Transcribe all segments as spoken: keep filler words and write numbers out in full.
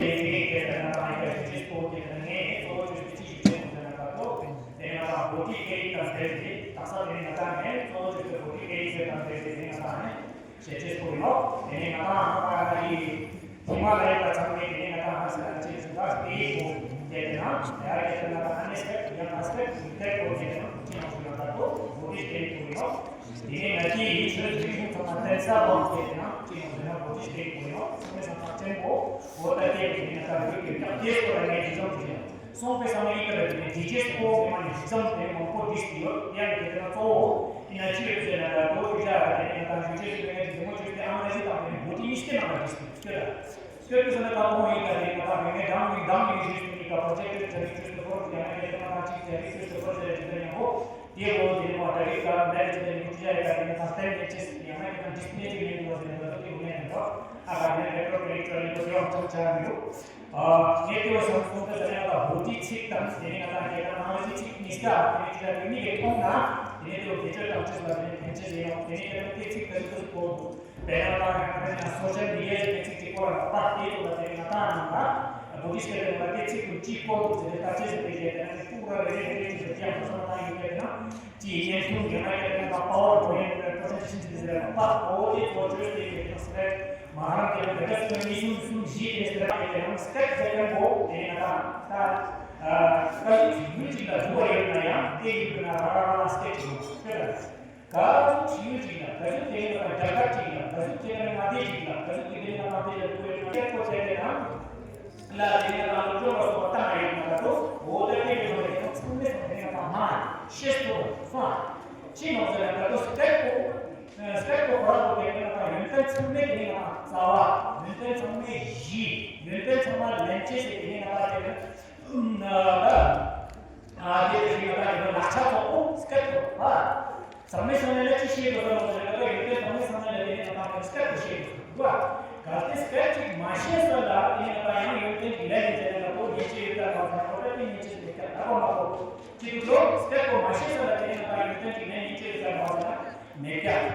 དེ་ནས་དེ་ལྟར་ན་ད་ཡི་གེ་ཞིག་གཅིག་པོ་དེ་ལྟར་ངས་གཙོ་བོ་བཅོས་ཏེ་ཅི་ཞིག་བྱེད་དགོས་ཟེར་ན་ད་དོ། དེ་ནས་ང་ད་བོད་ཀྱི་སྐད་ཡིག་དང་འབྲེལ་ཏེ་དག་ས་དེ་ནས་ང་ད་ངས་གཙོ་བོ་བཅོས་ཏེ་བོད་ཀྱི་སྐད་ཡིག་དང་འབྲེལ་ཏེ་དེ་ནས་ང་ད་ནས་ཞལ་ཆེས་པོ་ཡིན་ནོ། དེ་ནས་ང་ད་ང་ད་ཡི་ཧི་མ་ལ་ཡ་ལ་ཚང་མས་དེ་ནས་ང་ད་ང་ཟེར་ན་ཅི་ཞིག་ད་སྐད་ཡིག་པོ་དེ་དེ་ན་ཡ་གེ་དེ་ན་ད་ཨ་ནེ་སྐད་ཡང་ཨ་སྐད་ཡི་སྐད་པོ་དེ་དེ་ན་ཅི་ཡང་ཞུ་ན་ད་དོ་བོད་ཀྱི་སྐད་ཡིག་པོ་ཡིན་ནོ། དེ་ནས་ང་ཚོའི་ཡིག་ཆོས་རིག་གཞུང་ཚང་མ་བསྟན་ས་འོག་དེ་ནང་ཅི་ཡང་ཟེར་ན་བོད་ཀྱི་སྐད་ཡིག་ཡོད། ཚང་མས་ས་ཐག་ཆེན་པོ་བོད་ད་སྐད་ཡིག་ཡིན་ན་ད་ཡོད་ཀྱི་ཀྱང་དེ་སྐོར་ལ་ངས་ཇི་ཙམ་ཞིག་ཡང་སོང་པའི་ས་མ་ཡིག་ག་ལ་དེ་ནས་ཇི་ཇེ་སྐོར་ངས་མ་ནས་ཇི་ཙམ་དེ་མང་པོ་བྲིས་ཏེ་ཡོད། ཡང་དེ་དེ་ན་གཙོ་བོ་ཡིན་ན་ཅི་ཡོད་ཟེར་ན་ད་དོ་ཤུ་ཤ་ར་དེ་ནས་ད་ཇི་ཇེ་སྐོར་ངས་ཇི་མོ་བྱོས་ཏེ་ཨང་ར་ཇི་དང་དེ་ནས་བོད་ཀྱི་གཉིས་ཀའི་ནང་ལ་བྲིས་ཏེ་ཡོད་ཀྱི་ལ། སྐྱོད་པའི་ས་ན་ཀ་ཕོ་ཡིན་ཀ་རེད་ཀ་ཕ་རེད་ངས་དང་མིང་དང་མིང་ཞུས་སུ་ནི་ཀ་ཕོ་ཅེ་སྐྱོད་ཅེ་རིག་ཅོས་སུ་ཕོར་ཀ་ཡང་ཀ་ཡང་ཀ་ཅིག་ཅེ་རིག་ཅོས་སུ་ཕོར་ཟེར་ཅི་ཟེར་ཡང་ཧོ། དེ་ཧོ་དེ་ནི་མ་ད་རིག་ཀ་མེ་རི་ཅི་དེ་ནི་ཀུ་ཅི་ཡ་ཀ་དེ་ནི་ད་སྟེང་ནས་ཅེས་ཡང་ན་ཀ་ད་ཌིས་པི་ལེ་ཅིག་ཡིན་འདུག་ཟེར་ནས་ད་དེ་ཧོ་ཡང་ཡིན་འདུག་ཨ་ཀ་དེ་ནི་རེ་ཀྲོ་ཀེ་རིག་ཅོ་ཡིན་འདུག་དེ་ཡང་ཅང་ཆ་མི་འདུག་ཨ་ངས་དེ་བ་སོང་སོང་ད་ཟེར་ཡང་ད་ཧོ་དེ་ཚིག་དང་དེ་ནི་ང་ད་ཀ་ད་ནང་ལ་ཅི་ཚིག་ནི་སྐ་དེ་ནི་ཅི་ད་དེ་ནི་ཀ་མཐོང་ན་དེ་ནི་དེ་བོ་དེ་ཅོ་དང་ཅོས་ལ་དེ་ནི་ཕན་ཆེ་ཟེར་ཡང་དེ་ནི་ཀ་ད་དེ་ཚིག་ད་ཅི་ད་ཅི་གོ་འདུག་དཔེར་ན་ད་ང་ཚོ་སོ་ཤལ་མི་ཌི་ཡ་ཟེར་མཁན་ཚིག་ཅིག་སྐོར་ལ་ད་དེ་ཚོ་ལ་དེ་ང་ཏང་ནང་ལ་བོད་ཀྱི་སྐད་དེ་ང་དེ་ཚིག་ཏུ་ཅིག་སྐོར་དུ་ཟེར་ཏེ་ད་ཅི་ཟེར་ཏེ་བཤད་དེ་ན་དེ་ཕྲུ་གུ་ར་རེ་རེ་རེ་རེ་ཅིག་ཟེར་ཀྱང་ཁོ་ཚོ་ལ་ད་ཡོད་སྐད་དེ་ན་ཅིག་བརྙན་ཐུང་ཡོད་ན་སྐད་དེ་ན་ད་པ་ཝར་པོ་ཡིན་པའི་པྲོ་ཇེག་ཤན་ཅིག་ཟེར་ན་པ་ཨོ་དེ་ཚོ་བཅོས་ཏེ་ཡོད་ཀྱང་ཟེར་མ་རང་དེ་ལ་དེ་ག་ཚོད་ནི་གསུམ་གསུམ་བཞི་དེ་ཟེར་ན་སྐད་དེ་ན་སྐད་ཟེར་མཁན་པོ་དེ་ན་ད་ད་ཀ་ཟུག་ཡུལ་ཅིག་ལ་འདུ་བ་ཡོད་ན་ཡང་དེ་ཡུལ་དུ་ན་ར་ར་ར་ལ་སྐད་ཅིག་ཡོད་སྐད་ད། ག་ཟུག་བྱེད་ཡུལ་ཅིག་ལ་ག་ཟུག་དེ་ཡིན་པ་རྒྱ་གར་ཅིག་ལ་ག་ཟུག་དེ་ཡིན་ང་དེ་ཅིག་ལ་ག་ཟུག་དེ་ཡིན་ང་དེ་ལ་དུ་ཡོད་ན་ཀྱེ་ཀོ་ཅེ་དེ་ན་ལ་དེ་ཡིན་ང་ལ་ཅོ་བ་སོགས་པ་བཏང་ཡོད་ན་ལ་དོ་འོ་ད་དེ་ཡོད་པ་རེད་ཚང་མས་སོང་དེ་ཡིན་ང་མ་ཤེས་སོ་སོང་ཅི་ནོག་ཟེར་ན་ད་དོ་སྐད་པོ་སྐད་པོ་ཁོ་ར་དོ་དེ་ཡིན་ང་ཡོན་ཏན་ཚང་མས་དེ་ཡིན་ང་རྩ་བ་ཡོན་ཏན་ཚང་མས་གཞི་ཡོན་ཏན་ཚང་མ་ལེན་ཅེས་སེ་དེ་ཡིན་ང་ད་དེ་ཡིན། ཨ་དེ་དེ་རིང་ང་ད་ཡོད་ལག་ཆ་ཐོག་པོ་སྐད་ཐོག་པ། ཚང་མས་སོང་ནས་ལ་ཅི་ཤེས་དགོས་ལ་མོ་ཟེར་ན་ད་ཡོད་དེ་ཚང་མས་སོང་ནས་ལ་དེ་ནས་ང་ད་སྐད་ཐོག་ཤེས་དགོས་འདུག་ག་གལ་ཏེ་སྐད་ཅིག་མ་ཤེས་ས་ལ་དེ་ནས་ང་ད་ཡང་ཡོད་དེ་འདི་ལ་ཡིན་ཟེར་ན་ལ་པོ་ཉེས་ཆད་ཡོད་ད་ལ་ཟེར་ན་ཁོ་ད་དེ་ཉེས་ཆད་མེད་ཀྱང་ད་གོ་མ་གོ་ཅི་འདུག་ལོ་སྐད་པོ་མ་ཤེས་ས་ལ་དེ་ནས་ང་ད་ཡོད་དེ་འདི་ལ་ཉེས་ཆད་ཡོད་ད་ལ་ཟེར་ན་མེད་ཀྱང་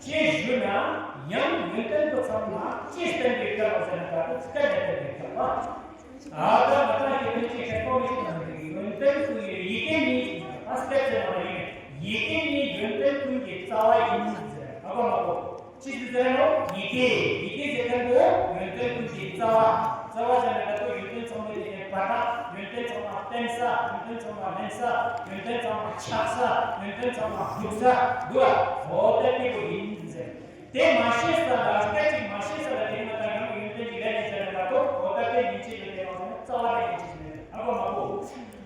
ཅེས་ཞུ་ན་ཡང་ཡོན་ཏན་པོ་ཚང་མ་ཅེས་བསྟན་པའི་སྐད་ལ་ཟེར་ན་ད་དེ་སྐད་ལ་བསྟན་པའི་སྐད་པ། ཨ་ད་ང་ད་ཁྱེད་ཀྱིས་ཁྱེད་ཀོ་མི་ཤེས་ན་ཡོན་ཏན་ཀུན་གྱི་ཡི་གེ་ཉིད་ཨ་སྐད་ཆ་མ་ཡིན་ཡི་གེ་ཉིད་ཡོན་ཏན་ཀུན་གྱི་རྩ་བ་ཡིན་ཟེར་ཨ་གོ་མ་གོ་ཅི་ཟེར་ཟེར་ནོ་ཡི་གེ་ཡི་གེ་ཟེར་མཁན་པོ་ཡོན་ཏན་ཀུན་གྱི་རྩ་བ་རྩ་བ་ཟེར་ན་ད་ལྟ་ཡོན་ཏན་ཚང་མའི་དེ་ནས་བར་ཐག་ཡོན་ཏན་ཚང་མ་བརྟེན་ས་ཡོན་ཏན་ཚང་མ་ལེན་ས་ཡོན་ཏན་ཚང་མ་ཆགས་ས་ཡོན་ཏན་ཚང་མ་འདུག་ས་འདུག་ཨ་འོ་ད་དེ་པོ་ཡིན་ཟེར། དེ་མ་ཤེས་ས་ལ་སྐད་ཅིག་མ་ཤེས་ས་ལ་དེ་ང་ད་ཡང་ཡོན་ཏན་གྱི་ལས་ནས་བྱས་ན་ད་དོ་འོ་ད་དེ་ཉིན་བྱེད་ཡོན་ཏན་མ་སོང་ན་རྩ་བ་ནས་ཉིན་བྱེད་ཟིན་ནས་ཨ་གོ་མ་གོ་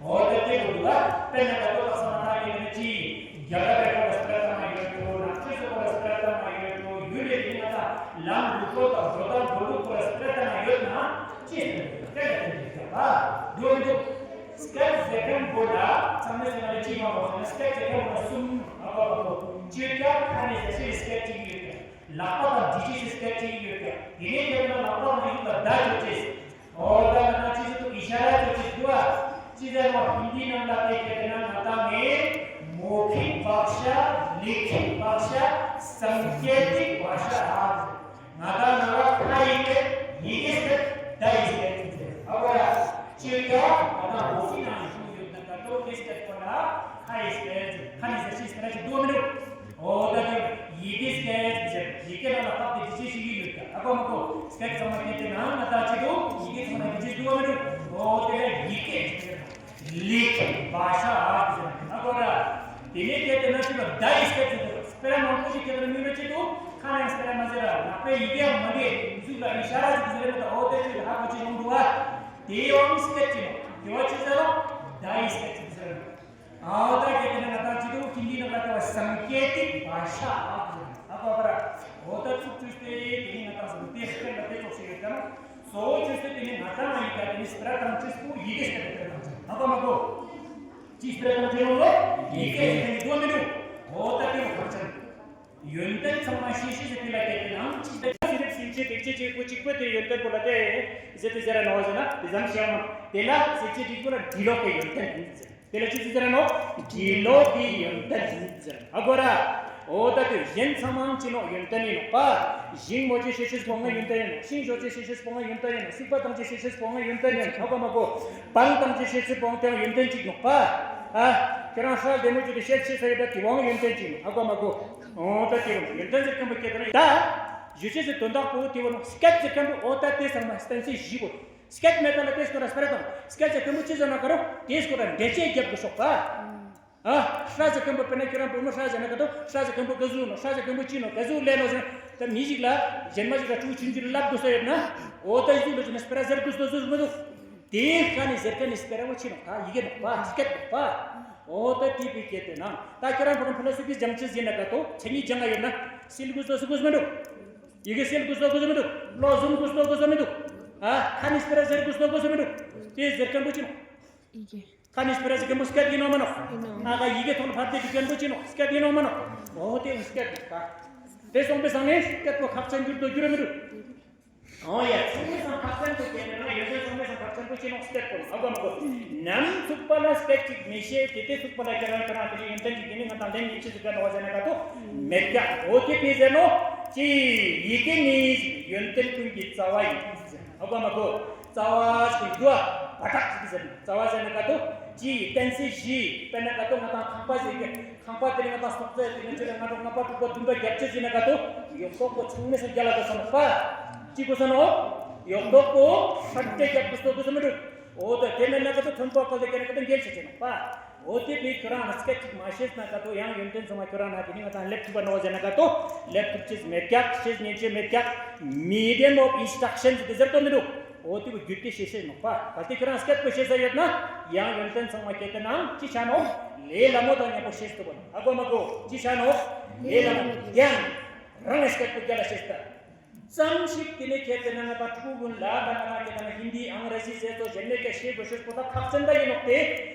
འོ་ད་དེ་གོ་འདུག་ལ་དཔེར་ན་ད་དོ་ལགས་སོ་ང་ད་ཡོད་ན་ཅི་རྒྱ་གར་རེ་ཁོ་ལ་སྤྲད་ཐབས་མ་ཡོད་འགྲོ་ནག་ཆུ་སོ་ཁོ་ལ་སྤྲད་ཐབས་མ་ཡོད་འགྲོ་ཡུལ་ལས་དེ་ང་ད་ལམ་ལུགས་སྲོལ་དང་འགྲོ་སྟངས་འགྲོ་ལུགས་ཁོ་ལ་སྤྲད་ཐབས་མ་ཡོད་ན་ཅི་ཟེར་སྐད་ལ་དེ་འདུག་ད་འདུག་མི་འདུག་སྐད་ཟེར་མཁན་པོ་ལ་ཚང་མས་ཟེར་ན་ཅི་མ་གོ་ཟེར་ན་སྐད་ཟེར་མཁན་པོ་ལ་གསུམ་ཨ་གོ་མ་གོ་སྤྱིར་ཀ་ཁ་ནས་ཟེར་ཤེས་སྐད་ཅིག་ཡོད་ཀྱང་། ལག་པ་དང་སྒྲིག་ཆས་ཀྱི་སྐད་ཅིག་ཡོད་ཀྱང་དེ་ནས་ཁྱེད་རང་ལག་པ་དང་ཡིད་ལ་བརྡ་བཅོས་ཅེས། འོ་ད་ང་ཏང་ཅི་ཟེར་དུ་ཨི་ཤ་ར་བཅོས་ཅེས་འདུག་ཨ། ཅི་ཟེར་བ་ཧིན་དི་ནང་ལ་དེ་ཁྱེད་རང་ང་ཏང་ངས་མོ་ཁིག་བྷ་ཤ་ལི་ཁིག་བྷ་ཤ་སང་ཀེ་ཏིག་བྷ་ཤ་ཨ་ཟེར། ང་ཏང་ནང་ལ་ཁ་ཡི་སྐད་ཡི་གེ་སྐད་བརྡ་ཡི་སྐད་ཟེར། ཨ་བ་ར་ཅི་ཡ་ང་ཏང་མོ་ཁིག་ནང་ཡོད་ན་ད་ལྟོ་དེ་སྐད་ཁོ་ན་ཁ་ཡི་སྐད་ཟེར། ཁ་ནི་ཟེར་ཤེས་སྐད་ཅིག་འདུག་མི་འདུག་འོ་ད་དེ་ཡི་གེ་སྐད་ཟེར། ཡི་གེ་ནང་ལ་ཕབ་སྟེ་འབྲི་ཆས་ཤིག་ཡོད་ཀྱང་ཨ་ཁོ་མ་ཁོ་སྐད་ཚང་མ་སྐད་དེ་ནང་ང་ད་ཅི་འདུག་ཡི་གེ་ཚང་མ་འབྲི་ཆས་འདུག་མི་འདུག་འོ་དེ་ལ་ཡི་གེ་ཟེར། ལི་ཁེ་བྷ་ཤ་ཨ་ཟེར་ཨ་ཁོ་ར། དེ་ནས་སྐད་དེ་ནང་ཅི་ལ་བརྡ་ཡི་སྐད་ཟེར། སྤེ་ར་མང་པོ་ཞིག་སྐད་དེ་ནང་མི་འདྲ་ཅི་འདུག་ཁ་ནས་སྤེ་ར་མ་ཟེར་ར་ནག་པའི་ཡི་གེ་ཡང་མ་འདྲེས་མི་ཟུག་ལ་ཨི་ཤ་ར་ཟིག་ཟེར་མི་འདུག་འོ་དེ་ཅི་ཧ་གོ་ཅི་ཡོང་འདུག་ཨ། དེ་ཡང་སྐད་ཅི་ནོ་དེ་བ་ཅི་ཟེར་ར་བརྡ་ཡི་སྐད་ཟེར། ཨ་ད་གལ་ཏེ་ང་ཏང་ཅི་དུ་ཀིན་ལི་ནང་ལ་ཏེ་བ་སང་ཀེ་ཏིག་བྷ་ཤ་ཨ་ཁོ་ར། ཨ་ཁོ་ར། འོ་ད་ཚུགས་ཚུགས་ཏེ་དེ་ནི་ང་ཏང་སང་ཏེ་སྐད་ལ་ཏེ་ཙོགས་ཤིག་ཡོད་ཀྱང་གཙོ་བོ་ཆུ་སྟེ་དེ་ནི་ང་ཏང་ཡི་ག་དེ་ནི་སྤྲ་ཏང་ཅིས་པོ་ཡི་གེ་སྐད་དེ་སྤྲ་ཏང་ཅིས། ཨ་ཁོ་མ་ཁོ། ཅི་སྤྲ་ཏང་ཅིས་ལོ། ཡི་གེ་ཡི་གེ་ནི་དོ་མི་རུ། འོ་ད་ཏེ་བ་ཁར་ཅན། ཡོན་ཏན་ཚང་མ་ཤེས་ཤེས་ཟེར་དེ་ལ་སྐད་དེ་ནང་ཅི་ཟེར་ཟེར་ཟེར་ཅེ་དེ་ཅེ་ཅེ་གོ་གཅིག་པོ་དེ་ཡོན་ཏན་པོ་ལ་དེ་ཟེར་དེ་ཟེར་ར་ནོ་ཟེར་ན་དེ་ཙམ་ཤེས་མ་དེ་ལ་ཟེར་ཅེ་གཅིག་པོ་ལ་འབྲི་ལོག་གི་ཡོན་ཏན་ཡིན་ཟེར། དེ་ལ་ཅི་ཟེར་ཟེར་ར་ནོ། འབྲི་ལོག་གི་ཡོན་ཏན་ཡིན་ཟེར། ཨ་གོ་ར། འོ་ད་དེ་གཞན་ཚང་མ་ཅི་ནོག་ཡོན་ཏན་ཡིན་ནོག་པ། ཞིང་རྨོ་ཅེས་ཤེས་ཤེས་པོ་ང་ཡོན་ཏན་ཡིན་ནོག་ཤིང་གཞོ་ཅེས་ཤེས་ཤེས་པོ་ང་ཡོན་ཏན་ཡིན་ནོག་སིག་པ་བཏང་ཅེས་ཤེས་ཤེས་པོ་ང་ཡོན་ཏན་ཡིན་ནོག་ཧ་གོ་མ་གོ་བང་བཏང་ཅེས་ཤེས་ཤེས་པོ་ང་དེ་ཡང་ཡོན་ཏན་གཅིག་ནོག་པ། ཨ། ཁྱེད་རང་ཧྲ་བདེ་མོ་བཅུག་དེ་ཤེས་ཤེས་ས་ཡོད་ད་དེ་བང་ཡོན་ཏན་གཅིག་ནོག་ཧ་གོ་མ་གོ་འོ་ད་དེ་རུ་ཡོན་ཏན་ཟེར་མཁན་པོ་སྐད་དེ་ན་ད། ཞུ་ཅེས་སི་དོན་དག་པོ་དེ་བོ་ནོག་སྐད་ཟེར་མཁན་པོ་འོ་ད་དེ་ཚང་མ་བསྟན་སྲིད་བཞི་གོ་སྐད་མེད་ད་ལ་དེ་སྐོར་ལ་སྤེ་ར་དང་སྐད་ཟེར་མཁན་པོ་ཅི་ཟེར་ན་ག་རོ་དེ་སྐོར་ལ་འགྲེལ་བཤད་རྒྱབ་དགོས་ཤོག་པ། ཨ། ཧྲ་ཟེར་མཁན་པོ་དཔེར་ན་ཁྱོད་རང་བུ་མོ་ཧྲ་ཟེར་ན་ག་དོ་ཧྲ་ཟེར་མཁན་པོ་ག་ཟུག་ནོ་ཧྲ་ཟེར་མཁན་པོ་ཅི་ནོ་ག་ཟུག་ལས་ནོ་ཟེར་ན་ད་མི་ཞིག་ལ་གཞན་མ་ཞིག་ལ་ཕྲུ་གུ་ཆུང་ཆུང་ལ་བསླབ་དགོས་ས་ཡོད་ན་འོ་ད་ཡི་ཟུག་ལ་ཟེར་ན་སྤེ་ར་ཟེར་དགོས་ས་ཟུག་མི་འདུག་དེ་ཁ་ནས་ཟེར་མཁན་ནི་སྤེ་ར་བོ་ཅི་ནོ་ད་ཡི་གེ་ནོ་པ་སྐད་ནོ་པ། འོ་ད་དེ་བོའི་སྐད་དེ་ན་ད་ཁྱོད་རང་བུ་རམ་ཕུ་ལ་སུ་གིས་སྦྱང་ཅི་ཟེར་ན་ག་དོ་ཆ་ཉིད་སྦྱང་ང་ཡོད་ན་སིལ་དགོས་ས་ཟུག་དགོས་ས་མི་འདུག་ཡི་གེ་སིལ་དགོས་ས་དགོས་ས་མི་འདུག་བློ་བཟུང་དགོས་ས་དགོས་ས་མི་འདུག་ཨ་ཁ་ནས་སྤེ་ར་ཟེར་དགོས་ས་དགོས་ས་མི་འདུག་དེ་ཟེར་མཁན་པོ་ཅི་ནོ། ཡི་གེ་ཁ་ནས་སྤེ་ར་ཟེར་མཁན་པོ་སྐད་ཡིན་ནོ་མ་ནོ། ཡིན་ནོ། ཨ་ཁ་ཡི་གེ་ཐོག་ལ་ཕབ་སྟེ་འབྲི་མཁན་པོ་ཅི་ནོ་སྐད་ཡིན་ནོ་མ་ནོ། འོ་དེ་ཡང་སྐད་ཡིན་ད། དེ་སོང་པའི་སང་ནས་སྐད་པོ་ཁག་ཅན་འགྱུར་དུ་འགྱུར་མི་འདུག་འོ་ཡ་ཚང་མའི་སང་ཁག་ཅན་པོ་སྐད་ནི་ང་ཡོད་ཚད་ཚང་མའི་སང་ཁག་ཅན་པོ་ཅི་ནོ་སྐད་པོ་ཨ་གོ་མ་གོ་ནམ་ཚུགས་པ་ལ་སྐད་ཅིག་མི་ཤེས་དེ་དེ་ཚུགས་པ་ལ་ཁྱེད་རང་ཁྱེད་རང་དེ་ཡོན་ཏན་གྱི་དེ་ནི་ང་དང་ལྡན་ཡིན་ཅི་ཟིག་ག་ནོ་བ་ཟེར་ན་ག་དོ་མེད་ཀྱག་འོ་དེ་དཔེ་ཟེར་ནོ་ཅི་ཡི་གེ་ནི་ཡོན་ཏན་ཀུན་གྱི་རྩ་བ་ཡིན་ཟེར་ཨ་གོ་མ་གོ་རྩ་བ་ཞིག་འདུག་བ་དྲག་ཅིག་ཟེར་རྩ་བ་ཟེར་ན་ག་དོ་ཅི་ཡི་བསྟན་སྲིད་བཞི་དཔེར་ན་ག་དོ་ང་དང་ཁང་པ་ཟེར་གི་ཁང་པ་དེ་རིང་ང་དང་སོག་རྩེ་དེ་ནས་ཆུ་ལ་ང་དང་ལྔ་པ་དྲུག་པ་བདུན་པ་བརྒྱབ་ཅེས་ཟེར་ན་ག་དོ་ཡོག་ཐོག་པོ་ཚང་མས་སོ་རྒྱ་ལ་ག་སོ་ནོ་པ། ཅི་གོ་ས་ནོ། ཡོག་ཐོག་པོ་ཧྲ་ཏེ་རྒྱབ་གི་སོ་གོ་ས་མི་འདུག་འོ་དོ་དེ་མེད་ན་ག་དོ་ཐོན་པོ་ཀ་ལ་ག་ན་ག་དོ་འགེལ་ཆ་ཆེ་ནོ་པ། འོ་དེ་བས་ཁྱོད་རང་ལ་སྐད་ཅིག་མ་ཤེས་ན་ག་དོ་ཡང་ཡོན་ཏན་ཚང་མ་ཁྱོད་རང་ན་དེ་ནི་ང་དང་སླེབས་ཐུབ་པ་ནོ་ཟེར་ན་ག་དོ་སླེབས་ཐུབ་ཅེས་མེད་ཀྱག་ཤེས་ཉན་ཅེས་མེད་ཀྱག Medium of instruction ཟེར་དེ་ཟེར་དོ་མི་འདུག་འོ་དེ་བོ་བརྒྱུད་དེ་ཤེས་ཤེས་ནོག་པ། གལ་ཏེ་ཁྱོད་རང་སྐད་པོ་ཤེས་ས་ཡོད་ན་ཡང་ཡོན་ཏན་ཚང་མ་སྐད་དེ་ནང་ཅི་ཆ་ནོག་ལས་སླ་མོ་དང་མཉམ་པོ་ཤེས་ཐུབ་པ་ནོག་ཨ་གོ་མ་གོ་ཅི་ཆ་ནོག་ལས་སླ་མོ་ཡང་རང་སྐད་པོ་རྒྱ་ལ་ཤེས་ད། ཙམ་ཞིག་དེ་ནས་ཁྱེད་དེ་ན་ང་དང་ཕྲུ་གུ་ལ་ད་ང་དང་ཁྱེད་དེ་ན་ཧིན་དི་ཨང་རེ་ཟི་ཟེར་ཚོ་གཞན་མེད་ཀྱི་ཤེས་དགོས་ཤེས་པོ་ད་ཁག་ཅན་ད་ཡིན་ནོག་དེ།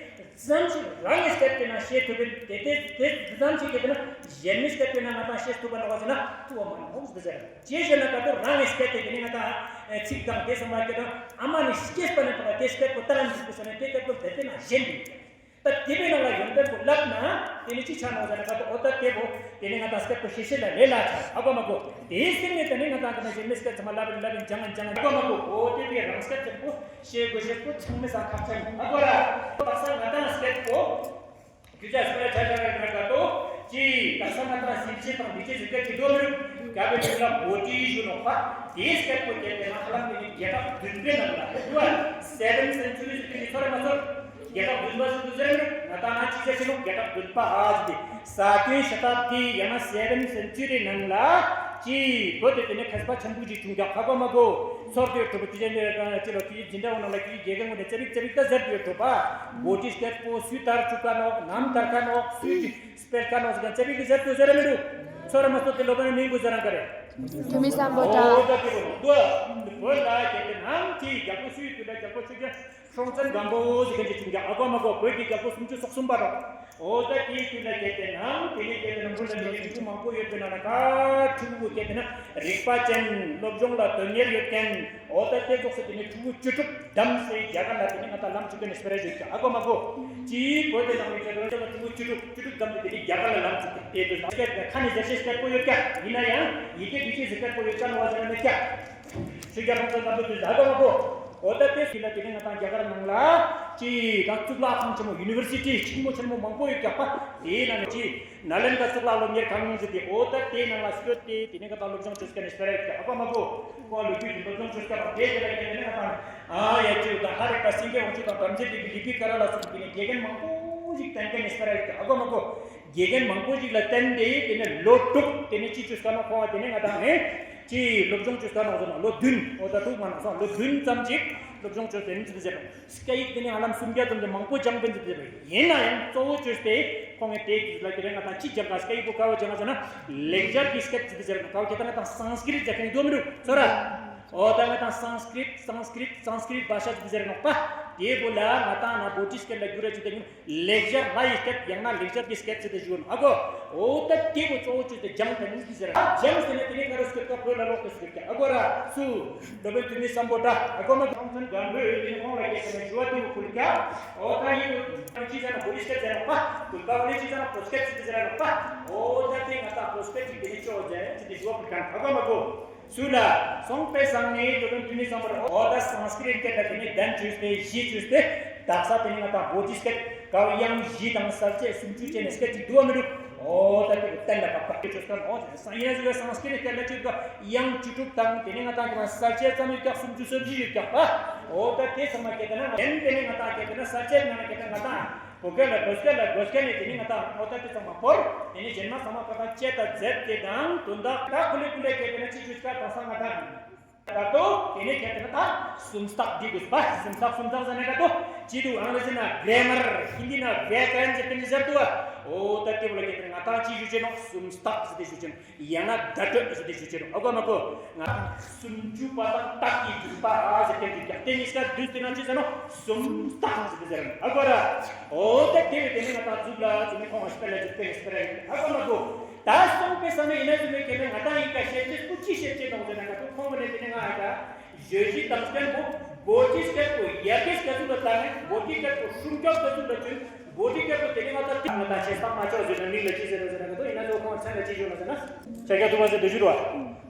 ཙམ་ཞིག་རང་གི་སྐད་དེ་ན་ཤེས་ཐུབ་པའི་དེ་དེ་དེ་ཙམ་ཞིག་ཁྱེད་དེ་ན་གཞན་མི་སྐད་དེ་ན་ང་དང་ཤེས་ཐུབ་པ་ནོག་ཟེར་ན་ཐུབ་པ་མ་ནོག་ཟེར། ཅི་ཟེར་ན་ག་དོ་རང་གི་སྐད་དེ་དེ་ནི་ང་དང་ཚིག་དང་དེ་ཚང་མ་སྐད་དང་ཨ་མ་ནི་སྐྱེས་པ་ནས་ད་དེ་སྐད་པོ་ད་རང་གི་སྐད་ས་ནས་དེ་སྐད་པོ་དེ་དེ་ན་གཞན་མི་ད་དེ་བས་ནང་ལ་ཡོན་ཏན་པོ་བསླབ་ན་དེ་ནི་ཅི་ཆ་ནོག་ཟེར་ན་ག་དོ་འོ་ད་དེ་བོ་དེ་ནི་ང་དང་སྐད་པོ་ཤེས་ཤེས་ལ་ལས་ལ་ཆ་ཨ་གོ་མ་གོ་དེའི་སྟེང་ནས་དེ་ནི་ང་དང་དེ་ན་གཞན་མི་སྐད་ཚང་མ་བསླབ་བསླབ་སྦྱང་སྦྱང་ཨ་གོ་མ་གོ་འོ་དེ་བས་རང་སྐད་ཚང་པོ་ཤེས་དགོས་ཤེས་པོ་ཚང་མའི་སང་ཁག་ཅན་ཨ་གོ་ར། དག་ས་ང་དང་སྐད་པོ་རྒྱུ་ཆ་སུ་ལ་ཆ་ཆ་ར་ར་ག་དོ་ཅི་དག་ས་ང་དང་སིལ་ཆེ་དང་འདི་ཆེ་ཟིག་སྐད་ཀྱི་དོ་མི་རུ་ག་བའི་ཆུ་ལ་བོ་ཏི་ཞུ་ནོག་པ། དེའི་སྐད་པོ་སྐད་དེ་ན་ཧ་ལམ་དེ་ནི་བརྒྱ་ཕྲག་བདུན་པའི་ནང་ལ་ཡོད་པ། Seven century ཟེར་དེ་ཚོ་རེ་མ་ཚོར། བརྒྱ་ཕྲག་བདུན་པ་ཟེར་དུས་ཟེར་མི་རུ་ང་དང་ང་ཅི་ཟེར་ཆེ་ནོག་བརྒྱ་ཕྲག་བདུན་པ་ཨ་ཟེར་དེ། ས་ཀྱོན་ཤ་ཏ་བི་ཡང་ན་Seven century ནང་ལ་ཅི་བོད་དེ་དེ་ནས་མཁས་པ་ཆེན་པོ་ཅིག་བྱུང་ཀྱང་ཧ་གོ་མ་གོ་ཚོར་དུ་ཡོད་གྲུབ་པ་དེ་ཅན་དེ་ཅི་ལོ་དེ་སྦྱིན་བདག་འོ་ནང་ལ་དེ་དགེ་རྒན་ངོ་ནས་ཙེ་བིག་ཙེ་བིག་ད་ཟེར་དུ་ཡོད་གྲུབ་པ། བོ་ཏི་སྐད་པོ་སུས་དར་བཅུག་ག་ནོག་ནམ་དར་ག་ནོག་སུས་སྤེལ་ག་ནོག་ཟེར་ག་ཙེ་བིག་གི་ཟེར་དུ་ཟེར་མི་འདུག་ཚོར་མ་སོ་དེ་ལོ་པ་ནས་མིང་གུ་ཟེར་རང་ག་རེ། ཐུ་མི་སམ་བྷོ་ཊ། འོ་ད་དེ་གོ་འདུག་བོད་ལ་གལ་ཏེ་ནང་དེ་རྒྱལ་པོ་སུའི་དུས་ལ་རྒྱལ་པོ་ཆོས་རྒྱལ་སྲོང་བཙན་སྒམ་པོ་ཟེར་མཁན་ཅིག་བྱུང་ཀྱང་ཨ་གོ་མ་གོ་བོད་ཀྱི་རྒྱལ་པོ་སུམ་ཅུ་སོ་གསུམ་པ་རོགས། འོ་ད་དེའི་དུས་ལ་གལ་ཏེ་ནང་དེ་ནས་གལ་ཏེ་ནང་བོད་ལ་མི་རིགས་ཕྲུ་གུ་མང་པོ་ཡོད་པའི་ནང་ན་ག་ཕྲུ་གུ་གལ་ཏེ་ན་རིག་པ་ཅན་སློབ་སྦྱོང་ལ་དོན་གཉེར་ཡོད་མཁན་འོ་ད་དེ་ཙོགས་སུ་དེ་ནས་ཕྲུ་གུ་བཅུ་དྲུག་བདམས་སེ་རྒྱ་གར་ལ་དེ་ནས་ང་ད་ལམ་བཅུག་གི་ནས་སྤེ་ར་ཡོད་ཀྱང་ཨ་གོ་མ་གོ་ཅིའི་བོད་དེ་ནང་མི་ཚོ་ལ་ཕྲུ་གུ་བཅུ་དྲུག་བཅུ་དྲུག་བདམས་ཏེ་དེ་ནས་རྒྱ་གར་ལ་ལམ་བཅུག་གི་དེ་དུས་ལ་སྐད་ཁ་ནས་ཟེར་ཤེས་སྐད་པོ་ཡོད་ཀྱང་ཡིན་ན་ཡང་ཡི་གེ་འདི་ཅི་ཟེར་སྐད་པོ་ཡོད་ཀྱང་ནོ་བ་ཟེར་ན་མེད་ཀྱང་ཆོས་རྒྱལ་སྲོང་བཙན་སྒམ་པོ་དུས་ལ་ཨ་གོ་མ་གོ་འོ་ད་དེ་སུ་ལ་དེ་ནས་ང་ད་རྒྱ་གར་ནང་ལ་ཅི་ད་གཙུག་ལག་ཁང་ཆེན་མོ་ཡུ་ནི་ཝར་སི་ཊི་ཆེན་མོ་ཆེན་མོ་མང་པོ་ཡོད་ཀྱང་པ་དེའི་ནང་ནས་ཅི་ནཱ་ལེནྡྲ་གཙུག་ལག་སློབ་གཉེར་ཁང་ཟེར་ཏེ་འོ་ད་དེའི་ནང་ལ་སྐྱོད་དེ་དེ་ནས་ང་ད་སློབ་སྦྱོང་བྱེད་མཁན་ནས་སྤེ་ར་ཡོད་ཀྱང་ཨ་གོ་མ་གོ་ཁོ་ལོ་རྒྱུས་ཀྱི་སློབ་སྦྱོང་བྱེད་མཁན་པ་དེ་དེ་ལ་ཡིན་ནས་ང་ད་ཨ་ཡ་ཅི་ད་ཧ་རི་ཀ་སེང་གེ་དབང་ཕྱུག་དང་བྲམ་ཟེ་དེ་གི་ལི་པི་ཀ་ར་ལ་སོགས་པའི་དེ་ནས་དགེ་རྒན་མང་པོ་ཞིག་བསྟེན་མཁན་ནས་སྤེ་ར་ཡོད་ཀྱང་ཨ་གོ་མ་གོ་དགེ་རྒན་མང་པོ་ཞིག་ལ་བསྟེན་ཏེ་དེ་ནས་ལོ་དྲུག་དེ་ནས་ཅི་བཅོས་ཀ་ནོ་ཁོང་བ་དེ་ནས་ང་ད་ཧེ། ཅི་སློབ་སྦྱོང་བཅོས་ས་ནོག་ཟེར་ན་ལོ་བདུན། འོ་ད་དྲུག་མ་ནོག་སོང་ལོ་བདུན་ཙམ་ཅིག་སློབ་སྦྱོང་བཅོས་ཏེ་ཡིན་ཟེར་ཏེ་ཟེར་རོ། སྐད་ཡིག་དེ་ནི་ཧ་ལམ་སུམ་བརྒྱ་ཙམ་དེ་མང་པོ་སྦྱངས་པ་ཡིན་ཟེར་ཏེ་ཟེར་རོ། ཡིན་ན་ཡང་གཙོ་བོ་བཅོས་ཏེ་ཁོང་གིས་དེ་ལ་དེ་རིང་ང་དང་ཅི་སྦྱངས་ག་སྐད་ཡིག་པོ་ག་བ་སྦྱངས་ཟེར་ན་ལེགས་སྦྱར་གྱི་སྐད་ཟེར་ཏེ་ཟེར་རོ། ག་བ་ཁྱེད་ད་ང་དང་སཾ་སྐྲྀཏ་སྦྱངས་མཁན་འདུག་མི་འདུག་ཚོར་ར། འོ་ད་ང་དང་སཾ་སྐྲྀཏ་སཾ་སྐྲྀཏ་སཾ་སྐྲྀཏ་བྷ་ཤ་ཟེར་ཏེ་ཟེར་རོ་ནོག་པ། དེ་བོ་ལ་ང་དང་ན་བྷོ་ཊི་སྐད་ལ་བསྒྱུར་ར་བཅོས་ཏེ་ཡིན། ལེགས་སྦྱར་ལྷ་ཡི་སྐད་ཡང་ན་ལེགས་སྦྱར་གྱི་སྐད་ཟེར་ཏེ་ཞུ་ནོག་ཨ་གོ། འོ་ད་དེ་བོ་གཙོ་བོ་བཅོས་ཏེ་སྦྱངས་དང་ནི་ཟེར། སྦྱངས་ཟེར་ན་དེ་ནས་ག་རེ་ཟེར་ཀ་བོད་ལ་ལོག་ཏུ་ཟེར་ཀ་ཨ་གོ་ར་སུ་འགྲོ་བའི་དུས་ནི་བསམ་པོ་འདྲ་ཨ་གོ་མ་གང་ཚོན་སྒམ་པོས་དེ་ནས་ཁོང་ལ་སྐད་ཆ་ནས་ཞུ་བ་དེ་བོ་ཕུལ་ཀ། འོ་ད་ཡིན་ཅི་ཟེར་ན་བོ་ལི་སྐད་ཟེར་རོགས་པ། དུས་པ་བོ་ལི་ཅི་ཟེར་ན་བོ་སྐད་ཅི་ཟེར་རོགས་པ། འོ་ད་དེ་ང་ད་བོ་སྐད་ཅིག་དེ་ནས་ཅོ་ཟེར་ཅི་དེ་ཞུ་བ་ཕུལ་ཀ་ཨ་གོ་མ་གོ། སུ་ལ་སོང་པའི་སང་ནས་དོ་དམ་དུས་ནས་བསམ་པར་འོ་ད་སང་སྐྲིད་སྐད་ལ་དེ་ནས་གདན་བཅོས་ཏེ་གཞི་བཅོས་ཏེ་དག་ས་དེ་ནས་ང་དང་བོ་ཇི་སྐད་ག་དབྱངས་བཞི་དང་གསལ་བྱེད་སུམ་ཅུ་བཅས་ནས་སྐད་ཅིག་འདུག་བ་མི་འདུག་འོ་ད་དེ་གཏན་ལ་ཕབ་པ་བཅོས་ཀ་འོ་དེ་སང་ཡིན་ན་ཟེར་བའི་སང་སྐྲིད་སྐད་ལ་ཅིག་ག་དབྱངས་བཅུ་དྲུག་དང་དེ་ནས་ང་དང་གི་གསལ་བྱེད་ཙམ་ཡོད་ཀྱག་སུམ་ཅུ་སོ་བཞི་ཡོད་ཀྱག་པ། འོ་ད་དེ་ཚང་མ་སྐད་དེ་ན་ལན་དེ་ནས་ང་དང་སྐད་དེ་ན་གསལ་བྱེད་ནང་ནས་སྐད་དེ་ང་དང་། བོད་སྐད་ལ་བོད་སྐད་ལ་བོད་སྐད་ནས་དེ་ནི་ང་དང་ཨོ་ད་དེ་ཚང་མ་བོར་དེ་ནི་གཞན་མ་ཚང་མ་ཁ་ཁ་བཅད་དང་མཛད་དེ་དང་དོན་དག་ད་ཁུ་ལེ་ཁུ་ལེ་སྐད་དེ་ན་ཅི་ཞུ་ཆ་དང་ས་ང་དང་ད་དོ་དེ་ནི་སྐད་དེ་ན་ད་སུམ་རྟགས་འདི་དགོས་པ་སུམ་རྟགས་སུམ་རྟགས་ཟེར་ན་ད་དོ་ཅི་འདུག་ཨང་རེ་ཟི་ན་གྷི་རེ་མར་ཧིན་དི་ན་བྷྱ་ཀ་རན་ཟེར་དེ་ནི་ཟེར་དུ་བ་ཨོ་ད་དེ་བོ་ལ་སྐད་དེ་ན་ང་དང་ཅི་ཞུ་ཆེ་ནོ་སུམ་རྟགས་ཟེར་དེ་ཞུ་ཆེ་ནོ། ཡང་ན་བརྡ་སྤྲོད་ཟེར་ཏེ་ཞུ་ཆེ་རུ་ཨ་གོ་མ་གོ། ང་སུམ་ཅུ་པ་དང་རྟགས་ཀྱི་འཇུག་པ་ཨ་ཟེར་ཏེ་འཇུག་ཀྱང་དེ་གཉིས་ཀ་བསྡུས་ཏེ་ན་ཅི་ཟེར་ནོ་སུམ་རྟགས་ཟེར་ཏེ་ཟེར་ནོ་ཨ་གོ་ར། འོ་ད་དེ་བས་དེ་ནི་ང་དང་མཛུབ་ལ་ཚུ་ནི་ཁོང་ང་ཤི་པ་ལ་འཇུག་པའི་སྤེ་ར་ཡིན་ཨ་གོ་མ་གོ། ད་སོང་པའི་ས་ནས་ཡིན་ན་ཚུ་ནི་ཁྱེད་ནི་ང་དང་ཡིན་ཀ་ཤེར་ཅེས་སྐུ་ཅི་ཤེར་ཅེས་གཏོང་ཟེར་ན་ང་ཚོ་ཁོང་གི་ནི་དེ་ནི་ང་ཨ་ཀ་བཞོ་ཞི་དང་སྐད་པོ་བོ་ཅི་སྐད་པོ་ཡ་གི་སྐད་ཚུགས་ལ་བཏང་ནས་བོ་ཅི་སྐད་པོ་སྲུང་སྐྱོབ་སྐད་ཚུགས་ལ་བྱོན། བོ་ཏི་སྐད་དུ་དེ་ནི་ང་ད་ཏི་ང་ད་ཆེ་ས་མ་ཆོག་ཟེར་ན་མིང་ལ་ཅི་ཟེར་རོ་ཟེར་ན་ག་དོ་ཡིན་ན་ལོ་ཁོང་མཚན་ལ་ཅི་ཞུ་ན་ཟེར་ན། ཤཱཀྱ་ཐུབ་པ་ཟེར་དུ་ཞུ་རོ།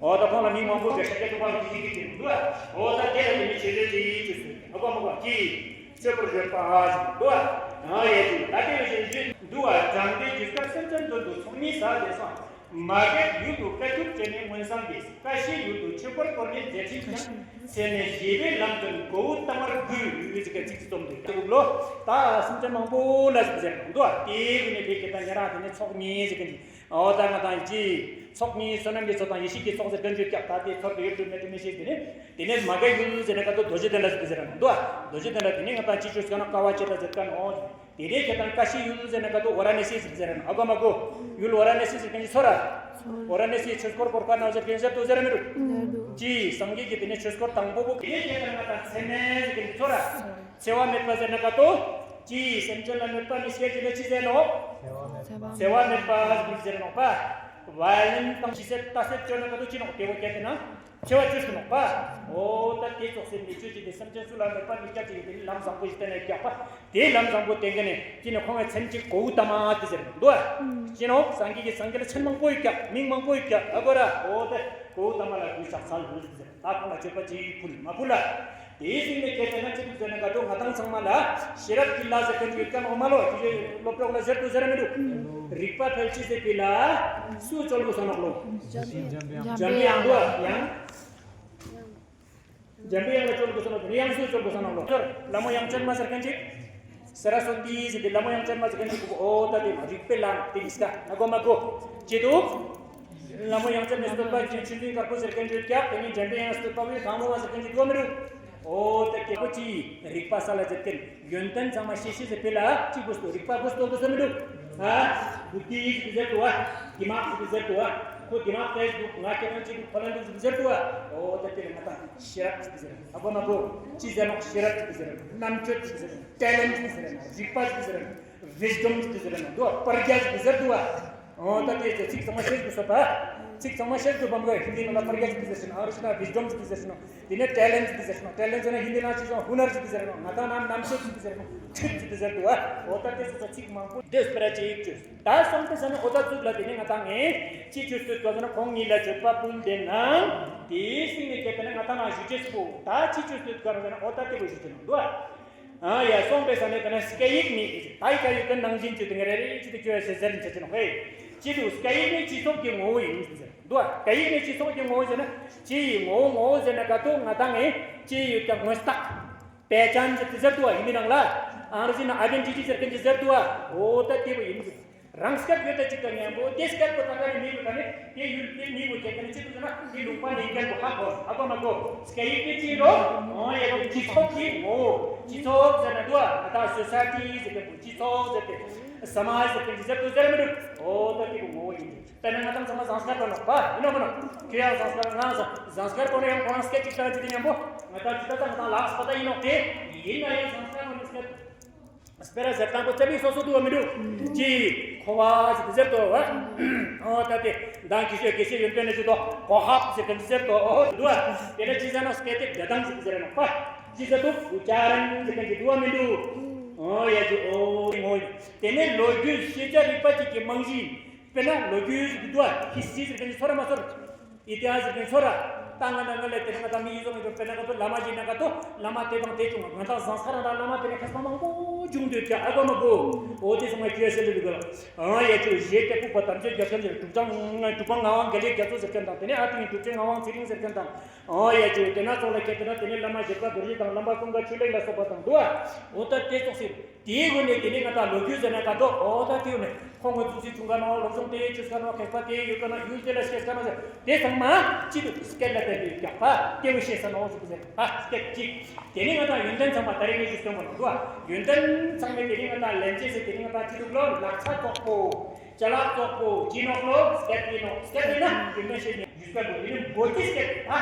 འོ་ད་ཁོང་ལ་མིང་མང་པོ་ཟེར་ཤཱཀྱ་ཐུབ་པ་ལ་ཅི་ཅི་ཅི་ཅི་འདུག་འོ་ད་དེ་ལ་དེ་ནི་ཆེ་ལེ་ཅི་ཅི་ཟེར་ཨ་ཁོ་མ་ཁོ་ཅི། ཆོས་སྐོར་བརྗོད་པ་ཟེར་འདུག་ཨ། ཡང་ཡེ་ཅི་ད་དེ་ལ་ཅི་ཞུ་འདུག་ཨ། དྲང་པོའི་རྒྱུད་སྐབས་སེམས་ཅན་དོན་དུ་ཚོགས་གཉིས་ཟ་ཟེར་སོང་། མ་གི་ཡུལ་དུ་བཀའ་བཅུ་སྤྱད་ནས་མངོན་བསམ་གྱིས། ཀ་ཤའི་ཡུལ་དུ་ཆོས་འཁོར་བསྐོར་ནས་མཛད་ཕྱིན་ཀྱང་། ཚེ་ནས་བཞེས་པའི་ལམ་དུ་མགོ་བོ་གཏང་བར་བསྐུལ་ཟེར་ག་ཚིག་རྩོམ་འདུག་ལོ། ད་སེམས་ཅན་མང་པོ་ལ་ཟེར་ཟེར་འདུག་དེའི་གུན་ནས་དེ་གི་ད་ཉེ་རང་དེ་ནས་ཚོགས་གཉིས་ཟེར་གི་འདི་ཨོ་ད་ང་དང་ཅི་ཚོགས་གཉིས་བསོད་ནམས་ཀྱི་ཚོགས་དང་ཡེ་ཤེས་ཀྱི་ཚོགས་ཟེར་ག་འཇུག་ཀྱག་ད་དེ་ཚོར་དུ་ཡོད་དུ་མེད་དུ་མི་ཤེས་དེ་ནས་དེ་ནས་མ་ག་ཡུལ་ཟེར་ན་ག་དུ་རྡོ་རྗེ་གདན་ལ་ཟེར་ཟེར་འདུག་རྡོ་རྗེ་གདན་ལ་དེ་ནས་ང་དང་ཅི་ཆོས་ཟེར་ན་དཀའ་བ་སྤྱད་ད་ཟེར་ག་ནོ། དེ་ནས་ཁྱེད་དང་ཀ་ཤི་ཡུལ་ཟེར་ན་ག་དུ་ཝ་ར་ཎ་སི་ཟེར་ཟེར་ན་ཨ་ག་མ་གོ། ཡུལ་ཝ་ར་ཎ་སི་ཟེར་མཁན་གྱི་ཚོ་ར། ཝ་ར་ཎ་སི་ཆོས་འཁོར་བསྐོར་མཁན་ནང་ཟེར་མཁན་ཟེར་དུ་ཟེར་མི་འདུག་ཅི་སངས་རྒྱས་ཀྱི་དེ་ནས་ཆོས་འཁོར་དང་པོ་པོ་དེ་ནས་ཁྱེད་དང་ང་དང་འཚེ་མེད་ཟེར་མཁན་གྱི་ཚོ་ར། འཚེ་བ་མེད་པ་ཟེར་ན་ག་དུ། ཅི་སེམས་ཅན་ལ་གནོད་པ་མི་བྱེད་ཅེས་ལ་ཅི་ཟེར་ནོ། འཚེ་བ་མེད་པ་ཟེར་ནོ་པ། ཝ་ཡ་ལན་དང་ཅི་ཟེར་ད་ཟེར་བཅོས་ན་ག་དུ་ཅི་ནོ་དེ་བོ་ཁྱེད་དེ་ན། འཚེ་བ་བཅོས་སུ་ནོག་པ། འོ་ད་དེ་ཙོགས་སེ་མི་བཅོས་ཀྱི་དེ་སེམས་ཅན་སུ་ལ་གནོད་པ་མི་བྱ་ཅིག་ཡོད་དེ་ནི་ལམ་བཟང་པོ་ཞིག་བསྟན་ནས་རྒྱག་པ། དེ་ལམ་བཟང་པོ་བསྟན་མཁན་ནི་ཅི་ནི་ཁོང་གི་མཚན་གཅིག་གོའུ་ཏ་མ་དེ་ཟེར་འདུག་ཨ། ཅི་ནོ་སངས་རྒྱས་ཀྱི་སངས་རྒྱས་ལ་མཚན་མང་པོ་ཡོད་ཀྱག་མིང་མང་པོ་ཡོད་ཀྱག་ཨ་གོ་ར་འོ་དེ་གོའུ་ཏ་མ་ལ་གུས་ཕྱག་འཚལ་ལོ་ཟེར་ད་ཁོང་ལ་མཆོད་པ་ཅི་ཕུལ་མ་ཕུལ་ལ། དེའི་སྟེང་ནས་ཁྱེད་དེ་ན་ཅི་འདུག་ཟེར་ན་ག་དུ་ང་དང་ཚང་མ་ལ་ཤེས་རབ་ཀྱི་ལྷ་ཟེར་མཁན་ཡོད་ཀྱང་འོ་མ་ལོ་ཅི་ཅི་སློབ་གྲོགས་ལ་ཟེར་དུ་ཟེར་མི་འདུག་རིག་པ་ཕལ་ཆེར་ཟེར་པའི་ལ་སུ་བཅོལ་དགོས་སོང་ནོག་ལོ། འཇམ་པའི་དབྱངས་འདུག་ཡང་། འཇམ་པའི་དབྱངས་ལ་བཅོལ་དགོས་སོང་ནོག་དེ་ནས་དབྱངས་སུ་བཅོལ་དགོས་སོང་ནོག་ལོ། ལྷ་མོ་དབྱངས་ཅན་མ་ཟེར་མཁན་ཅིག་སེ་ར་སོན་ཏི་ཟེར་ཏེ་ལྷ་མོ་དབྱངས་ཅན་མ་ཟེར་མཁན་ཅིག་འོ་ད་དེ་མ་རིག་པའི་ལམ་དེ་གིས་ཀ་ན་གོ་མ་གོ། ཅི་འདུག་ལྷ་མོ་དབྱངས་ཅན་མའི་བསྟོད་པ་ཅན་ཆུ་འཛིན་དཀར་པོ་ཟེར་མཁན་ཅིག་ཀྱག་དེ་ནས་འཇམ་པའི་དབྱངས་བསྟོད་པ་བས་གང་མོ་བ་ཟེར་མཁན་ཅིག་འདུག་མི་འདུག་འོ་ད་དེ་ཀོ་ཅི་རིག་པ་ས་ལ་ཟེར་མཁན། ཡོན་ཏན་ཚང་མ་ཤེས་ཤེས་ཟེར་དཔེ་ལ་གཅིག་པུ་སྟོ་རིག་པ་པུ་སྟོ་དགོས་སོ་མི་འདུག་ཨ། བུ་དི་ཟེར་དུ་བ། དི་མག་ཟེར་དུ་བ། ཁོ་དི་མག་ཏེ་འདུག་ང་ཁྱེད་རང་གཅིག་པུ་ཁོ་ལ་འདུག་ཟེར་དུ་བ། འོ་ད་དེ་ལ་ང་དང་ཤེས་རབ་ཟེར་ཨ་གོ་མ་གོ། ཅི་ཟེར་ནོ་ཤེས་རབ་ཟེར་རྣམ་དཔྱོད་ཟེར་ཊེ་ལེན་ཊི་ཟེར་རིག་པ་ཟེར་ཝི་སི་ཌམ་ཟེར་དུ་བ་པར་རྒྱ་ཟེར་དུ་བ། འོ་ད་དེ་ཚེ་ཚིག་ཚང་མ་ཤེས་དགོས་སོ་པ། ཚིག་ཚང་མ་ཤེས་དགོས་པ་མ་གོ་ཧིན་དི་ནང་ལ་པར་རྒྱ་ཟེར་ཟེར་ཨང་རེ་ཟི་ན་ཝི་སི་ཌམ་ཟེར་ནོ། དེ་ནས་ཊེ་ལེན་ཊི་ཟེར་ནོ། ཊེ་ལེན་ཊི་ཟེར་ན་ཧིན་དི་ནང་ཅི་ཟེར་ཧུ་ནར་ཟེར་ཟེར་ནོ། ང་དང་ནང་རྣམ་དཔྱོད་ཟེར་ཟེར་ནོ། ཁྲིད་ཟེར་ཟེར་དུ་བ། འོ་ད་དེ་ཚོ་ཚིག་མང་པོ་འདོད་སྤེ་ར་ཅིག་བཅོས། ད་སོང་དེ་ཟ་ནི་འོ་ད་ཚུགས་ལ་དེ་ནས་ང་དང་ངས་ཅི་བཅོས་སྟོད་ག་ཟེར་ན་ཁོང་གཉིས་ལ་བཅོས་པ་ཕུལ་དེ་ནང་དེའི་སྟེང་ནས་སྐད་དེ་ནས་ང་དང་ནང་ཞུ་ཅེས་པོ་ད་ཅི་བཅོས་སྟོད་ག་ཟེར་ན་འོ་ད་དེ་བོ་ཞུ་ཅེས་ནང་འདུག་ཨ། ཨ་ཡ་སོང་པའི་ས་ནས་དེ་ན་སྐད་ཡིག་ནི་ད་ཡི་ག་ཡོད་ཀྱི་ནང་བཞིན་གྱི་དེ་ངས་རེ་རེ་ཅི་དེ་བཅོས་ཟེར་ཟེར་ནས་བྱེད་ཀྱི་ནོ་ཧེ། ཅི་དུ་སྐད་ཡིག་ནི་སྤྱི་ཚོགས་ཀྱི་ངོ་བོ་ཡིན་ཟེར། འདུག་བ། སྐད་ཡིག་ནི་སྤྱི་ཚོགས་ཀྱི་ངོ་བོ་ཟེར་ན། སྤྱི་ཡི་ངོ་བོ་ངོ་བོ་ཟེར་ན་ག་དུ་ང་དང་ངས་སྤྱི་ཡི་ཡོད་ཀྱང་ངོས་རྟགས། པེ་ཅན་ཟེར་དེ་ཟེར་དུ་བ་ཡིན་མི་ནང་ལ། ཨང་རེ་ཟི་ན་ཨའི་ཌེན་ཊི་ཊི་ཟེར་མཁན་ཅིག་ཟེར་དུ་བ། འོ་ད་དེ་བོ་ཡིན་ཟེར། རང་སྐད་ཡོད་ད་ཅིག་ག་མཉམ་པོ་དེ་སྐད་པོ་ད་ག་ནས་མི་བོ་ད་ནས་དེ་ཡུལ་དེ་མི་བོ་ཅེ་ག་ནས་ཅི་དུ་ཟེར་ན་དེ་ལུང་པ་ནས་སྐད་པོ་ཧ་གོ་ཧ་གོ་མ་གོ། སྐད་ཡིག་དེ་ཅི་རོ། འོ་ཡ་དེ་སྤྱི་ཚོགས་ཀྱི་ངོ་བོ། སྤྱི་ཚོགས་ཟེར་ན་དུ་བ་ད་སོ་སའི་ཊི་ཟེར་མཁན་པོ་སྤྱི་ཚོགས་ཟེར་ཏེ། ས་མ་ཟེར་མཁན་ཅིག་ཟེར་དུ་ཟེར་མི་འདུག་འོ་ད་དེ་བོ་ངོ་བོ་ཡིན། དཔེར་ན་ང་ཚང་ཚང་མ་ཟངས་དཀར་པོ་ནོག་པ་ཡིན་ནོ་མིན་ནོ། ཁྱོད་ཡང་ཟངས་དཀར་ང་ཟངས་ཟངས་དཀར་པོ་ནས་ཡང་ཁོ་རང་སྐད་ཅིག་བཏང་ཅི་དེ་མཉམ་པོ་ང་ད་ཅི་ད་ད་ང་ད་ལགས་པ་ད་ཡིན་ནོག་དེ་ཡིན་ན་ཡང་ཟངས་དཀར་པོ་ནས་སྐད་ སྤེ་ར་ཟེར་དང་པོ་རྩ་བའི་སོ་སོ་དུ་བ་མི་འདུག་ཅི། ཁོ་བ་ཟེར་ཏེ་ཟེར་དོ་བ། ཨོ་ད་དེ་མདང་དགེ་བཤེས་དགེ་བཤེས་ཡོན་ཏན་ནས་ཞུ་དོ་གོ་ཧབ་ཟེར་གི་ཟེར་དོ་ཨོ་འདུག་བ། དེ་ནས་ཅི་ཟེར་ན་སྐད་དེ་དག་དང་ཟེར་གི་ཟེར་ན་པ། ཅི་ཟེར་དོ་ཨུ་ཅ་རན་ཟེར་གི་འདུག་བ་མི་འདུག་ཨོ་ཡ་ཅི་ཨོ་ངོ་། དེ་ནས་ལོ་རྒྱུས་ཤེས་བྱ་རིག་པ་ཅིག་གི་རྨང་གཞི། དཔེར་ན་ལོ་རྒྱུས་ཟེར་གི་འདུག་བ་ཧི་སི་ཊི་རི་ཟེར་གི་ཚོར་ར་མ་ཚོར། ཨི་ཏི་ཧ་ཟེར་མཁན་ཚོ་ར། ད་ང་ན་ང་ལས་དེ་ནས་ང་ད་མི་ཡི་ཟོ་མི་འགྲོ་དཔེར་ན་ང་ཚོ་བླ་མ་ཞིག་ན་ག་ཏོ་བླ་མ་དེ་དང་དེ་བྱུང་ང་ད་བཟང་ས་ར་ད་བླ་མ་དེ་ནས་མཁས་པ་མང་པོ་བྱུང་འདུག་ཀྱ་ཨ་གོ་མ་གོ། འོ་དེ་སོང་ང་ཁྱོད་ཤེས་ལེ་འདུག་ག་ཨང་ཡ་ཁྱོད་གཞས་དེ་ཕུག་པ་དམ་ཆོས་རྒྱལ་ཁམས་ཟེར་གྲུབ་ཚང་གྲུབ་པ་ངག་དབང་དགེ་ལེགས་རྒྱ་མཚོ་ཟེར་མཁན་དང་དེ་ནས་ཨ་ཏིང་གྲུབ་ཆེན་ངག་དབང་ཚེ་རིང་ཟེར་མཁན་དང་། ཨང་ཡ་ཁྱོད་དེ་ན་ཚོགས་ལ་ཁྱེད་དེ་ན་དེ་ནས་བླ་མ་བཞི་པ་རྡོ་རྗེ་དང་བླ་མ་ཀུན་དགའ་ཆོས་གླིང་ལ་སོགས་པ་དང་འདུག་ཨ། འོ་ད་དེ་ཚོགས་ཟེར། དེའི་སྒོ་ནས་དེ་ནས་ང་དང་ལོ་རྒྱུས་ཟེར་ན་ག་དོ་ཨོ་ད་དེའུ་ནས་ཁོང་གི་གཙུག་སྲིད་ཆུང་ག་ནོ་སློབ་སྦྱོང་དེ་ཆུ་ས་ནོ་མཁས་པ་དེ་ཡོད་ག་ནོ་ཡུལ་དེ་ལ་སྐྱེས་ས་ནོ་ཟེར་དེ་ཚང་མ་སྐྱིད་སྡུག་སྐད་ལ་བརྟེན་ཏེ་ཡོད་ཀྱང་ཨ་དེའུ་ཤེས་ས་ནོ་ཟེར་ཟེར་ཨ་སྐད་ཅིག་དེ་ནས་ང་དང་ཡོན་ཏན་ཚང་མ་ད་རེས་ངས་ཞུ་སྟོན་པ་ནོ་འདུག་ཨ། ཡོན་ཏན་ཚང་མས་དེ་ནས་ང་དང་ལན་ཅེས་ཟེར་དེ་ནས་ང་དང་སྐྱིད་སྡུག་ལོ་ལག་ཆ་བཙོག་པོ་ཅ་ལག་བཙོག་པོ་ཅི་ནོག་ལོ་སྐད་ཡིན་ནོ་སྐད་ཡིན་ན་ཡོན་ཏན་ཤེས་ནས་ཡུལ་སྐད་པོ་དེ་ནས་འབོད་ཀྱི་སྐད་ཨ།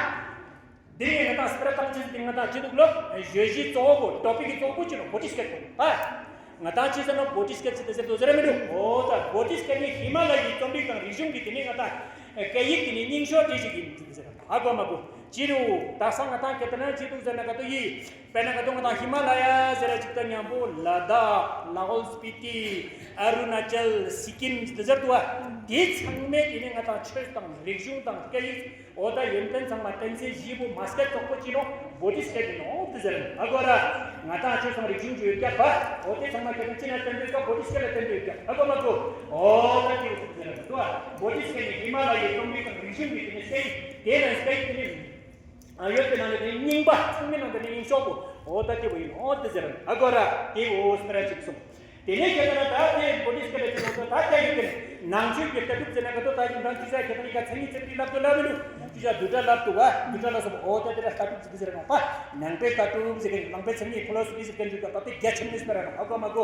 འདི་ཡིན་ང་དང་སྤེ་ར་བཏང་ཅི་འདི་ང་དང་ཅི་འདུག་ལོ། བརྗོད་གཞི་གཙོ་བོ་ཊོ་པིག་གི་གཙོ་བོ་ཅི་ནོ་བོ་ཊི་སྐད་དོ། ཨ། ང་དང་ཅི་ཟེར་ན་བོ་ཊི་སྐད་ཅི་དེ་ཟེར་དོ་ཟེར་མི་འདུག་ཨོ་ད་བོ་ཊི་སྐད་ནི་ཧི་མ་ལ་ཡའི་རྩོམ་རིག་དང་རིག་གཞུང་གི་དེ་ནི་ང་དང་སྐད་ཡིག་དེ་ནི་རྙིང་ཤོས་དེ་ཞིག་ཡིན་ཅི་ཟེར་ཨ་གོ་མ་གོ་ཅི་རུ་ད་ས་ང་དང་སྐད་དེ་ན་ཅི་འདུག་ཟེར་ན་ག་དོ་ཡི། དཔེར་ན་ག་དོ་ང་དང་ཧི་མ་ལ་ཡ་ཟེར་ར་ཅིག་ད་མཉམ་པོ་ལ་དྭགས་ལ་ཧོལ་སྤི་ཏི་ཨ་རུ་ན་ཅལ་སི་ཀིམ་ཅི་དེ་ཟེར་དུ་བ་དེ་ཚང་མས་དེ་ནི་ང་དང་ཆོས་དང་རིག་གཞུང་དང་སྐད་ཡིག་ཨོ་ད་ཡོན་ཏན་ཚང་མ་ཏན་ཚེ་བཞི་པོ་མ་སྐད་ཙོག་པོ་ཅི་ནོ་བོ་ཊི་སྐད་ཡིན་ནོ་དེ་ཟེར་ཨ་གོ་ར། ང་དང་ཆོས་དང་རིག་གཞུང་ཅི་ཡོད་ཀྱག་པ་ཨོ་དེ་ཚང་མ་སྐད་དང་ཅི་ན་ཏན་ཏོ་ཀ་བོ་ཊི་སྐད་ལ་ཏན་ཏོ་ཡོད་ཀྱག་ཨ་གོ་མ་གོ། ཨོ་ད་དེ་ཡོད་ཟེར་དུ་བ་བོ་ཊི་སྐད་ནི་ཧི་མ་ལ་ཡའི་རྩོམ་རིག་དང་རིག་གཞུང་གི་དེ་ནི་སྐད་དེ་ན་སྐད་དེ་ནི་ཡོད་པའི་ནང་ནས་དེ་ནི་རྙིང་པ་ཚང་མའི་ནང་དུ་ནི་རྙིང་ཤོས་པོ་ཨོ་ད་དེ་བོ་ཡིན་ནོ་དེ་ཟེར་ཨ་གོ་ར་དེ་བོ་སྤེ་ར་ཅིག་གསུངས། དེ་ནས་ཁྱེད་རང་ད་ལྟའི་བོ་ཊི་སྐད་ལ་ཅི་ལབ་ད་ལྟ་ཡོད་པའི་ནང་ཆོས་ཀྱི་ལྟ་གྲུབ་ཟེར་ན་ག་དོ་ད་ཡིན་དང་ཅི་ཟེར་ཁྱེད་རང་ཡི་ག་མཚན་ཉིད་ཚིག་འདི་ལབ་དུ་ལབ་མི་འདུག་ཅི་ཟེར་བསྡུས་གྲྭ་ལབ་དུ་བ་བསྡུས་གྲྭ་ལ་སོགས་པ་ཨོ་ད་དེ་ལ་ལྟ་གྲུབ་ཟེར་གི་ཟེར་གི་རེད་པ། ནང་པའི་ལྟ་གྲུབ་ཟེར་གི་ནང་པའི་མཚན་ཉིད་ཕི་ལོ་སོ་ཕི་ཟེར་གི་འདུག་ད་ལྟ་རྒྱ་ཆེན་མོ་ཟེར་ར་ཨ་གོ་མ་གོ།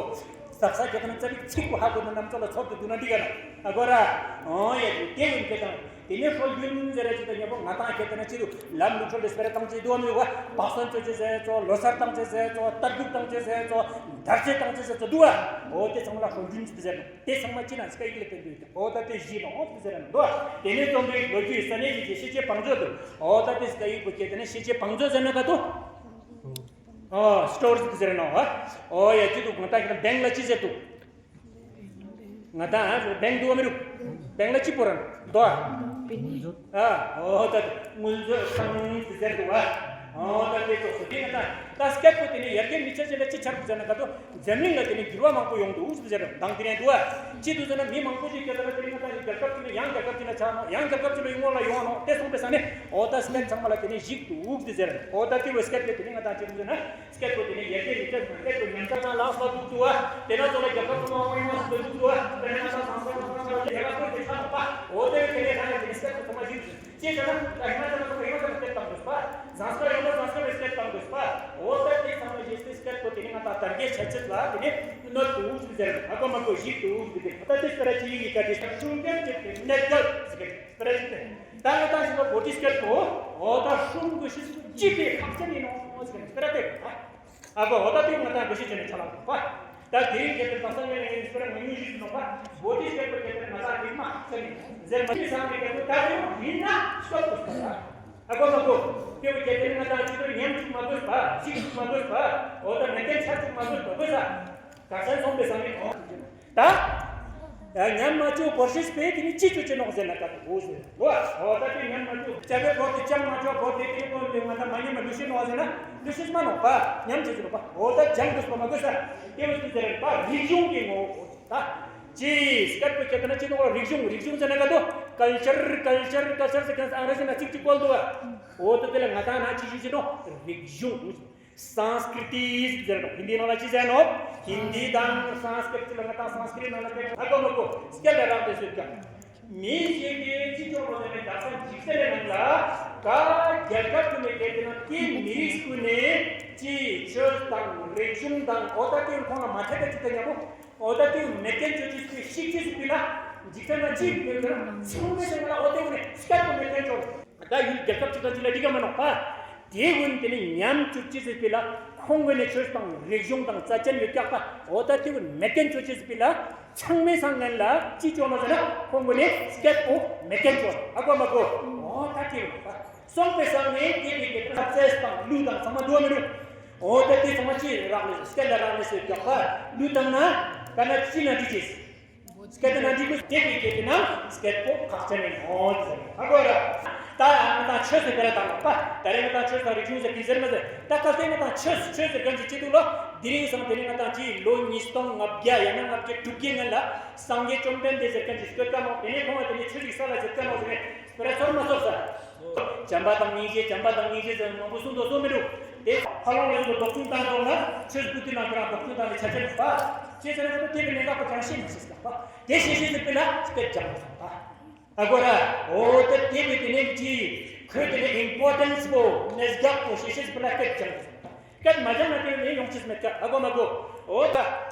ཟག་ས་ཁྱེད་རང་ཚ་བིག་ཚིག་པོ་ཧ་གོ་ན་རྣམ་ཚོགས་ལ་ཚོར་དུ་འདུག་ན་འགྲིག་ག་ན་ཨ་གོ་ར། ཨོ་ཡ་དེ་ཡིན་ཁྱེད་རང་། དེ་ནས་སྲོལ་རྒྱུན་ཟེར་ར་ཅིག་ད་ཉེ་པོ་ང་དང་ཁྱེད་དེ་ན་ཅི་རུ་ལམ་ལུགས་སྲོལ་དེ་སྤེ་ར་བཏང་ཅི་འདུག་མི་འདུག་བ། བག་སོན་གཅོད་ཅི་ཟེར་ཚོ་ལོ་སར་བཏང་ཅི་ཟེར་ཚོ་རྟ་རྒྱུག་བཏང་ཅི་ཟེར་ཚོ་དར་ཆེ་བཏང་ཅི་ཟེར་ཚོ་འདུག་བ། འོ་དེ་ཚང་མ་ལ་སྲོལ་རྒྱུན་ཅི་ཟེར་ནོ་དེ་ཚང་མ་ཅི་ན་སྐད་ཡིག་ལ་བརྟེན་དུས་འོ་ད་དེ་བཞི་ནོ་འོ་དེ་ཟེར་ནོ་འདུག་བ། དེ་ནས་རྩོམ་རིག་ལོ་རྒྱུས་ས་གནས་ཡིན་གྱི་ཤེས་བྱའི་བང་མཛོད་དུ་འོ་ད་དེ་སྐད་ཡིག་པོ་ཁྱེད་དེ་ན་ཤེས་བྱའི་བང་མཛོད་ཟེར་ན་ག་དུ། ཨོ་སི་ཊོར་ཟེར་ནོ་ཨ། ཨོ་ཡ་ཅི་འདུག་གང་ལྟར་ཁྱེད་རང་བེང་ལ་ཅི་ཟེར་འདུག་ང་དང་ཨ་བེང་འདུག་བ་མི་རུ། བེང་ལ་ཅི་པོ་རང་འདུག་ཨ། ཨོ་ད་དངུལ་མཛོད་ཁང་ཟེར་འདུག་ཨ། ཨོ་ད་དེ་ཙོགས་སུ་དེ་ང་དང་ད་སྐད་པོ་དེ་ནི་ཡར་རྒྱས་མི་ཆ་ཅི་ལ་ཅི་ཆར་པོ་ཟེར་ན་ག་དོ་འཛམ་གླིང་ལ་དེ་ནི་འགྱུར་བ་མང་པོ་ཡོང་འདུག་ཟེར་དང་དེ་རེད་འདུག་ཨ། ཅི་འདུག་ཟེར་ན་མི་མང་པོ་ཞིག་སྐད་ལ་དེ་ནི་ང་དང་རྒྱལ་ཁབ་ཅིག་ནས་ཡང་རྒྱལ་ཁབ་ཅིག་ལ་ཆགས་ནོ་ཡང་རྒྱལ་ཁབ་ཅིག་ལ་ཡོང་ལ་ཡོང་ནོ་དེ་སོང་པའི་ས་ནས་ཨོ་ད་སྐད་ཚང་མ་ལ་དེ་ནི་གཞིག་འདུག་ཟེར་ཨོ་ད་དེ་བས་སྐད་པོ་དེ་ནི་ང་དང་ཅི་འདུག་ཟེར་ན། སྐད་པོ་དེ་ནི་ཡར་རྒྱས་མི་ཆ་སྐད་པོ་ཉམས་ཆག་དང་ལག་སོགས་འདུག་ཏུ་བ། དེ་ན་ཚོ་ལ་རྒྱལ་ཁབ་ཚོ་མང་པོ་ཡོང་བ་འདུག་ཏུ་བ། དེ་ན་ཚོ་ཚང་ཚང་ཚང་ཚང་རྒྱལ་ཁབ་ཚོ་དེ་ཆགས་པ། འོ་དེ་དེ་ནས་ཁ་ནས་དེ་ནི་སྐད་པོ་ཚང་མ་ཞིག་ཅེས་བྱས་ན་ད་ཧི་མ་ཅལ་ཚོ་ཧི་མ་ཅལ་སྐད་བཏང་དགོས་པ། ཟངས་དཀར་ཡོང་ན་ཟངས་དཀར་སྐད་བཏང་དགོས་པ། འོ་ད་དེ་ཚང་མ་ཞིག་སྐད་པོ་དེ་ནི་ང་ད་དར་རྒྱས་ཆ་ཆེད་ལ་དེ་ནི་གནོད་དུ་ཟེར་ཨ་ཀ་མ་ཀོ་ཞིག་ཏུ་ཟེར་ད་ལྟ་དེ་སྐད་ཅིག་ཡིག་ག་དེ་ཤུགས་ཀྱང་ཅིག་གནད་གལ་ཟེར། སྤེ་ར་ཞིག་སྟེ། ད་ང་ད་ཞིག་ལ་བོ་ཊི་སྐད་པོ། འོ་ད་ཧྲུམ་གི་ཤི་སུ་ཅི་དེ་ཁག་ཅན་ཡིན་ནོ་ཟེར་སྤེ་ར་སྟེ། ཨ་གོ་འོ་ད་དེ་ང་ད་འགྲོ་ཤེས་ཅན་ནས་ཆ་ལག་པ། ད་དེ་རིང་སྐད་དེ་ད་སང་ཉིན་ནས་སྤེ་ར་ང་ཉུང་ཞིག་ནོ་པ། བོ་ཊི་སྐད་པོ་སྐད་དེ་ང་ད་དེ་མ་ཁག་ཅན་ཡིན་ཟེར་མ་ཅི་སང་གི་སྐད་པོ་ད་དེ་རིང་ཡིན་ན་སྐབས་དུ་སོང་ད། ཨ་གོ་མ་གོ། དེ་བོ་སྐད་དེ་ང་ད་ཅི་དོ་ཉམས་བཅུག་མ་དགོས་པ། ཅིག་བཅུག་མ་དགོས་པ། འོ་ད་མེ་སྐད་ཆ་བཅུག་མ་དགོས་པ་དགོས་ས། ག་ས་སོང་པའི་སང་ཉིན་ཨོ། ད། ཡ་ཉམས་མ་བཅུག་བོར་ཤེས་པས་དེ་ནི་ཅི་བཅུག་ཅི་ནོག་ཟེར་ན་ད་དུ་ཟེར། འོ་ད་དེ་ཉམས་མ་བཅུག་ཅ་བའི་བོར་དེ་ཅང་མ་བཅུག་བོར་དེ་དེ་ནི་ཀོན་དེ་ང་ད་མ་ཉམས་མ་ལུས་ཤེས་ནོག་ཟེར་ན་ལུས་ཤེས་མ་ནོག་པ། ཉམས་ཅི་ཟེར་ནོག་པ། འོ་ད་སྦྱང་དགོས་པ་མ་དགོས་ས། དེ་བས་ཟེར་པ་རིག་གཞུང་གི་ངོ་བོ་ད། ཅི་སྐད་པོ་སྐད་ན་ཅི་ནོག་རིག་གཞུང་རིག་གཞུང་ཟེར་ན་ག་དོ་ཀལ་ཅར་ཀལ་ཅར་ཀལ་ཅར་ཟེར་མཁན་ཨང་རེ་ཟི་ན་ཚིག་གཅིག་བཀོལ་འདུག་བ། འོ་ད་དེ་ལ་ང་ད་ན་ཅི་ཞུ་ཅི་ནོག་རིག་གཞུང་། སཾསྐྲྀཏི་ཟེར་རོ། ཧིན་དི་ནང་ལ་ཅི་ཟེར་ནོ། ཧིན་དི་དང་སཾསྐྲྀཏ་ལ་ང་དང་སཾསྐྲྀཏ་ནང་ལ་ཁྱེད་ཨ་གོ་མ་གོ་སྐད་ལ་རག་དེ་ཤོད་ཀྱང་། མི་ཞིག་གིས་ཅི་ཅོག་མོ་ཟེར་ནས་དག་ས་འཇིག་རྟེན་ནང་ལ་ད་རྒྱལ་ཁབ་ཀྱི་མི་སྐད་དེ་ན་དེ་མི་རིགས་ཀུན་ནས་ཅི་ཆོས་དང་རིག་གཞུང་དང་འོ་ད་དེ་ཁོང་ལ་མ་ཐད་པའི་ཅི་ད་ཉམ་པོ་འོ་ད་དེ་མེད་མཁན་ཆོས་ཅི་ཞིག་ཅི་ཞིག་ལ་འཇིག་རྟེན་ན་ཅི་ཡོད་ན་ཚང་མས་ཟེར་ན་འོ་དེ་ཀུན་ནས་སྐད་པོ་མེད་མཁན་ཆོས། ད་ཡུལ་རྒྱལ་ཁབ་ཅིག་དང་ཅིག་ལ་འགྲིག་ག་མ་ནོག་པ། དེ་ཀུན་དེ་ནི་ཉམས་བཅུག་ཅི་ཟེར་པའི་ལ་ ཁོང་གི་ནས་ཆོས་དང་རིག་གཞུང་དང་རྩ་ཅན་ཡོད་ཀྱག་པ། འོ་ད་དེ་གི་མེད་མཁན་ཆོས་ཅེས་པི་ལ་ཚང་མའི་སང་ངན་ལ་ཅི་ཅོ་ནོ་ཟེར་ན། ཁོང་གི་ནས་སྐད་པོ་མེད་མཁན་ཆོ། ཨ་གོ་མ་གོ། འོ་ད་དེ་གི་སོང་པའི་སང་ནས་དེ་གི་དེ་ལ་རྩེས་དང་གླུ་དང་ཚང་མ་འདུག་མི་འདུག་འོ་ད་དེ་ཚང་མ་ཅི་རག་ལས་སྐད་ལ་རག་ལས་སོ་ཀྱག་པ། གླུ་དང་ན་ཀ་ན་ཅི་ན་འདི་ཅེས། སྐད་དེ་ན་འདི་ཀུ་སྐད་པའི་སྐད་དེ་ན་སྐད་པོ་ཁག་ཅན་ནས་ཧོན་ཟེར་ཧ་གོ་ར། ད་ང་དང་ཆོས་སུ་དེ་ར་དང་པ། ད་རེ་ང་དང་ཆོས་དང་རིག་གཞུང་ཟེར་གི་ཟེར་མ་ཟེར། ད་གལ་ཏེ་ང་དང་ཆོས་ཆོས་ཟེར་གང་ཅི་ཅི་འདུག་ལོ། དེ་རིང་སང་དེ་རིང་ང་དང་ཅི་ལོ་ཉིས་སྟོང་ལྔ་བརྒྱ་ཡང་ན་ལྔ་བརྒྱ་དྲུག་བརྒྱའི་སྔན་ལ་སངས་རྒྱས་བཅོམ་ལྡན་འདས་ཟེར་གང་ཅི་སྐད་ཀ་མོ། དེ་ནས་ཁོང་ང་དེ་ནས་ཆོས་རིག་ས་ལ་ཟེར་ཀ་མོ་ཟེར་ནས་སྤེ་ར་ཚོར་མ་ཚོར་ས། བྱམས་པ་དང་སྙིང་རྗེ། བྱམས་པ་དང་སྙིང་རྗེ་ཟེར་མང་པོ་གསུངས་དོ་གསུངས་མི་འདུག་དེ་ཕ་ལོང་ལ་ཡོད་པའི་ལྡོག་ཅུང་བཏང་དོ་ན་ཆོས་སྐུ་དེ་ནང་ཁྱེད་རང་ལྡོག་ཅུང་བཏང་ནས་ཆ་ཆེན་པ་ཅེས་ཟེར་ན་ཁོ་དེ་གི་གནད་འགག་པོ་གང་ཤེས་མ་ཤེས་ཟེར་པ། དེ་ཤེས་ཤེས་ཟེར་པས་ན་སྐད་སྦྱང་དགོས་སོང་ད། ཨ་གོ་ར། འོ་དེ་དེ་བས་དེ་ནས་ཀྱི་ཁོས་དེ་ནས་ཨིམ་པོར་ཊན་སི་པོ་གནད་འགག་པོ་ཤེས་ཤེས་ཟེར་པས་ན་སྐད་སྦྱང་དགོས་སོང་ད། སྐད་མ་སྦྱང་ན་དེ་ནས་ཡོང་ཆེས་མེད་ཀ། ཨ་གོ་མ་གོ། འོ་ད།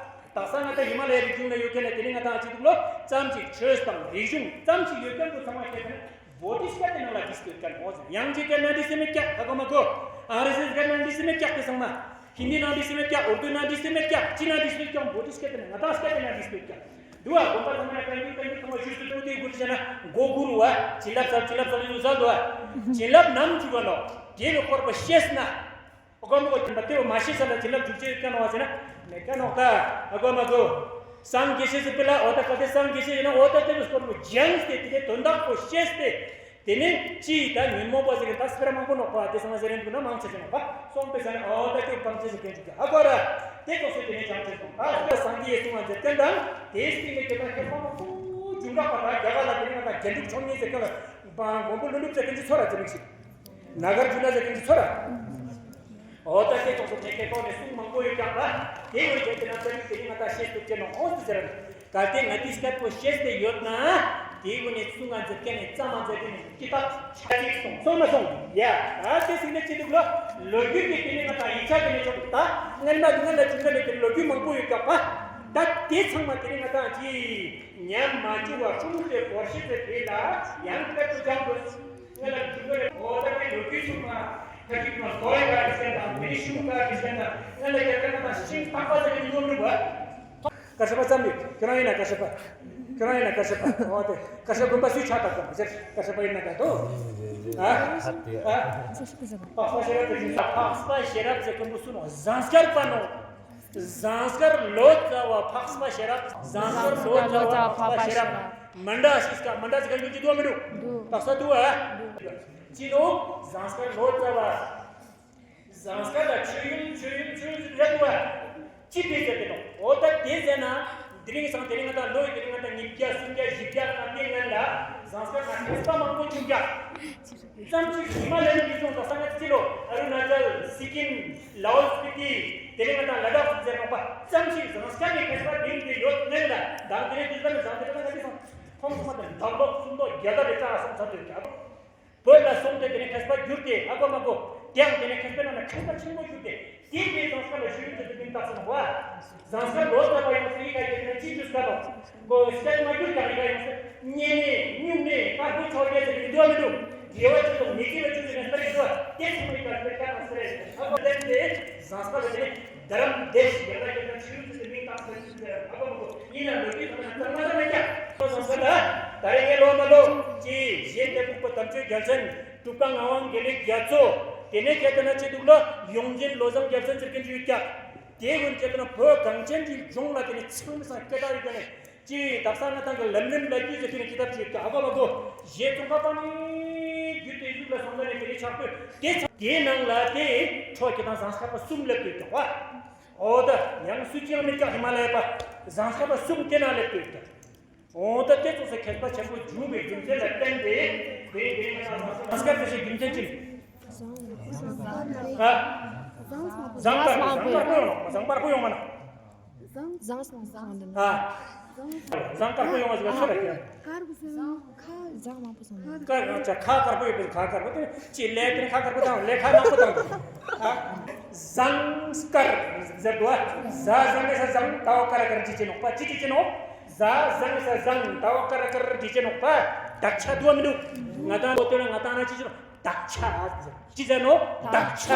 དག་ས་ང་ད་ཧི་མ་ལ་ཡའི་རི་ལྗོངས་ན་ཡོད་མཁན་ལ་དེ་ནས་ང་དང་ཅི་འདུག་ལོ། ཙམ་ཅིག་ཆོས་དང་རིག་གཞུང་ཙམ་ཅིག་ཡོད་མཁན་པོ་ཚང་མ་ཁྱེད་ཀྱི་བོ་དྷི་སྐད་དེ་ནང་ལ་འདི་སྐད་ཀྱང་འོ་ཟེར། ཡང་ཅིག་སྐད་ན་འདི་སེ་མེད་ཀྱག་ད་གོ་མ་གོ། ཨང་རེ་ཟི་སྐད་ན་འདི་སེ་མེད་ཀྱག་དེ་ཚང་མ། ཧིན་དི་ནང་འདི་སེ་མེད་ཀྱག་འུར་དུ་ནང་འདི་སེ་མེད་ཀྱག་ཅི་ན་འདི་སེ་མེད་ཀྱག་བོ་དྷི་སྐད་དེ་ན་ང་དང་སྐད་དེ་ན་འདི་སེ་མེད་ཀྱག་དུ་བ་དགོན་པ་ཚང་མ་ཡང་གང་ཡིན་གང་ཡིན་ཚང་མ་ཞུ་སུ་ཏུ་དེ་གུ་རི་བྱས་ན་མགོ་གུ་རུ་བ་བྱིན་རླབས་ཚར་བྱིན་རླབས་ཚར་ལ་ཡོད་ས་འདུག་བ། བྱིན་རླབས་ནམ་འཇུག་ག་ནོ། དེ་ལ་སྐོར་པ་ཤེས་ན། ཨོ་ཀ་མོ་ཀོ་ཅན་པ་དེ་བ་མ་ཤེས་ས་ལ་བྱིན་རླབས་འཇུག་ཅེས་ཀ་ནོ་བ་ཟེར་ན་མེད་ཀ་ནོག་ད། ཨ་གོ་མ་གོ། སངས་རྒྱས་ཤེས་སུ་སྤེལ་ལ་འོ་ད་ག་དེ་སངས་རྒྱས་ཤེས་ཡིན་ན་འོ་ད་དེ་བས་སྐོར་པོ་སྦྱངས་ཏེ་དེ་ནས་དོན་དག་པོ་ཤེས་ཏེ། དེ་ནས་ཅི་ད་ཉོན་མོངས་པ་ཟེར་གི་ད་སྤེ་ར་མང་པོ་ནོག་པ་དེ་སང་ཟེར་རན་འདུག་ན་མང་ཆེ་ཆེ་ནོག་པ་སོང་པའི་ས་ནས་འོ་ད་དེ་སྤང་ཅེས་སུ་སྐྱོན་འཇུག་གི་ཨ་གོ་ར། དེ་ཙོགས་སུ་དེ་ནས་བྱང་ཆེ་སོང་ད་སངས་རྒྱས་སུ་ང་མཛད་ཀྱང་ད་དེའི་སྟེང་ནས་དེ་ད་ཁྱེད་ཚོ་མང་པོ་འཇུག་འགག་པ་ད་རྒྱ་གར་ལ་དེ་ནས་ང་ད་རྒྱན་དྲུག་མཆོག་གཉིས་ཟེར་གི་ལ་མགོན་པོ་ཀླུ་སྒྲུབ་ཟེར་གི་འདི་ཚོ་ར་ཟེར་མི་ཞིག་ན་གར་ཇུ་ན་ཟེར་གི་འདི་ཚོ་ར། འོ་ད་དེ་ཙོགས་སུ་དེ་ཁེ་ཐོག་ནས་གསུང་མང་པོ་ཡོད་ཀྱང་ལ། དེ་ཡོད་ཀྱང་དེ་ན་ཙམ་དེ་ནི་ང་ད་ཤེས་ཐུབ་ཀྱི་ནོ་ཨོ་ཙི་ཟེར། གལ་ཏེ་ང་དེ་སྐད་པོ་ཤེས་ཏེ་ཡོད་ན། དེའི་སྒོ་ནས་གསུང་ང་མཛད་མཁན་ནས་རྩ་མ་མཛད་མཁན་ནས་ཀི་ཏག་ཆ་ཅིག་སོང་སོང་མ་སོང་ཡ། ད་དེ་ཟིན་ནས་ཅི་འདུག་ལ། ལོ་རྒྱུས་ཀྱི་དེ་ནི་ང་ད་ཡིག་ཆ་དེ་ནས་ཆོག་ད། སྔན་མ་སྔན་ལ་བྱུང་མཁན་ནས་དེ་ལོ་རྒྱུས་མང་པོ་ཡོད་ཀྱང་པ། ད་དེ་ཚང་མ་དེ་ནི་ང་ད་ཅི། ཉམས་མ་བཅུག་པར་ཀྲུང་ཏེ་སྒོར་ཤེས་ཏེ་དེ་ལ་ཡང་སྐད་དུ་སྦྱང་དགོས། ང་ལ་འདུག་ག་ལས་འོ་ད་དེ་ལོ་རྒྱུས་ཚུགས་མ། ཁ་ཅིག་ནང་དོ་ཡི་ག་རེ་བཤད་དང་མི་ཤུགས་ག་རེ་བཤད་དང་ང་ལ་རྒྱ་གར་ནང་ཤིང་ཐག་པ་ཟེར་གྱི་ཡོང་མི་བ། ཀ་ཤ་པ་ཙམ་ཡོད། ཁྱོད་རང་ཡིན་ན་ཀ་ཤ་པ། ཁྱོད་རང་ཡིན་ན་ཀ་ཤ་པ། འོ་དེ་ཀ་ཤ་དགོན་པ་སུས་ཕྱག་བཏབ་དང་ཟེར་ཀ་ཤ་པ་ཡིན་ན་ག་དོ། ཨ། ཨ། འཕགས་པ་ཤེས་རབ་ཟེར་གྱི་འཕགས་པ་ཤེས་རབ་ཟེར་གྱི་འདུག་སུ་ནོ་ཟངས་དཀར་པ་ནོ། ཟངས་དཀར་ལོ་ཙཱ་བ་འཕགས་པ་ཤེས་རབ། ཟངས་དཀར་ལོ་ཙཱ་བ་འཕགས་པ་ཤེས་རབ། མཎྜལ་ཞིག་ག་མཎྜལ་ཞིག་ག་ཡོད་ཀྱི་འདུག་མི་འདུག་འདུག་དག་ས་འདུག་ཨ། འདུག་ཅི་འདུག་ཟངས་དཀར་ལོ་ཙཱ་བ། ཟངས་དཀར་ལ་མཆོད་ཡོན་མཆོད་ཡོན་མཆོད་ཡོན་ཟེར་འདུག་ཨ། ཅི་དེ་ཟེར་དེ་དང་འོ་ད་དེ་ཟེར་ན། དེ་རིང་སང་དེ་རིང་ང་ད་ལོ་ཡི་དེ་རིང་ང་ད་ཉིས་བརྒྱ་སུམ་བརྒྱ་བཞི་བརྒྱ་ལ་དེ་སྔན་ལ་ཟངས་དཀར་ན་མཁས་པ་མང་པོ་བྱུང་ཀྱང་། ཙམ་ཞིག་ཧི་མ་ལ་ཡའི་རི་ལྗོངས་དང་ས་གནས་སྤྱི་ལོ་ཨ་རུ་ན་ཅལ་སི་ཀིམ་ལའོ་སི་པི་ཏི་དེ་རིང་ང་དང་ལ་དྭགས་སུ་ཟེར་ནོ་པ་ཙམ་ཞིག་ཟངས་དཀར་ནས་མཁས་པ་དེང་དུས་ཡོད་ངན་ལ་དང་དེ་རིང་དུས་ཟ་ནས་ཟངས་དེ་རིང་ང་དེ་སོང་ཁོང་ཚང་མ་དང་འདམ་ལོག་སུམ་མདོ་བརྒྱ་དང་རེ་རྩ་ལ་སོང་ཚར་དུས་ཀྱང་བོད་ལ་སོང་སྟེ་དེ་ནས་མཁས་པ་གྱུར་ཏེ་ཨ་གོ་མ་གོ་དེའང་དེ་ནས་མཁས་པའི་ནང་ན་མཁས་པ་ཆེན་པོ་གྱུར་ཏེ་དེ་དེ་ཟངས་དཀར་ལ་ཞུ་ཡུལ་དུ་དུ་མིང་བཏགས་སོང་བ། ཟངས་དཀར་ལོ་ཙཱ་བ་ཡོངས་སུ་ཡི་ག་ཡོད་ན་ཅི་ཞུ་དཀའ་ལོ། མགོ་སྐད་མ་གྱུར་ཀྱང་ཡི་ག་ཡོངས་སུ་གཉན་ནས་སྨྱུག་ནས་དཀར་པོ་ཕྱོགས་རྒྱལ་ཟེར་མི་འདུག་མི་འདུག་དགེ་བ་བཅུ་དང་མི་དགེ་བ་བཅུ་ཟེར་ནས་ལྟ་གི་འདུག་དེ་ཚང་མ་ཡི་ག་ལྟ་ཀྱང་ཟེར་རེད། ཨ་ཁོ་ལན་དེ་ཟངས་དཀར་ལ་དེ་ནས་རྡ་རམ་དེ་ཞིག་ཡང་ན་ཡོད་ན་ཆུ་ཡུལ་དུ་མིང་བཏགས་ཟེར་གྱི་འདུག་ཨ་ཁོ་མ་གོ་ཡིན་ན་ལོ་རྒྱུས་ཚང་མ་ན་ཚང་མ་ལ་མེད་ཀྱང་ཁོ་ཚང་མ་ལ་ད་རེས་ངས་ལོ་མ་ལོ་ཅི་གཞན་དེ་ཕུག་པ་དམ་ཆོས་རྒྱལ་མཚན་གྲུབ་པ་ངག་དབང་དགེ་ལེགས་རྒྱ་མཚོ་དེ་ནས་ཁྱེད་ལྟ་ན་ཅི་འདུག་ལ་ཡོངས་འཛིན་བློ་བཟང་རྒྱལ་མཚན་ཟེར་མཁན་ཅིག་ཡོད་ཀྱག་དེ་ཀུན་ཁྱེད་ལྟ་ན་བོད་གངས་ཅན་གྱི་ལྗོངས་ལ་དེ་ནས་ཚང་མའི་སང་སྐད་གྲགས་ཡོད་ཀྱག་ནས་ཅི་དག་ས་ང་ཐང་གི་ལམ་རིམ་ལ་རྒྱུས་ཟེར་དེ་ནས་ཀི་ཏབ་ཅིག་ཡོད་ཀྱག་ཨ་ཁོ་མ་གོ་གཞས་ཙོང་ཁ་པ་ནི་རྒྱུད་དེ་ཡུག་ལ་སོང་ཙང་ནས་དེ་ནས་ཆགས་པོས་དེ་ཚ་དེའི་ནང་ལ་དེ་འཕྲོ་ཁྱེད་དང་ཟངས་དཀར་པ་གསུམ་སླེབས་ཡོད་ཀྱག་བ། འོ་ད་ཡང་སུ་ཅི་ཡང་མེད་ཀྱག་ཧི་མ་ལ་ཡ་པ་ཟངས་དཀར་པ་གསུམ་དེ་ན་སླེབས་ཡོད་ཀྱག་འོ་ད་དེ་ཚོ་ས་མཁས་པ་ཆེན་པོ་བྱུང་བའི་རྒྱུ་མཚན་ལ་བརྟེན་ཏེ་དེ་དེ་ང་ཚོ་ཟངས་དཀར་ཟེར་བའི་རྒྱུ་མཚན་ཅི། ཨ། ཟངས་དཀར་པོ་ཟངས་དཀར་པོ་ཡོང་མ་ཟངས་དཀར་པོ་ཡོང་མ་ན། ཟངས་ཟངས་མང་པོ་སོང་འདི་ན། ཨ། ཟངས་དཀར་པོ་ཡོང་བ་ཟེར་བ་ཚོ་རེད། དཀར་པོ་ཟེར་ཁ་ཟངས་མང་པོ་སོང་འདི་ན། དཀར་ཡང་ཆ་ཁ་དཀར་པོ་ཡོད་པའི་ཁ་དཀར་པོ་དེ་ཅི་ལས་དེ་ཁ་དཀར་པོ་དང་ལས་ཁ་ནག་པོ་དང་དུ། ཨ། ཟངས་དཀར་ཟེར་དུ་ཨ། ཟ་ཟ་ནས་ས་ཟངས་ད་བ་དཀར་དཀར་ཅི་ཅི་ནོག་པ་ཅི་ཅི་ཅི་ནོག་ཟ་ཟ་ནས་ས་ཟངས་ད་བ་དཀར་དཀར་ཅི་ཅི་ནོག་པ་དག་ཆ་དུ་བ་མི་འདུག་ང་དང་ལོ་དེ་ན་ང་དང་ན་ཅི་ཅི་ནོག་དག་ཆ་ཟེར་ཅི་ཟེར་ནོག་དག་ཆ།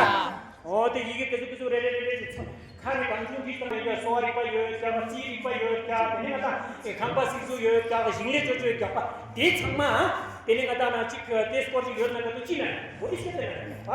འོ་དེ་ཡི་གེ་དེ་ཚོ་དེ་ཚོ་རེ་རེ་རེ་རེ་ཅིག་ཚང་། ཁ་ནས་གང་བྱུང་གིས་བཏང་ཡོད་ཀྱང་གསོ་བ་རིག་པ་ཡོད་ཀྱང་རྩིས་རིག་པ་ཡོད་ཀྱང་དེ་ནས་ང་ད་ཁང་པ་སིག་སུ་ཡོད་ཀྱང་ཞིང་ལས་ཅོ་ཅོ་ཡོད་ཀྱང་པ་དེ་ཚང་མ་དེ་ནས་ང་ད་ན་ཅིག་དེ་སྐོར་ཅིག་ཡོད་ན་ག་དུ་ཅི་ན་བོ་དེ་ཤེས་ཏེ་ན་པ་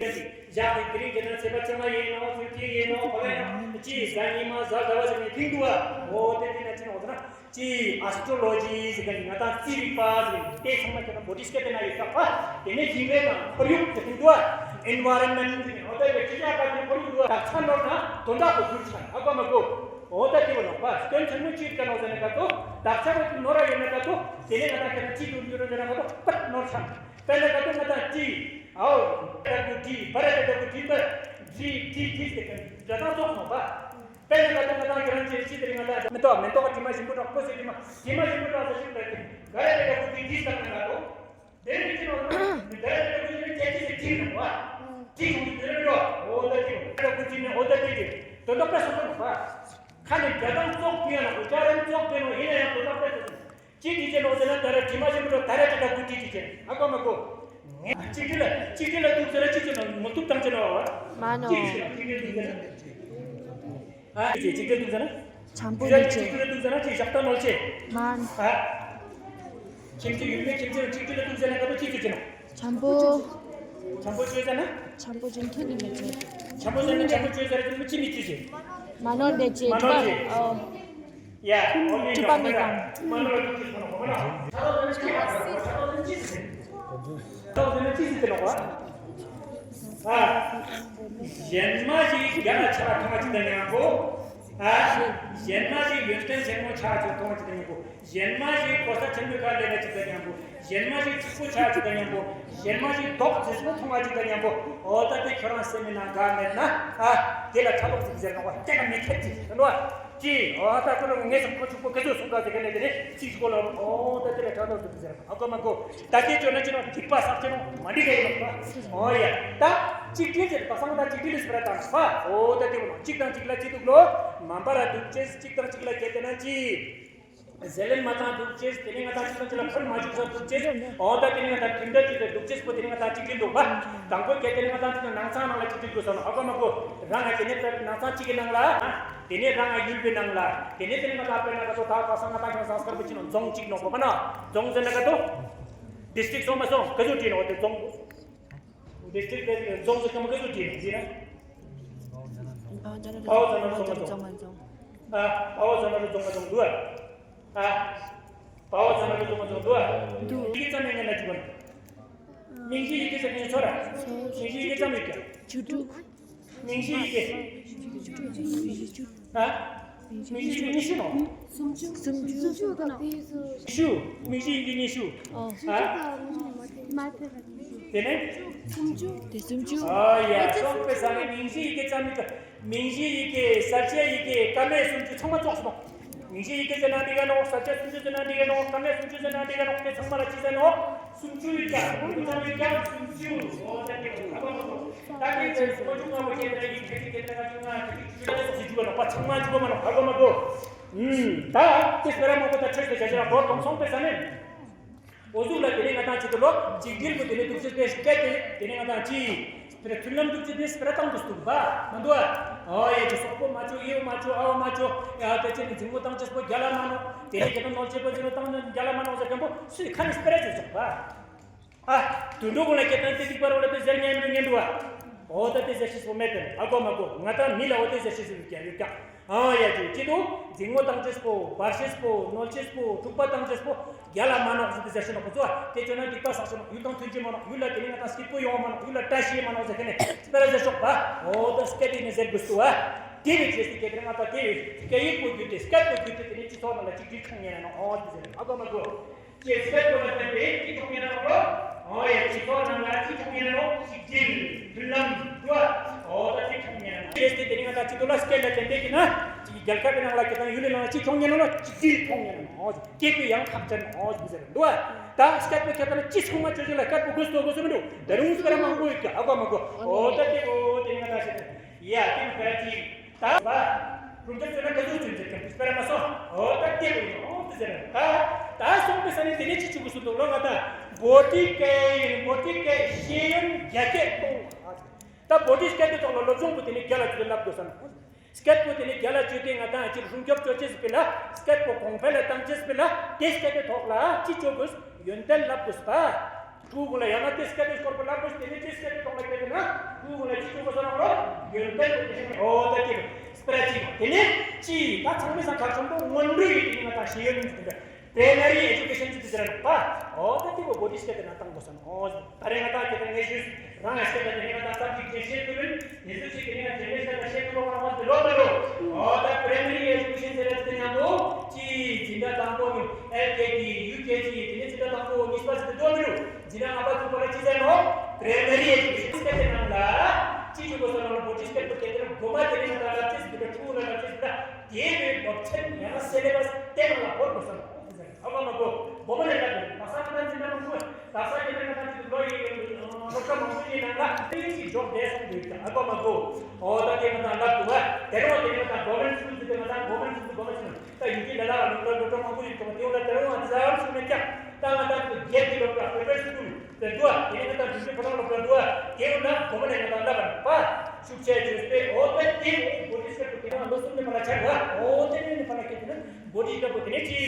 དེ་ཅིག་བཞག་དེ་དེ་རིང་དེ་ན་ཚེས་པ་བཅོ་ལྔ་ཡིན་ནོ་ཚེས་བརྒྱད་ཡིན་ནོ་ག་ལ་ཡིན་ནོ་ཅི་གཟའ་ཉི་མ་གཟའ་ཟླ་བ་ཟེར་ནས་ཐིང་འདུག་བ། འོ་དེ་དེ་ན་ཅི་ན་འོ་དེ་ན། ཅི་ཨ་སི་ཊྲོ་ལོ་ཇི་ཟེར་མཁན་ང་དང་རྩིས་རིག་པ་ཟེར་མཁན་དེ་ཚང་མ་ཁྱེད་རང་བོ་ཊི་སི་ཀེ་དེ་ན་ཡོད་ཀྱག་པ། དེ་ནས་ཞིང་ལས་དང་ཁོར་ཡུག་དེ་ཚོ་འདུག་ཨ། ཨེན་ཝའི་རོན་མེན་ཊི་ཟེར་མཁན་འོ་ད་ཡོད་ཅི་ཡག་པ་དེ་ཁོར་ཡུག་འདུག་ཨ། དག་ཆ་ནོར་ན་དོན་དག་གོ་འགྱུར་ཆ་ཨ་ཀོ་མ་ཀོ། འོ་ད་དེ་བ་ནོ་པ་སྐྱོན་ཆེན་མོ་ཅིག་ཀ་ནོ་ཟེར་ན་ཀ་ཏོ། དག་ཆ་བ་ནོར་ར་ཡོད་ན་ཀ་ཏོ། དེ་ནས་ང་དང་ཁྱེད་རང་ཅི་འགྱུར་འགྱུར་ཟེར་ན་ཀ་ཏོ་པད་ནོར་ཆ། དཔེར་ན་ཀ་ཏོ་ང་དང་ཏི། ཨའོ། ད་གུ་ཏི་བ་ར་ད་གུ་ཏི་པ། ཏི་ཏི་ཏི་ཟེར་མཁན་སྒྲ་གདངས་ཙོག་ནོ་པ། དཔེར་ན་ད་ལྟ་ང་དང་ཁྱེད་རང་ཚོས་ཅི་དེ་རིང་ང་དང་མེ་ཏོག་མེ་ཏོག་དྲི་མ་ཞིམ་པོ་འདྲ་ཁོ་ཚོས་དྲི་མ་དྲི་མ་ཞིམ་པོ་འདྲ་ཟེར་ཞིག་རེད་དེ། ག་རེ་རེད་ཁོ་ཚོས་དྲི་བཏང་ནས་ང་དང་། དེ་རིང་ཅི་ནོ་ག་རེ་རེད་ཁོ་ཚོས་ཅི་ཅི་ཟེར་དྲི་ནོ་བ། དྲི་བྱུང་དུས་དེ་རེད་འགྲོ། འོ་ད་དྲི་ཁོ་ཚོས་ནི་འོ་ད་དྲི་དྲི་དོན་དག་དཔེ་སོང་ནོ་བ། ཁ་ནས་རྒྱ་དང་ཙོག་དྲི་ཡང་ན་འུ་ཅག་རང་ཙོག་དྲི་ནོ་ཡིན་ན་ཡང་དོན་དག་དཔེ་སོང་། ཅི་དྲི་ཅི་ནོ་ཟེར་ན་ད་རེ་དྲི་མ་ཞིམ་པོ་འདྲ་ད་རེ་དྲི་ད་གུ་དྲི་དྲི་ཅི་ཨ་ཀོ་མ་ཀོ། ངས་གཅིག་སྒྲིལ་ལ་གཅིག་སྒྲིལ་ལ་འདུག་ཟེར་ན་གཅིག་སྒྲིལ་ལ་ངོ་ཐུག་བཏང་ཆེ་ནོ་བ། མ་ནོ། གཅིག་སྒྲིལ་ལ་གཅིག་སྒྲིལ་འདུག་ཟེར་ན། ཨ་གཅིག་སྒྲིལ་འདུག་ཟེར་ན། བྱམས་པོ་ཡིན་ཆེ། གཅིག་སྒྲིལ་འདུག་ཟེར་ན་གཅིག་ཞག་ལྟ་ནོར་ཆེ། མ། ཨ། ཁྱིམ་མཚེས་ཡུལ་མི་ཁྱིམ་མཚེས་གཅིག་སྒྲིལ་འདུག་ཟེར་ན་ཀ་ཏོ་གཅིག་ཏུ་ཆེ་ནོ། བྱམས་པོ། བྱམས་པོ་བྱོས་ཟེར་ན། བྱམས་པོ་ཅན་ཐུན་ནི་མི་ཆེ། བྱམས་པོ་ཟེར་ན་བྱམས་པོ་བྱོས་ཟེར་ན་གཅིག་མི་གཅིག་ཆེ། མ་ནོར་འདི་ཆེ། མ་ནོར་ཆེ། ཨོ། ཡ། འོ་ནི་གྲུབ་པ་མི་གང་། མ་ནོར་ལ་ཐུག་ཅིག་ཐོན་ནོ་གོ་མ་ནོ། ད་ཟེར་ན་ཅི་ཟེར་ནོ་གོ། ཨ། གཞན་མ་ཞིག་རྒྱ་ལ་ཆ་ཐོང་བ་ཅིག་དང་མཉམ་པོ། ཨ། གཞན་མ་ཞིག་ཡོན་ཏན་ཆེན་མོ་ཆ་ཅིག་ཐོང་བ་ཅིག་དང་མཉམ་པོ། གཞན་མ་ཞིག་གོ་ས་ཆེན་པོའི་ཁ་ལས་ན་ཅིག་དང་མཉམ་པོ། གཞན་མ་ཞིག་ཕྱུག་པོ་ཆ་ཅིག་དང་མཉམ་པོ། གཞན་མ་ཞིག་མདོག་མཛེས་པོ་ཐོང་བ་ཅིག་དང་མཉམ་པོ། འོ་ད་དེ་ཁྱོད་རང་སེམས་མི་ནང་དགའ་མེད་ན། ཨ། དེ་ལ་ཕྲག་དོག་ཟིག་ཟེར་ན་བ་སྐྱེ་ག་མི་ཁྱད་ཅིག་ཟེར་བ། ཅི། འོ་ད་ཁོ་རང་ངས་སམ་ཁོ་ཕྱུག་པོ་སྐད་ཆ་གསུང་ག་ཟེར་ག་ནས་དེ་ནས་ཅི་ཞིག་གོ་ལ། འོ་ད་དེ་ལ་ཕྲག་དོག་ཟིག་ཟེར་ན། ཨ་ཀོ་མ་ཀོ། ད་དེ་ཅོ་ན་ཅི་ན་སྡིག་པ་བསགས་ཅི་ན་མ་འགྲིག་ག་ཡིན་ནོ། འོ་ཡ། ད་གཅིག་སྒྲིལ་ཟེར་པ་སང་ད་གཅིག་སྒྲིལ་ཟེར་པ་དང་བ། འོ་ད་དེ་བ་ན་གཅིག་དང་གཅིག་ལ་གཅིག་འདུག་ལོ། མ་འབར་ར་འདུག་ཅེས་གཅིག་དང་གཅིག་ལ་གལ་ཏེ་ན་ཅི། ཟེར་ལེན་མ་བཏང་འདུག་ཅེས་དེ་ནི་ང་དང་གཅིག་དང་གཅིག་ལ་ཕན་མ་བཅུག་ས་འདུག་ཅེས། འོ་ད་དེ་ནི་ང་དང་དེ་འདྲ་གཅིག་ཏུ་འདུག་ཅེས་པོ་དེ་ནི་ང་དང་གཅིག་སྒྲིལ་འདུག་པ། དང་པོ་གལ་ཏེ་ནི་ང་དང་གཅིག་ཏུ་ནང་ཚང་ནང་ལ་གཅིག་སྒྲིལ་དགོས་ས་ནོ། ཨ་ཀོ་མ་ཀོ། རང་ང་དེ་ནི་ནང་ཚང་གཅིག་གི་ནང་ལ། དེ་ནས་རང་ང་ཡུལ་པའི་ནང་ལ། དེ་ནས་དེ་ནས་ང་ད་དཔེར་ན་ག་ཚོད་ད་ག་ས་ང་ད་ཁྱོད་ཟངས་དཀར་པོ་ཅི་ནོ་རྫོང་གཅིག་ནོ་གོ་པ་ན། རྫོང་ཟེར་ན་ག་ཏོ། ཌིས་ཊྲིཀ་སོང་མ་སོང་ག་ཚོད་བྲིས་ནོ་དེ་རྫོང་། ཌིས་ཊྲིཀ་དེ་རྫོང་ཟེར་ག་མ་ག་ཚོད་བྲིས་ནོ་ཟེར་ན། ཨ་ཇ་ན་པའོ་ཇ་ན་རྫོང་མ་རྫོང་། ཨ་པའོ་ཇ་ན་རྫོང་མ་རྫོང་འདུག་ཨ། ཨ། པའོ་ཇ་ན་རྫོང་མ་རྫོང་འདུག་ཨ། འདུག་ཡི་གེ་ཙམ་ཡིན་ན་ཅི་བ་ན། མིང་གཞི་ཡི་གེ་ཟེར་མཁན་ཚོ་ར། མིང་གཞི་ཡི་གེ་ཙམ་ཡོད་ཀྱང་། བཅུ་དྲུག་མིང་གཞི་ཡི་གེ། ཨ། མིང་གཞི་ཡི་གེ་ཉི་ཤུ་ནོ། སུམ་ཅུ། སུམ་ཅུ། ཉི་ཤུ། མིང་གཞི་ཡི་གེ་ཉི་ཤུ། ཨོ། ཨ། དེ་ནས། སུམ་ཅུ། དེ་སུམ་ཅུ། ཨ་ཡ། སོང་པའི་ས་ནས་མིང་གཞི་ཡི་གེ་ཙམ་ཡོད་ཀྱང་། མིང་གཞི་ཡི་གེ་གསལ་བྱེད་ཡི་གེ་ཀ་མད་སུམ་ཅུ་ཚང་མ་ཙོགས་སོང་། མིང་གཞི་ཡི་གེ་ཟེར་ན་འགྲིག་ག་ནོ། གསལ་བྱེད་སུམ་ཅུ་ཟེར་ན་འགྲིག་ག་ནོ། ཀ་མད་སུམ་ཅུ་ཟེར་ན་འགྲིག་ག་ནོ། དེ་ཚང་མ་ལ་ཅི་ཟེར་ནོ། སུམ་ཅུ་ཡོད་ཀྱང་། ཀུན་ཚང་ཡོད་ཀྱང་སུམ་ཅུ། འོ་ད་དེ་ད་དེ་ཚོ་སུམ་ཅུ་ལྔ་པོ་ཅན་དང་ཡིག་ཕལ་ཆེར་ཅན་དང་ང་ཅུང་ང་ཅི་ཅི་ཅི་ཅི་ཅི་ཅི་ཅི་ཅི་ཅི་ཅི་ཚང་མ་ཅི་གོ་མ་ནོ། ཧ་གོ་མ་གོ། ཨུམ། ད་དེ་སྤེ་ར་མང་པོ་ད་ཆོས་དེ་བྱ་བྱ་ར་བོར་དོང་སོང་པའི་ས་ནས། འོ་ཟུག་ལ་དེ་ནས་ང་དང་ཅི་ཏུ་ལོ་གཅིག་སྒྲིལ་གོ་དེ་ནས་འདུག་ཅེས་པའི་སྐད་དེ་དེ་ནས་ང་དང་ཅི། སྤེ་ར་མཐུན་ལམ་འདུག་ཅེས་དེ་སྤེ་ར་བཏང་དུ་སྟུག་པ་མ་འདུག་ཨ། ཨོ་ཡ་ཅི་སོག་པོ་མ་ཆོ་ཡེ་བོ་མ་ཆོ་ཨ་བོ་མ་ཆོ། ཡ་དེ་ཅི་ནི་འཛིང་མོ་བཏང་ཅེས་པོ་རྒྱ་ལ་མ་ནོ། དེ་ནས་ཁྱེད་དང་ནོར་ཅེས་པོ་འཛིང་མོ་བཏང་རྒྱ་ལ་མ་ནོ་ཟེར་མཁན་པོ་སུའི་ཁ་ནས་སྤེ་ར་ཅེས་སོག་པ། ཨ། དུད་འགྲོ་ཀུན་ལ་སྐད་དང་དེ་གཅིག་པ་རོ་ལ་དེ་ཟེར་ཉན་མི་ཉན་འགྲོ་བ། འོ་ད་དེ་ཟེར་ཤེས་པོ་མེད་དེ་ཨ་གོ་མ་གོ། ང་དང་མི་ལ་འོ་དེ་ཟེར་ཤེས་པོ་ཡོད་ཀྱང་ཡོད་ཀྱང་། ཨ་ཡ་ཅིག་ཅི་དུ་འཛིང་མོ་བཏང་ཅེས་པོ་འབར་ཤེས་པོ་ནོར་ཤེས་པོ་འཁྲུག་པ་བཏང་ཅེས་པོ་རྒྱ་ལ་མ་ནོག་ཟེར་དེ་ཟེར་ཤེས་ནོག་པོ་ཚོ། དེ་ཅོ་ན་སྡིག་པ་བསགས་ཤེས་ནོག་ཡུལ་དང་མཐུན་གྱི་མ་ནོག་ཡུལ་ལ་དེ་ནི་ང་དང་སྐྱིད་པོ་ཡོང་བ་མ་ནོག་ཡུལ་ལ་བཀྲ་ཤིས་མ་ནོག་ཟེར་དེ་ནི་སྤེ་ར་ཟེར་ཤོག་པ། འོ་ད་སྐད་དེ་ནི་ཟེར་དགོས་སུ་བ། དེ་བས་ཅེས་སི་སྐད་དེ་ང་དང་དེ་བས་སྐད་ཡིག་པོ་བརྒྱུད་དེ་སྐད་པོ་བརྒྱུད་དེ་དེ་ནི་སྤྱི་ཚོགས་ནང་ལ་གཅིག་སྒྲིལ་ཁྱོང་ཉན་ན་ནོག་འོ་དེ་ཟེར་ཨ་གོ་མ་གོ། ཅེས་སྐད་པོ་ལ་བརྟེན་ཏེ་གཅིག་ཁྱོང་ཉན་ན་ནོག་འོ་ཡ་སྤྱི་ཚོགས་ནང་ལ་གཅིག་ཁྱོང་ཉན་ན་ནོག་གཅིག་སྒྲིལ་མཐུན་ལམ་འདུག་ཨ། འོ་ད་གཅིག་ཁྱོང་ཉན་ན་ནོག་ཅེས་སྐད་དེ་ནི་ང་དང་སྤྱི་ཚོགས་ལ་སྐད་ལ་བརྟེན་ཏེ་གི་ན་གཅིག་རྒྱལ་ཁབ་ཀྱི་ནང་ལ་ཁྱེད་དང་ཡུལ་ལི་ནང་ལ་གཅིག་ཁྱོང་ཉན་ན་ནོག་གཅིག་སྒྲིལ་ཁྱོང་ཉན་ན་ནོག་སྐད་པོ་ཡང་ཁག་ཅན་འོ་དེ་ཟེར་འདུག་ཨ། ད་སྐད་པོ་ཁྱེད་དང་ཅི་ཚང་མ་ཅོ་ཅོ་ལ་སྐད་པོ་དགོས་སོ་དགོས་སོ་མི་འདུག་ད་རུང་སྤེ་ར་མང་པོ་ཡོད་ཀྱང་ཨ་གོ་མ་གོ། འོ་ད་དེ་འོ་དེ་ནི་ང་དང་ཤེས་ཡ་དེ་ནི་སྤེ་ར་ཅིག་ད་བ། རུང་ད་ཚོད་ན་ག་ཚོད་ཚོད་ཚོད་ཀྱང་སྤེ་ར་མ་སོང་། འོ་ད་སྐད་པོ་ཡིན་འོ་དེ་ཟེར་ད། ད་སོང་པའི་ས་ནས་དེ་ནས་ཅི་བཅུག་དགོས་སུ་འདུག་ལོ་ང་ད། བོ་ཊི་ཀེ་ཡིན་བོ་ཊི་ཀེ་ཤེས་ཡོན་རྒྱ་སྐད་གཏོང་བ། ད་བོ་ཌི་སི་ཀེ་ཊི་དེ་ཐོག་ལ་སློབ་སྦྱོང་པོ་དེ་ནི་རྒྱ་ལ་ཅིག་ལབ་དགོས་ས་ན། སྐད་པོ་དེ་ནི་རྒྱ་ལ་བཅོས་ཏེ་ང་ཏང་ཅིག་སྲུང་སྐྱོབ་བཅོ་ཅེས་སི་ཕི་ལ། སྐད་པོ་གོང་འཕེལ་ལ་བཏང་ཅེས་སི་ཕི་ལ། དེ་སྐད་པའི་ཐོག་ལ་ཅི་བཅོ་དགོས། ཡོན་ཏན་ལབ་དགོས་པ། ཕྲུ་གུ་ལ་ཡང་ན་དེ་སྐད་པའི་སྐོར་པོ་ལབ་དགོས། དེ་ནི་དེ་སྐད་པའི་ཐོག་ལ་སྐད་དེ་ན་ཕྲུ་གུ་ལ་ཅི་བཅོ་དགོས་ཟེར་ན་ལོ། ཡོན་ཏན་པོ་དེ་ནི་ཨོ་ད་ཅིག་སྤེ་ར་ཅིག་དེ་ནི་ཅི་ད་ཚང་མའི་སང་ཁ་ཆེན་པོ་སྔོན་འགྲོ་ཡི་དེ་ནི་ང་ཏང་ཤེས་ཡོན་ཟེར་ཏེ། པྲའི་མ་རི་ཨེ་ཇུ་ཀེ་ཤན་ཟེར་ཏེ་ཟེར་ར་པ། ཨོ་ད་དེ་བོ་བོ་ཌི་སི་ཀེ་ཊི་ནང་བཏང་དགོས་ས་ན། ཨོ། ད་རེས་ང་ཏང་ཁྱེད་རང་ངས་ཞུས། རང་ངས་བཤད་པ་དེ་ནི་ང་ཏང་ཙམ་ཞིག་ཅིག་བཤད་ཐུབ་ཡོད། དེ་ཚོ་ཞིག་གི་ནི་ང་ཇེ་ནེ་སི་ལ་བཤད་ཐུབ་པ་མ་ཟད་ལོ་ད་ལོ། ཨོ་ད་པྲའི་མ་རི་ཨེ་ཇུ་ཀེ་ཤན་ཟེར་ཡ་དེ་མཉམ་པོ། ཅི་འཛིན་གྲྭ་དང་པོ་ནི་ཨེལ་ཀེ་ཇི་ཡུ་ཀེ་ཇི་དེ་ནི་འཛིན་གྲྭ་དང་པོ་གཉིས་པ་ཟེར་ཏེ་འདུག་མི་འདུག་འཛིན་གྲྭ་ལྔ་པ་དྲུག་པ་ལ་ཅི་ཟེར་ནོ། པྲའི་མ་རི་ཨེ་ཇུ་ཀེ་ཤན་ཟེར་ཏེ་ནང་ལ། ཅི་ཞུ་དགོས་ཟེར་ན་ལ་བོ་ཌི་སི་ཀེ་ཊི་དེ་ནི་མགོ་མ་དེ་ནི་ང་ཏང་ལབ་ཅེས་ཟེར་ཏེ་ཕྲུ་གུ་ལ་ལབ་ཅེས་ཟེར་ཏེ། དེའི་བའི་སློབ་ཚན་ཡང་ན་སེ་ལེ་བས་སྟེང་ལ་བོར་དགོས་ས་ལ་ཨོ་ཟེར། ཨ་ཁ་མ་གོ། སྒོ་མ་ནས་ལབ་དགོས། ད་ས་ཁ་ཏང་འཛིན་གྲྭ་མང་པོ། ད་ས་ཁ་ཏང་འཛིན་གྲྭ་ཅིག་ལོ་ཡི་སློབ་གྲྭ་མང་པོ་ཡིན་ནང་ལ་ཏིང་ཞིག་འཇོག་བསྡད་སོང་དུས་ཀྱང་ཨ་ཁ་མ་གོ། ཨོ་ད་དེ་ང་ཏང་ལབ་དགོས་པ། དེ་རིང་བ་དེ་ང་ཏང་གོ་ཝར་མེན་ཊི་སི་ཀུལ་ཟེར་ཏེ་ང་ཏང་གོ་ཝར་མེན་ཊི་སི་ཀུལ་གོ་ཝར་མེན་ཊི་སི་ཀུལ་ད་ཡུལ་གྱི་ལ་ལ་ལ་སློབ་གྲྭ་མང་པོ་ཡིན་དུས་དེ་ལ་དེ་རིང་བ་དེ་ཟ་ཡང་སུ་མེད་ཀྱང་ད་ང་ཏང་ཚོ་སྒེར་གྱི་སློབ་གྲྭ་པེ་པར་སི་ཀུལ། དེ་འདུག་ཨ། དེ་ནས་ང་ཏང་འཛིན་གྲྭ་ཕོ་བྲང་སློབ་གྲྭ་འདུག་ཨ། དེ་ཡོད་ན་གོ་མ་ནས་ང་ཏང་ལབ་པ་ཤུགས་ཆེ་བྱོས་ཏེ་ཨོ་ད་དེ་བོ་ཌི་སི་ཀེ་ཊི་དེ་ང་ལོ་གསུམ་ནས་མ་ལ་ཆགས་པ་ཨོ་དེ་ནས་ནི་ཕ་ལ་སྐད་དེ་ན་བོ་ཌི་སི་ཀེ་ཊི་དེ་ནས་ཅི་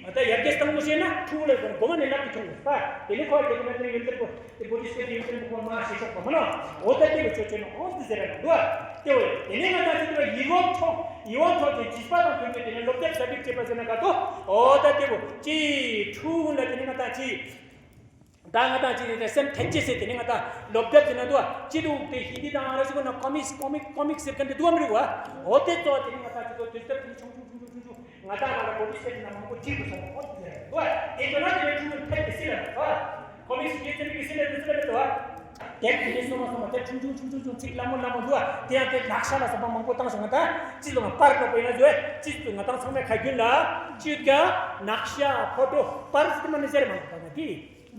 ཨ་ད་ཡར་རྒྱས་བཏང་མ་ཤེས་ན་ཕྲུ་གུ་ལ་གོ་མ་ནས་ལབ་ཀྱི་ཆུང་པ་དེ་ནས་ཁོ་དེ་ནས་དེ་ཡོན་ཏན་པོ་དེ་བོ་ཌི་སི་ཀེ་ཊི་ཡོན་ཏན་པོ་ཁོ་མ་ཤེས་ཆོག་པ་མ་ན་ཨོ་ད་དེ་བོ་ཆོ་ཆོ་ནི་ཨོ་དེ་ཟེར་ར་འདུག་ཨ། དེ་བོ་དེ་ནས་ང་ཏང་ཅི་དེ་བོ་ཡིད་འོང་ཆོག་ཡིད་འོང་ཆོག་དེ་ཇི་སྤ་དང་མཐུན་པའི་དེ་ནས་སློབ་དེབ་ཟ་བིག་བྱེད་པ་ཟེར་ན་ག་ཏོ་ཨོ་ད་དེ་བོ་ཅི་ཕྲུ་གུ་ལ་དེ་ནས་ང་ཏང་ཅི། ད་ང་ཏང་ཅི་རེད་སེམས་ཐན་ཅེས་ཟེར་དེ་ནི་ང་ཏང་སློབ་དེབ་ཟེར་ན་འདུག་ཅི་འདུག་དེ་ཧིན་དི་དང་ཨང་རེ་ཟི་སྐོར་ན་ཀོ་མིག་ཀོ་མིག་ཀོ་མིག་ཟེར་མཁན་དེ་འདུག་མི་རུང་བ། འོ་དེ་ཚོ་དེ་ནི་ང་ཏང་ཅི་ཚོ་དུས་དེབ་དེ་ནི་ཆུང་ཆུང་ཆུང་ཆུང་ཆུང་ཆུང་ང་ཏང་ང་ལ་གོ་ཏི་ཟེར་ན་མང་པོ་ཅི་འདུག་ཟེར་ན་འོ་དེ་ཟེར་འདུག་དེ་ཚོ་ན་དེ་ནི་ཆུང་ཆུང་ཐད་དེ་སི་ལ་འདུག་ཀོ་མིག་ཟེར་དེ་ནི་སི་ལ་འདུག་སི་ལ་འདུག་དེབ་དེ་ནི་སོ་མ་སོ་མ་དེ་ཆུང་ཆུང་ཆུང་ཆུང་ཆུང་ཚིག་ལ་མོ་ལ་མོ་འདུག་དེ་ཡང་དེ་ནག་ཤ་ལ་སོགས་པ་མང་པོ་བཏང་སོང་ང་ཏང་ཅི་ལ་མ་པར་ལོག་པ་ཡིན་ན་འདུག་ཅི་འདུག་ང་ཏང་ཚང་མས་ཁ་རྒྱུན་ལ་ཅི་ཡོད་ཀྱང་ནག་ཤ་ཕོ་ཊོ་པར་ཟེར་དེ་མ་ནི་ཟེར་མ་འདུག་ད་ང་དེ།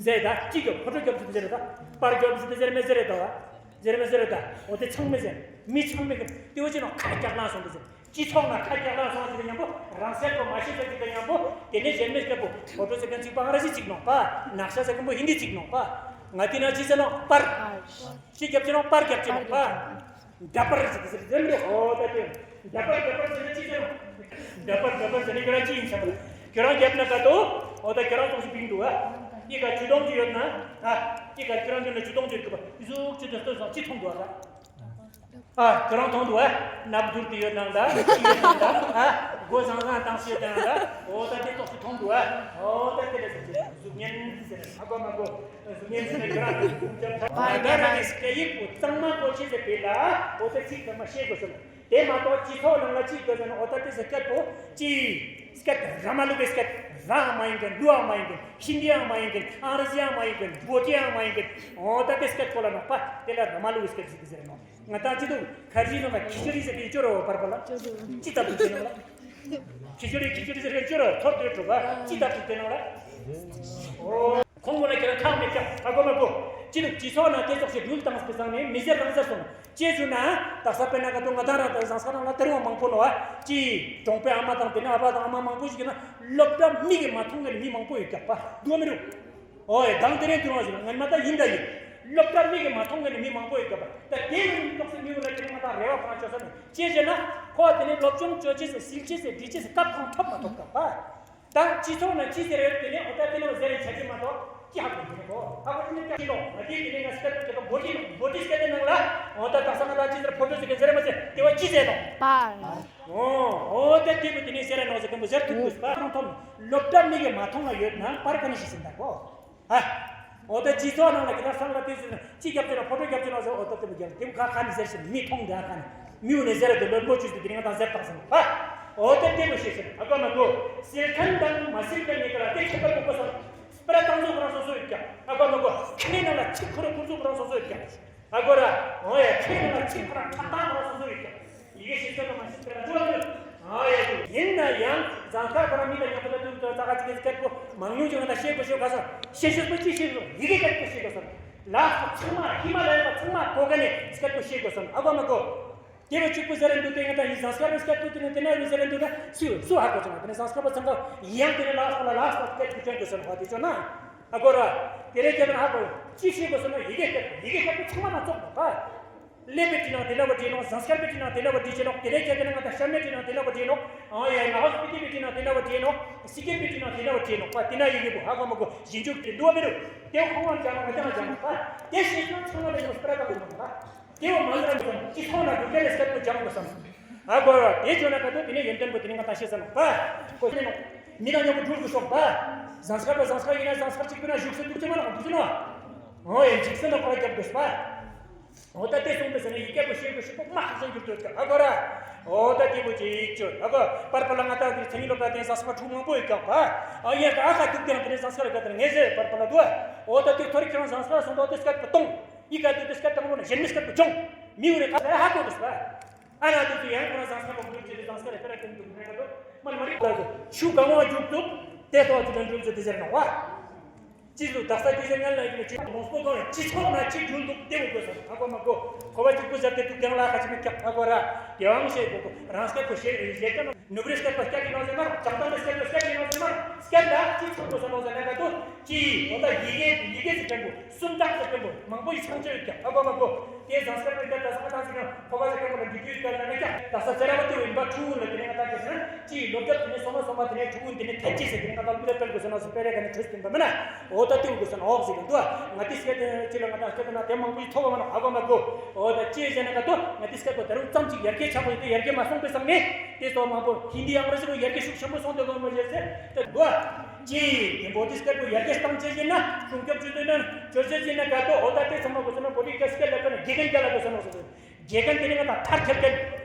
ཟེར་ད་ཅི་རྒྱབ་ཕོ་ཊོ་རྒྱབ་ཟེར་ཟེར་ད། པར་རྒྱབ་ཟེར་ཟེར་མེད་ཟེར་ད། ཟེར་མེད་ཟེར་ད། འོ་དེ་ཚང་མས་ཟེར། མི་ཚང་མས་གི་ལྟེ་བ་ཅི་ནོ་ཁ་རྒྱག་ལང་སོང་དུ་ཟེར། སྤྱི་ཚོགས་ནང་ཁ་རྒྱག་ལང་སོང་ཟེར་མཉམ་པོ་རང་སེམས་པོ་མ་ཤེས་ཟེར་གི་དང་མཉམ་པོ་དེ་ནས་གཞན་མེད་སྐད་པོ་ཕོ་ཊོ་ཟེར་མཁན་ཚིག་པ་ཨང་རེ་ཟི་གཅིག་ནོ་པ། ནག་ཤ་ཟེར་མཁན་པོ་ཧིན་དི་གཅིག་ནོ་པ། ང་དེ་ན་ཅི་ཟེར་ནོ་པར། ཅི་རྒྱབ་ཅི་ནོ་པར་རྒྱབ་ཅི་ནོ་པ། འདྲ་པར་ཟེར་ཟེར་ཟེར་འདུག་ཨོ་ད་དེ། འདྲ་པར་འདྲ་པར་ཟེར་ན་ཅི་ཟེར། འདྲ་པར་འདྲ་པར་ཟེར་ན་ཁྱོད་རང་ཅི་ཡིན་ཟེར་བ། ཁྱོད་རང་རྒྱབ་ན་ག་དོ། ཨོ་ད་ཁྱོད་རང་ཏོག་ཙམ་བིང་འདུག་ཨ། ཨི་ཀ་ཆུ་དོང་ཅིག་ཡོད་ན། ཨ། ཨི་ཀ་ཁྱོད་རང་རྒྱབ་ན་ཆུ་དོང་ཅིག་ཡོད་གི་པ། ཨི་ཟུག་ཅི་དོ་ལྟོས་སོང་ཅི་མཐོང་འདུག་ཨ། ཨ། ཁྱོད་རང་མཐོང་འདུག་ཨ། སྣབས་འདུར་དེ་ཡོད་ནང་ད། ཅི་ཡོད་ནང་ད། ཨ། སྒོ་ཟང་ཟང་བཏང་ཤེས་ཡོད་ནང་ད། ཨོ་ད་དེ་ཏོག་ཙམ་མཐོང་འདུག་ཨ། ཨོ་ད་དེ་ལས་ཟེར་གཟུགས་བརྙན་ཟེར་ཨ་གོ་མ་གོ། ང་རང་གི་སྐད་ཡིག་པོ་གཙང་མ་གོ་ཆེ་ཟེར་བས་ལ་འོ་ད་ཚིག་ཚང་མ་ཤེས་དགོས་སོང་། དེ་མ་གཏོགས་སྤྱི་ཚོགས་ནང་ལ་ཅིག་དགོས་ཟེར་ན་འོ་ད་དེ་ཟེར་སྐད་པོ་ཅི། སྐད་ར་མ་ལུག་གི་སྐད། རང་མ་ཡིན་མཁན། ལུའང་མ་ཡིན་མཁན། ཧིན་དིའང་མ་ཡིན་མཁན། ཨང་རེ་ཟིའང་མ་ཡིན་མཁན། བོ་ཊིའང་མ་ཡིན་མཁན། འོ་ད་དེ་སྐད་ཁོ་ལ་ནོག་པ། དེ་ལ་ར་མ་ལུག་གི་སྐད་ཟེར་གི་ཟེར་ནོག་ང་ད་ཅི་འདུག་ཁ་རི་ནང་ལ་ཁི་ཅི་རི་ཟེར་གི་ཅོ་རོ་བར་པ་ལ་ཅི་ལྟ་བུ་ཟེར་ནོག་ལ། ཁི་ཅི་རི་ཁི་ཅི་རི་ཟེར་གི་ཅོ་རོ་ཐོར་དུ་གྲུབ་པ་ཅི་ལྟ་བུ་ཟེར་ནོག་ལ། ཁོང་ཁོ་ན་ཁྱེད་རང་ཐག་མེད་ཀྱང་ཧ་གོ་མ་གོ། ཅི་འདུག་སྤྱི་ཚོགས་ནང་དེ་ཙོགས་ཤིག་རུལ་བཏང་ཟེར་བསམ་ནས་མི་ཟེར་རང་ཟེར་སོང་། ཅེས་ཞུ་ན། ད་ས་པའི་ན་ག་དུ་ང་དང་རང་དང་བཟང་ས་རང་ལ་དེ་རུང་མང་པོ་ནོ་བ། ཅི། གྲོང་པའི་ཨ་མ་དང་དེ་ནས་ཨ་ཕ་དང་ཨ་མ་མང་པོ་ཞིག་ཡོད་ན་སློབ་གྲྭ་མིག་གིས་མ་མཐོང་མཁན་མི་མང་པོ་ཡོད་ཀྱག་པ་འདུག་མི་རུང་། ཨོ་ཡ་དང་དེ་རིང་དུ་རང་ཞིག་ངན་མ་ད་ཡིན་ད་ཡིན། སློབ་གྲྭ་མིག་གིས་མ་མཐོང་མཁན་མི་མང་པོ་ཡོད་ཀྱག་པ་ད་དེ་ཡིན་ཏོག་སེ་མི་འུ་ལ་དེ་ནས་ང་དང་རེ་བ་གང་བཅོལ་ས་ནས་ཅེས་བྱས་ན། ཁོ་དེ་ནས་སློབ་སྦྱོང་བཅོ་ཅེས་སེ་སིལ་ཅེས་སེ་འབྲི་ཅེས་སེ་སྐབས་གང་ཐོབ་མ་ཐོབ་ཀྱག་པ། ད་སྤྱི་ཚོགས་ནང་ཅི་ཟེར་ཡོད་དེ་ནས་འོ་ད་དེ་ནང་ཟེར་རེ་བྱ་རྒྱུ་མ་གཏོགས་ཅི་ཧ་གོ་གི་རེད་གོ་ཧ་གོ་གི་མེད་ཀྱང་ཤེས་ལོ། ང་དེ་དེ་ནས་ང་སྐད་དེ་གོ་བོ་ཏི་བོ་ཏི་སྐད་དེ་ནང་ལ་འོ་ད་དག་ས་ང་ད་ཅི་ཟེར་ཕོ་ཏོ་ཟེར་གི་ཟེར་མ་ཟེར་དེ་བ་ཅི་ཟེར་ནོ། པར། འོ་འོ་ད་དེ་བོ་དེ་ནས་ཟེར་ར་ནོ་ཟེར་གི་མོ་ཟེར་ཐུབ་དགོས་པ་རང་ཐོམ་སློབ་གྲྭ་མི་གི་མ་མཐོང་ང་ཡོད་ན་པར་ག་ནས་ཤེས་ཟིན་ད་གོ་ཧ། འོ་ད་སྤྱི་ཚོགས་ནང་ལ་གི་ད་སང་ལ་དེ་ཟེར་ན་ཅི་རྒྱབ་ཅེ་ན་ཕོ་ཏོ་རྒྱབ་ཅེ་ན་ཟེར་འོ་ད་དེ་བོ་རྒྱབ་དེ་བོ་ཁ་ཁ་ནས་ཟེར་ཞིག་མི་མཐོང་དེ་ཁ་ནས་མི་འུ་ནས་ཟེར་ར་དེ་ལོན་པོ་ཅུས་དེ་དེ་ནས་ང་ད་ཟེར་ཐག་ཟིན་ཧ། འོ་དེ་དེ་མོ་ཤེས་ཤེས་ཨ་ཀ་མ་གོ། ཟེར་མཁན་དང་མ་ཟེར་མཁན་གཉིས་ཀ་ལ་དེ་ཁྱད་པར་དགོས་པ་སོང་། སྤེ་ར་བཏང་ཚུལ་ཁོ་རང་སོ་སོ་ཡོད་ཀྱང་ཨ་ཀ་མ་གོ། ཁ་ནས་ནང་ལ་ཚིག་ཁོ་རང་ཁུར་ཚུལ་ཁོ་རང་སོ་སོ་ཡོད་ཀྱང་ཨ་གོ་ར། འོ་ཡ་ཁ་ནས་ནང་ལ་ཚིག་ཁོ་རང་ཁྲག་ཐང་ཁོ་རང་སོ་སོ་ཡོད་ཀྱང་ཡི་གེ་ཤེས་ཚོད་ལ་མ་ཤེས་ཚོད་ལ་འགྲོ་བ་མིན། ཨ་ཡ་ཡིན་ན་ཡང་ཛ་ཁ་ཁོ་རང་མི་ལ་ཉམས་པོ་ལ་དུས་དུ་ཙ་ག་ཅིག་གི་སྐད་པོ་མང་ཉུང་ཅིག་ང་ད་ཤེས་དགོས་ཤེས་ག་ས་ཤེས་ཤེས་པོ་ཅི་ཤེས་དགོས་ཡི་གེ་སྐད་པོ་ཤེས་དགོས་ས་ལ་ཚང་མ་ཧི་མ་ལ་ཡ་ཚང་མ་གོ་ག་ནས་སྐད་པོ་ཤེས་དགོས་ས་ཨ་གོ་མ་གོ། དེ་བས་གཅིག་པུ་ཟེར་རན་འདུག་དེ་ང་ད་ཡིན་ཟངས་དཀར་བའི་སྐད་པོ་དེ་ནི་དེ་ན་ཡོད་ཟེར་རན་འདུག་ན་སུ་སུ་ཧ་གོ་ཚང་མ་དེ་ནི་ཟངས་དཀར་བ་ཚང་མ་ཡང་དེ་ནི་ལགས་སོ་ལ་ལགས་སོ་སྐད་དུ་བསྐྱོན་དགོས་ཟེར་བ་དེ་ཆོ་ན་ཨ་གོ་ར། དེ་རེད་ཁྱེད་རང་ཧ་གོ་ཅི་ཤེས་དགོས་ཟེར་ན་ཡི་གེ་སྐད་ཡི་གེ་སྐད་པོ་ཚང་མ་དང་ཙོག་འདུག་ག་ཀླད་པའི་བྲིས་ན་དེ་འདྲ་བ་བྲིས་ནོ། ཟངས་དཀར་པའི་བྲིས་ན་དེ་འདྲ་བ་བྲིས་ནོ། དེ་ནས་ཁྱེད་ཀྱི་ནང་ད་ཤ་མེད་བྲིས་ན་དེ་འདྲ་བ་བྲིས་ནོ། ཨ་ཡ་ལ་ཧོ་སི་པི་ཏི་པའི་བྲིས་ན་དེ་འདྲ་བ་བྲིས་ནོ། སི་ཀིམ་པའི་བྲིས་ན་དེ་འདྲ་བ་བྲིས་ནོ། པ་དེ་ན་ཡི་གེ་བུ་ཧ་གོ་མ་གོ་ཞིབ་འཇུག་དེ་འདུག་བ་མི་འདུག་དེ་ཁོང་ལ་སྦྱང་བ་སྦྱང་སྦྱང་བ་དེ་ཤེས་ན་ཚང་མ་ལ་ཡོང་སྤེ་ར་བཏང་དགོས་མ་རེད། དེ་བ་མ་ཟེར་བ་སོང་ཅི་ཐོག་ན་སྒྲུབ་བྱ་ལས་སྐད་པོ་སྦྱང་དགོས་བསམ། ཨ་གོ་ར་དེ་བྱོས་ན་ག་དུ་དེ་ནས་ཡོན་ཏན་པོ་དེ་ནས་ང་ད་ཤེས་ས་ན་པ་གོ་ཤེས་ནོ། མི་དང་མཉམ་པོ་འགྲུལ་དགོས་སོག་པ། ཟངས་དཀར་པ་ཟངས་དཀར་ཡིན་ན་ཟངས་དཀར་གཅིག་པུ་ན་བཞུགས་སུ་འདུག་ཅི་མ་ལ་འདུག་ཅི་ནོ། ཨོ་ཡ་འཇིགས་སེ་ན་ཁོ་ར་རྒྱབ་དགོས་པ། འོ་ད་དེ་སོང་པས་ཟེར་ན་ཡི་གེ་པོ་ཤེས་པོ་ཤེས་པོ་མ་ཧ་སང་གྱུར་ཏོ་ཨ་གོ་ར། འོ་ད་དེ་པོ་ཅིག་ཅོ་ཨ་གོ་པར་པ་ལ་ང་ད་དེ་མཚན་ཉིད་སློབ་གྲྭ་དེ་ཟ་ས་པ་ཕྲུག་མང་པོ་ཡོད་ཀྱང་པ། ཨ་ཡ་ད་ཨ་ཁ་དུག་དེ་རང་དེ་ནས་ཟ་ས་ར་ག་དེ་ངས་ཟེར་པར་པ་ལ་དུ་ཨ། འོ་ད་དེ་ཐོ་རེ་ཁྱེད་རང་ཟ་ས་སོང་ད་དེ་སྐད་པོ་གཏོང་། ཡི་ག་དུ་དེ་སྐད་གཏོང་བོ་ན་གཞན་མི་སྐད་པོ་སྦྱོང་། མི་འུ་རེ་ཁ་ཧ་གོ་དེ་ས། ཨ་ན་དུ་དུ་ཡང་ཁོ་རང་ཟ་ས་པ་འགུལ་ཅི་དེ་ཟ་ས་ར་ཁ་ར་དེ་དུ་ཁ་ར་དུ་མ་མ་རི་ཁ་དུ་ཆུ་གང་བ་རྒྱུག་དུ་དེ་ཐོག་ཅི་དང་འགྲུལ་ཅི་དེ་ཟེར་ན་བ། ཅི་ལུ་དག་ས་ཀྱི་ཟེར་ངན་ལ་ཡིན་ཅི་ལོངས་པོ་གང་ཅི་ཚོགས་ན་ཅི་རྒྱུན་འདུག་དེ་འུ་དགོས་སམ་ཧ་གོ་མ་གོ། གོ་བ་གཅིག་པུ་ཟེར་ཏེ་དུ་རྒྱང་ལ་ཁ་ཅི་མི་སྐྱབས་ཧ་གོ་ར། དེ་བང་ཤེས་གོ་གོ་རང་སྐད་ཁོ་ཤེས་ཡོད་ཟེར་ཀྱང་ནུབ་རེ་སྐད་པ་སྐད་ཀྱི་ནང་ཟེར་མ་རོ། བྱང་ཐང་དུ་སྐད་པ་སྐད་ཀྱི་ནང་ཟེར་མ་རོ། སྐད་ལ་ཅི་ཚོགས་དགོས་ས་ནང་ཟེར་ན་ག་དུ་ཅི་འོ་ད་ཡི་གེ་ཡི་གེ་ཟེར་ཀྱང་གོ་སུམ་རྟགས་ཟེར་ཀྱང་གོ་མང་པོ་ཡི་ཚང་ཆ་ཡོད་ཀྱང་ཧ་གོ་མ་གོ། དེ་ཟང་སྐད་པའི་སྐད་ད་ས་མ་ཐང་ཟེར་ཀྱང་ཁོ་བ་ཟེར་ཀྱང་གོ་ལ་འདི་དུས་སྐད་ན་ཀྱང་ད་ས་ཟེར་ར་བ་དེ་འོ་ཡིན་པ་ཕྲུ་གུ་ལ་དེ་ནས་ང་ད་ག་ཟེར་ན་ཅི་ལོ་རྒྱབ་དེ་ནས་སོ་མ་སོ་མ་དེ་ནས་ཕྲུ་གུ་དེ་ནས་ཐད་ཅི་ཟེར་དེ་ནས་ང་ད་ལུག་ར་སྤེལ་དགོས་ས་ན་སུ་སྤེལ་རེ་ག་ནས་གྲོས་སྟོན་པ་མིན་ན། འོ་ད་ཏེའུ་དགོས་ས་ན་འོག་ཟེར་གི་འདུག་ང་ཏི་སྐད་དེ་ཅི་ལ་ང་ཏང་སྐད་དེ་ན་དེ་མང་པོ་ཡི་ཐོག་མ་ན་ཧ་གོ་མ་གོ། འོ་ད་ཅི་ཟེར་ན་ག་ཏོ་ང་ཏི་སྐད་པོ་ད་རུང་ཙམ་ཅིག་ཡར་རྒྱས་ཆགས་པོ་ཡོད་དེ་ཡར་རྒྱས་མ་སོང་པའི་སང་ནས་དེ་སོགས་མང་པོ་ཧིན་དི་ཨང་རེ་ཟི་རུ་ཡར་རྒྱས་ཤུགས་ཆེན་པོ་སོང་དེ་གོ་མ་ཟེར་ཟེར་དེ་འདུག་ཅི་དེ་འབོ་ཏི་སྐད་པོ་ཡར་རྒྱས་བཏང་ཅི་ཡིན་ན་སྲུང་སྐྱོབ་ཅི་དོན་ན་ཅོ་ཅི་ཡིན་ན་ག་ཏོ་འོ་ད་དེ་ཚང་མ་གོ་ས་ན་བོ་ཏི་སྐད་སྐད་ལ་ཀ་ན་དགེ་རྒན་རྒྱ་ལ་གོ་ས་ན་གོ་ས་ན་དགེ་རྒན་དེ་ནི་ང་ཏང་མཐར་ཁྱབ་མཁན་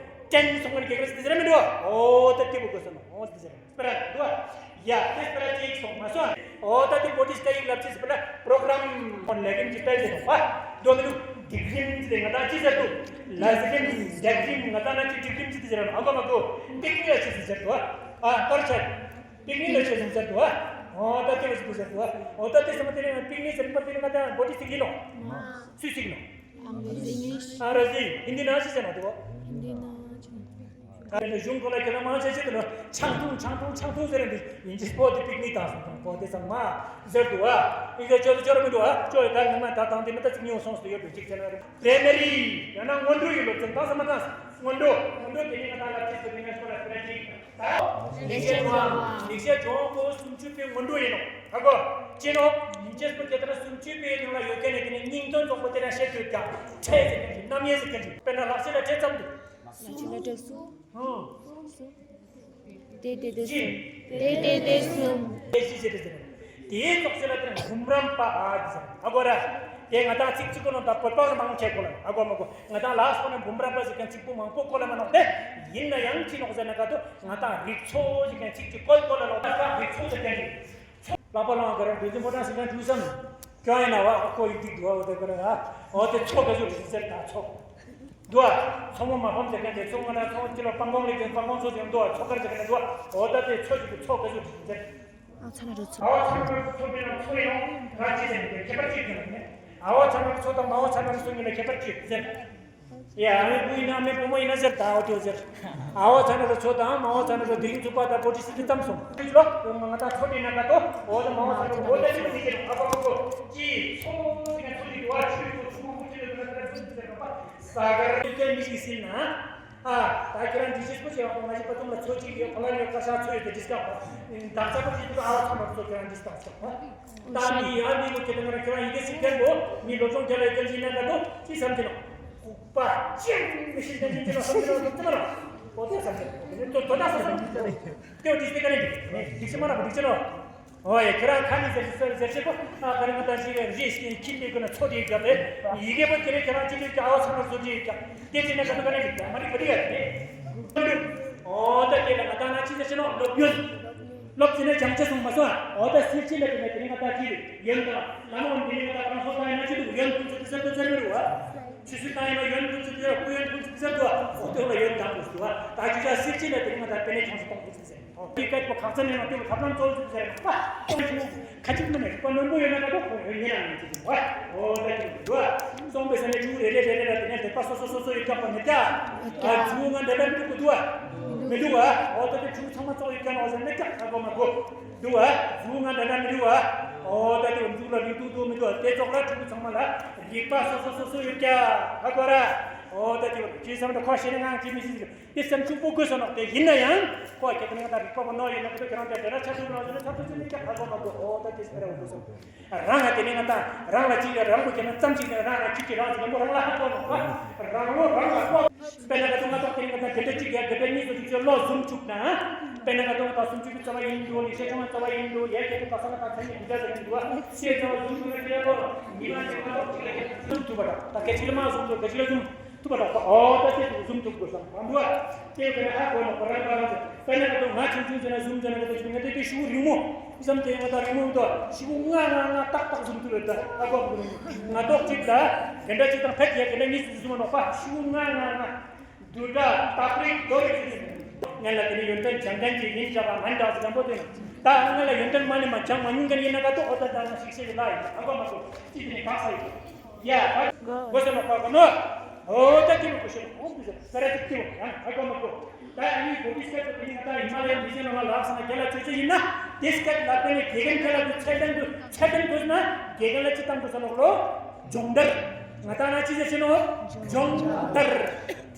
ཏྲེན་སོང་ངན་དགེ་རྒན་ཟེར་ར་མི་འདུག་འོ་ད་དེ་བོ་གོ་ས་ན་འོ་དེ་ཟེར། སྤེ་ར་འདུག་ཡ་དེ་སྤེ་ར་ཅིག་སོང་མ་སོང་། འོ་ད་དེ་བོ་ཏི་སྐད་ཡིག་ལབ་ཅི་སྤེ་ར་པྲོ་གྲམ་ལས་རིམ་གྱི་སྤེལ་ཟེར་བ་འདུག་མི་འདུག་སྒྲིག་རིམ་ཟེར་ང་ཏང་ཅི་ཟེར་འདུག་ལས་རིམ་སྒྲིག་རིམ་ང་ཏང་ན་ཅི་སྒྲིག་རིམ་ཅི་ཟེར་ཨ་གོ་མ་གོ། པིག་ནི་ལ་ཅི་ཟེར་འདུག་ཨ་ཀར་ཆ་པིག་ནི་ལ་ཅི་ཟེར་འདུག་འོ་ད་དེ་བོ་ཟེར་འདུག་འོ་ད་དེ་ས་མ་དེ་ནི་པིག་ནི་ཟེར་པ་དེ་ནི་ང་ཏང་བོ་ཏི་ཟེར་གི་ནོ། སུས་ཟེར་གི་ནོ། English. ཨང་རེ་ཟི། ཧིན་དི་ནང་ཅི་ཟེར་ན་འདུག་ཧིན་དི་ནང་ཅི། ཨ་རེ་ནི་གཞུང་ཁོ་ལ་ཁྱེད་རང་མང་ཆེ་ཆེ་དུ་ནི་ཆང་འཐུང་ཆང་འཐུང་ཆང་འཐུང་ཟེར་རེད་འདུག་ཡིན་གཅིག་པོ་དེ་པིག་ནི་དང་སོང་དང་པོ་དེ་ཚང་མ་ཟེར་འདུག་ཨ། ཡིན་གཅིག་ཅོ་ཅོ་ར་མི་འདུག་ཨ། ཅོ་ཡི་ད་ངོ་མ་ད་དང་དེ་མི་ད་ཅིག་ཉུང་སོང་སུ་ཡོད་པའི་ཅིག་ཟེར་ན་རེད། པྲེ་མ་རི་ཡང་ན་སྔོན་འགྲོ་ཡི་སློབ་ཚན་དང་ས་མ་དང་སྔོན་འགྲོ་སྔོན་འགྲོ་དེ་ནི་ང་ད་ལ་ཅི་ཟེར་དེ་ནས་སྐོར་ལ་སྐོར་ལ་ཅིག་ལེགས་བཤད་ལྗོན་དབང་པོ་སུམ་ཅུ་པའི་སྔོན་འགྲོ་ཡིན་ནོ། ཧ་གོ། ཅི་ནོ། ཡིན་ཅེས་པོ་དེ་ལྟར་སུམ་ཅུ་པའི་ནང་ལ་ཡོད་མཁན་ནི་དེ་ནི་སྙིང་དོན་རྫོགས་པོ་དེ་རང་བཤད་དུས་ཀྱང་ཕྲད་ཟེར་མཁན་གྱི་རྣམ་དབྱེ་ཟེར་མཁན་གྱི་དཔེར་ན་ལག་ཤེས་ལ་ཕྲད་ཙམ་དུ། ལག་ཤེས་ལ་ཕྲད་སུ། ཧུང་། དེ་དེ་དེ་གསུམ། དེ་དེ་དེ་གསུམ། དེ་ཤི་ཟེར་དེ་ཟེར། དེའི་རྫོགས་ཚད་ལ་དེ་ནི་འབུམ་རམས་པ་ཨ་དེ་ཟེར། ཧ་གོ་ར། དེ་ང་ཏང་ཚིག་གཅིག་གོ་ནོ་ད་བོད་པ་ནི་མང་ཆེ་གོ་ལ་ཧ་གོ་མ་གོ། ང་ཏང་ལགས་སོ་ནི་འབུམ་རམས་པ་ཟེར་མཁན་ཚིག་པོ་མང་པོ་གོ་ལ་མ་ནོག་དེ། ཡིན་ན་ཡང་ཅི་ནོག་ཟེར་ན་ག་དོ། ང་ཏང་རིག་ཚོགས་ཟེར་མཁན་ཚིག་གཅིག་བཀོལ་བཀོལ་ལ་ལོག་ད་ལྟ་རིག་ཚོགས་ཟེར་མཁན་ཅིག་ལག་པ་ལོང་ག་རང་དུས་ཚོད་པོ་ཏང་ཟེར་མཁན་དུས་སམ། ཀྱང་ཡིན་ན་བ་ཁོ་ཡིག་ཏིག་འདུག་བ་འོ་དེ་ག་ར་ཨ། འོ་དེ་ཚོགས་ག་ཚོད་རིག་ཟེར་ད་ཚོགས། འདུག་བ། ཚོགས་མོ་མ་ཕམ་ཟེར་མཁན་དེ་ཚོགས་ང་ན་ཚོགས་ཅི་ལ་སྤང་གོང་ལས་ཀྱང་སྤང་གོང་ཚོགས་ཟེར་འདུག་བ་ཚོགས་གར་ཟེར་མཁན་འདུག་བ་འོ་ད་དེ་ཚོགས་ཀྱི་ཚོགས་ག་ཚོད་རིག་ཟེར། ཨ་ཚ་ན་རུ་ཚོགས། ཨ་ཚ་ན་རུ་ཚོགས་པའི་ནང་ཚོགས་ཡིན་ནོ་ང་ཅི་ཟེར་མཁན་ཁྱད་པར་ཅི་ཡོད་མཁན། ཨ་བ་ཚ་ན་རུ་ཚོགས་དང་མ་བ་ཚ་ན་རུ་ཚོགས་གཉིས་ལ་ཁྱད་པར་ཅི་ཡོད་ཟེར། ཡ། ཨ་མའི་བུ་ཡིན་ན་ཨ་མའི་བུ་མོ་ཡིན་ན་ཟེར་ད་འོ་དེ་ཟེར། ཨ་བ་ཚ་ན་རུ་ཚོ་དང་མ་བ་ཚ་ན་རུ་དེ་རིང་ཚུགས་པ་དང་པོ་ཏི་སི་ཏི་ཙམ་སོང་། ལོ། ང་ད་ཚོ་དེ་ན་ད་དོ། འོ་ད་མ་བ་ཚ་ན་རུ་འོ་ད་ཅི་མི་ཁྱེར་ཨ་པ་པ་པོ། ཅི་ཚོ་ཟེར་ན་ཚོ་ཅི་འདུག་ཨ་ཆུ་ཚོ་ཆུ་བོ་ཅི་ལ་ཟེར་ན་ཟེར་ན་ཟེར་ན་ཟེར་ན་ཟེར་ན་ཟེར་ན། ས་གར་དེ་ཚོའི་མི་ཞིག་ཟིན་ན། ཨ། ད་ཁྱེད་རང་འདྲི་ཤེས་པོ་བྱེད་པ་ང་ཞིག་པ་ཐུང་ལ་ཚོ་གཅིག་ཡོད་ཕ་ལ་ཡོད་ཁ་ཤག་ཚོ་ཡོད་དེ་འདྲི་སྐབས་པ། ད་ཚ་པོ་ཞིག་ཏུ་ཨ་བ་ཚང་མ་ཚོ་ཁྱེད་རང་འདྲི་སྟངས་སྐབས་པ། ད་མི་ཡ་མི་ལོ་ཁྱེད་དང་ང་རང་ཁྱེད་རང་ཡི་གེ་ཞིག་མཁན་པོ་མི་ལོ་ཆུང་ཁྱེད་ལ་ཡི་གེ་ཞིག་ན་ད་དོ་ཅི་བསམ་གྱི་ནོ། ལྐུགས་པ་ཅན་མི་ཤེས་མཁན་ཅིག་ཅི་ལ་བསམ་གྱི་ནོ་ཅི་མ་ར། འོ་དེ་བསམ་གྱི་ནོ། དེ་ནི་དོ་དོ་ད་བསམ་གྱི་ནོ། དེ་འོ་འདྲི་སྟེ་ག་ནས་འདྲི་ཤེས་མ་ར་པོ་འདྲི་ཤེས་ནོ། ཨོ་ཡ་ཁྱོད་རང་ཁ་ནས་ཟེར་ཟེར་ཟེར་བྱེད་པོ་ཨ་ག་རེ་ང་ད་ཞིག་རེད་ཁྱིམ་པའི་ཀུན་ན་ཚོ་དེ་རྒྱབ་པས་ཡི་གེ་པོ་ཁྱེད་རེ་ཁྱེད་རང་གཅིག་གིས་ཀྱང་ཨོ་ཚང་ན་བཟོ་གི་ཀྱང་དེ་དེ་ན་ག་དུ་ག་ནས་ཀྱང་མ་རིག་པ་རིག་ཡ་རེད། ཨོ་ད་དེ་ལ་ང་ད་ན་ཅི་ཟེར་ཤེས་ནོ་སློབ་ཡོན། སློབ་ཟེར་ན་སྦྱང་ཆ་སོང་མ་སོང་ཨ། ཨོ་ད་སིལ་ཅི་ལ་དེ་ནས་དེ་རིང་ང་ད་ཅི་རེད་ཡོན་དང་ལ་མ་འོན་དེ་རིང་ང་ད་རང་སོ་ད་ཡིན་ན་ཅི་འདུག་ཡོན་ཕུན་ཚོགས་དེ་ཟེར་དུ་ཟེར་མི་རུ་ཨ། ཆུ་སྲིད་ད་ཡིན་ན་ཡོན་ཕུན་ཚོགས་དེ་ཟེར་སྐུ་ཡོན་ཕུན་ཚོགས་དེ་ཟེར་དུ་ཨ། ཨོ་དེ་ལ་ཡོན་དང་དུ་ཟེར་དུ་ཨ། ད་ཅི་ཅག་སིལ་ཅི་ལ་དེ་རིང་ང་ད་པེ་ནེ་ཁྱོང་སུ་གཏོང་དུ་ཟེར། དེ་སྐད་པོ་ཁག་ཙམ་ཡིན་ན་དེ་ལ་ཐབས་ལམ་གཙོ་བོ་ཟེར་ན་པ། ཁ་ཅིག་མིན་ནས་པ་རྣོན་པོ་ཡོད་ན་ད་ཁོ་ཡོད་ཉེ་རང་ཡིན་ཅིག་ཡིན་པ། ཨོ་ད་ཅིག་འདུག་ཨ། སོང་པའི་ས་ནས་ཕྲུ་གུ་རེ་རེ་རེ་རེ་ལ་དེ་ནས་དེ་པ་སོ་སོ་སོ་སོ་ཡོད་ཀྱག་པ་མེད་ཀྱག་ཨ་ཕྲུ་གུ་ང་འདྲ་འདྲ་མི་འདུག་གི་འདུག་ཨ། མི་འདུག་ཨ། ཨོ་ད་དེ་ཕྲུ་གུ་ཚང་མ་ཙོག་ཡོད་ཀྱག་ན་འོ་ཟེར་མེད་ཀྱག་ཧ་གོ་མ་གོ། འདུག་ཨ། ཕྲུ་གུ་ང་འདྲ་འདྲ་མི་འདུག་ཨ། ཨོ་ད་དེ་འདུག་ལ་མི་འདུག་འདུག་མི་འདུག་ཨ། དེ་ཙོག་ལ་ཕྲུ་གུ་ཚང་མ་ལ་རིག་པ་སོ་སོ་སོ་སོ་ཡོད་ཀྱག་ཧ་གོ་ར། ཨོ་ད་དེ་བ་ཅི་བསམ་འདྲ་ཁོ་ཤེས་ན་ངང་ཅི་མི་ཤེས་ཟེར་དེ་སེམས་ཤུགས་པོ་དགོས་སོ་ནོག་དེ་ཡིན་ན་ཡང་ཁོ་ཁྱེད་ཀྱི་ནང་ད་རིག་པ་པོ་ནོ་ཡིན་ན་ཁོ་ད་ཁྱེད་རང་དེ་འདྲ་ཆ་ཚུགས་ནོ་ཡིན་ན་ཆ་ཚུགས་ཟེར་ནས་ཀྱང་ཧ་གོ་མ་གོ། ཨོ་ད་དེ་སྤེ་ར་འོ་དགོས་སོ། རང་ང་དེ་ནས་ང་ད་རང་ལ་ཅི་ཡ་རང་གོ་ཁྱེད་ན་ཙམ་ཅིག་ནས་རང་ལ་ཅི་ཅི་རང་ཟེར་ནས་མོ་རང་ལ་ཧ་གོ་ནོག་པ། རང་ལོ་རང་ལ་ཧ་གོ། དཔེར་ན་ང་ཚོ་ང་ཚོ་དེ་ནས་ང་ད་དེ་འདྲ་ཅིག་ཡ་དེ་འདྲ་གཉིས་སུ་ཅིག་ཚོ་བློ་ཟུམ་བཅུག་ན། དཔེར་ན་ང་ཚོ་ང་ད་སུམ་ཅུ་གི་རྩ་བ་ཡིན་འདུག་ལེགས་བཤད་ལྗོན་དབང་རྩ་བ་ཡིན་འདུག་ཡ་ཁྱེད་ཚོ་ད་ས་ང་ད་མཚན་ཉིད་དེ་འདྲ་ཟེར་གྱི་འདུག་ཨ། ཤེས་ཚོ་ཟུམ་བཅུག་ན་ཁྱེད་ལོ་ཉི་མ་ཅིག་ང་ཚོ་ཅིག་ལ་ཁྱེད་ཚོ་ཟུམ་ཐུབ་པ་དང་ད་སྐད་ཅིག་ལ་མ་ཟུམ་འགྲོ་སྐད་ཅིག་ལ་ཟུམ། ཐུབ་པ་དང་ཨོ་ད་ཅི་ཐུབ་ཟུམ་ཐུབ་དགོས་སམ་གང་འདུག་ཨ། དེ་བས་ན་ཧ་གོ་ན་ཁོ་རང་ཁ་རང་ཚོ་དཔེར་ན་ང་ཚོ་ང་ཆུང་ཆུང་ཚོ་ན་ཟུམ་ཚོ་ན་ང་ཚོ་ཆུང་ང་ཚོ་དེ་ཤུགས་རིང་མོ་བསམ་དེ་ང་ཚོ་རིང་མོ་འདུག་ཤུགས་ང་ང་ང་ཏག་ཏག་ཟུམ་ཐུབ་རེད་ད་ཧ་གོ་དགོས་ང་ཏོག་ཅིག་ལ་དེ་འདྲ་ཅིག་དང་ཕེད་ཡ་དེ་འདྲ་གཉིས་སུ་ཟུམ་ནོག་པ་ཤུགས་ང་ང་ང་འདུག་ད་ཏག་རིག་རྡོ་རིག་ང་ལ་དེ་ནི་ཡོན་ཏན་བྱང་ལྡན་གྱི་ཡིན་བྱ་བ་ང་འདྲ་ཟེར་ལམ་པོ་དེ་ད་ང་ལ་ཡོན་ཏན་མ་ནི་མ་བྱང་མ་མྱོང་མཁན་ཡིན་ན་ཀ་ཏོག་ཨོ་ད་ད་ང་ཤིག་ཤེས་ལ་ཡིན་ཧ་གོ་མ་གོ་ཅི་དེ་ནི་གང་ས་ཡིན། ཡ། དགོས་ཟེར་ནོག་པ་གོ་ནོ། ཨོ་ད་ཁྱེད་མ་གོ་ཤེས་ཨོ་དུ་ཟེར་ས་ར་ཅིག་ཁྱེད་མ་ཡང་ཧ་གོ་མ་གོ། ད་ཨ་ནི་བོ་དྷི་སྐད་དུ་དེ་ནི་ང་ད་ཧི་མ་ལ་ཡའི་མི་ཚེ་ནང་ལ་ལགས་སོ་ན་རྒྱ་ལ་ཆོས་ཚེ་ཡིན་ན་དེ་སྐད་ལ་དཔེ་ནི་དགེ་རྒན་ཁྱེད་ལ་དུ་ཚད་ལྡན་དུ་ཚད་ལྡན་དགོས་ན་དགེ་རྒན་ལ་ཅི་བཏང་དགོས་ཟེར་ནོག་ལོ། སྦྱོང་བརྡར། ང་ད་ན་ཅི་ཟེར་ཤེས་ནོ། སྦྱོང་བརྡར།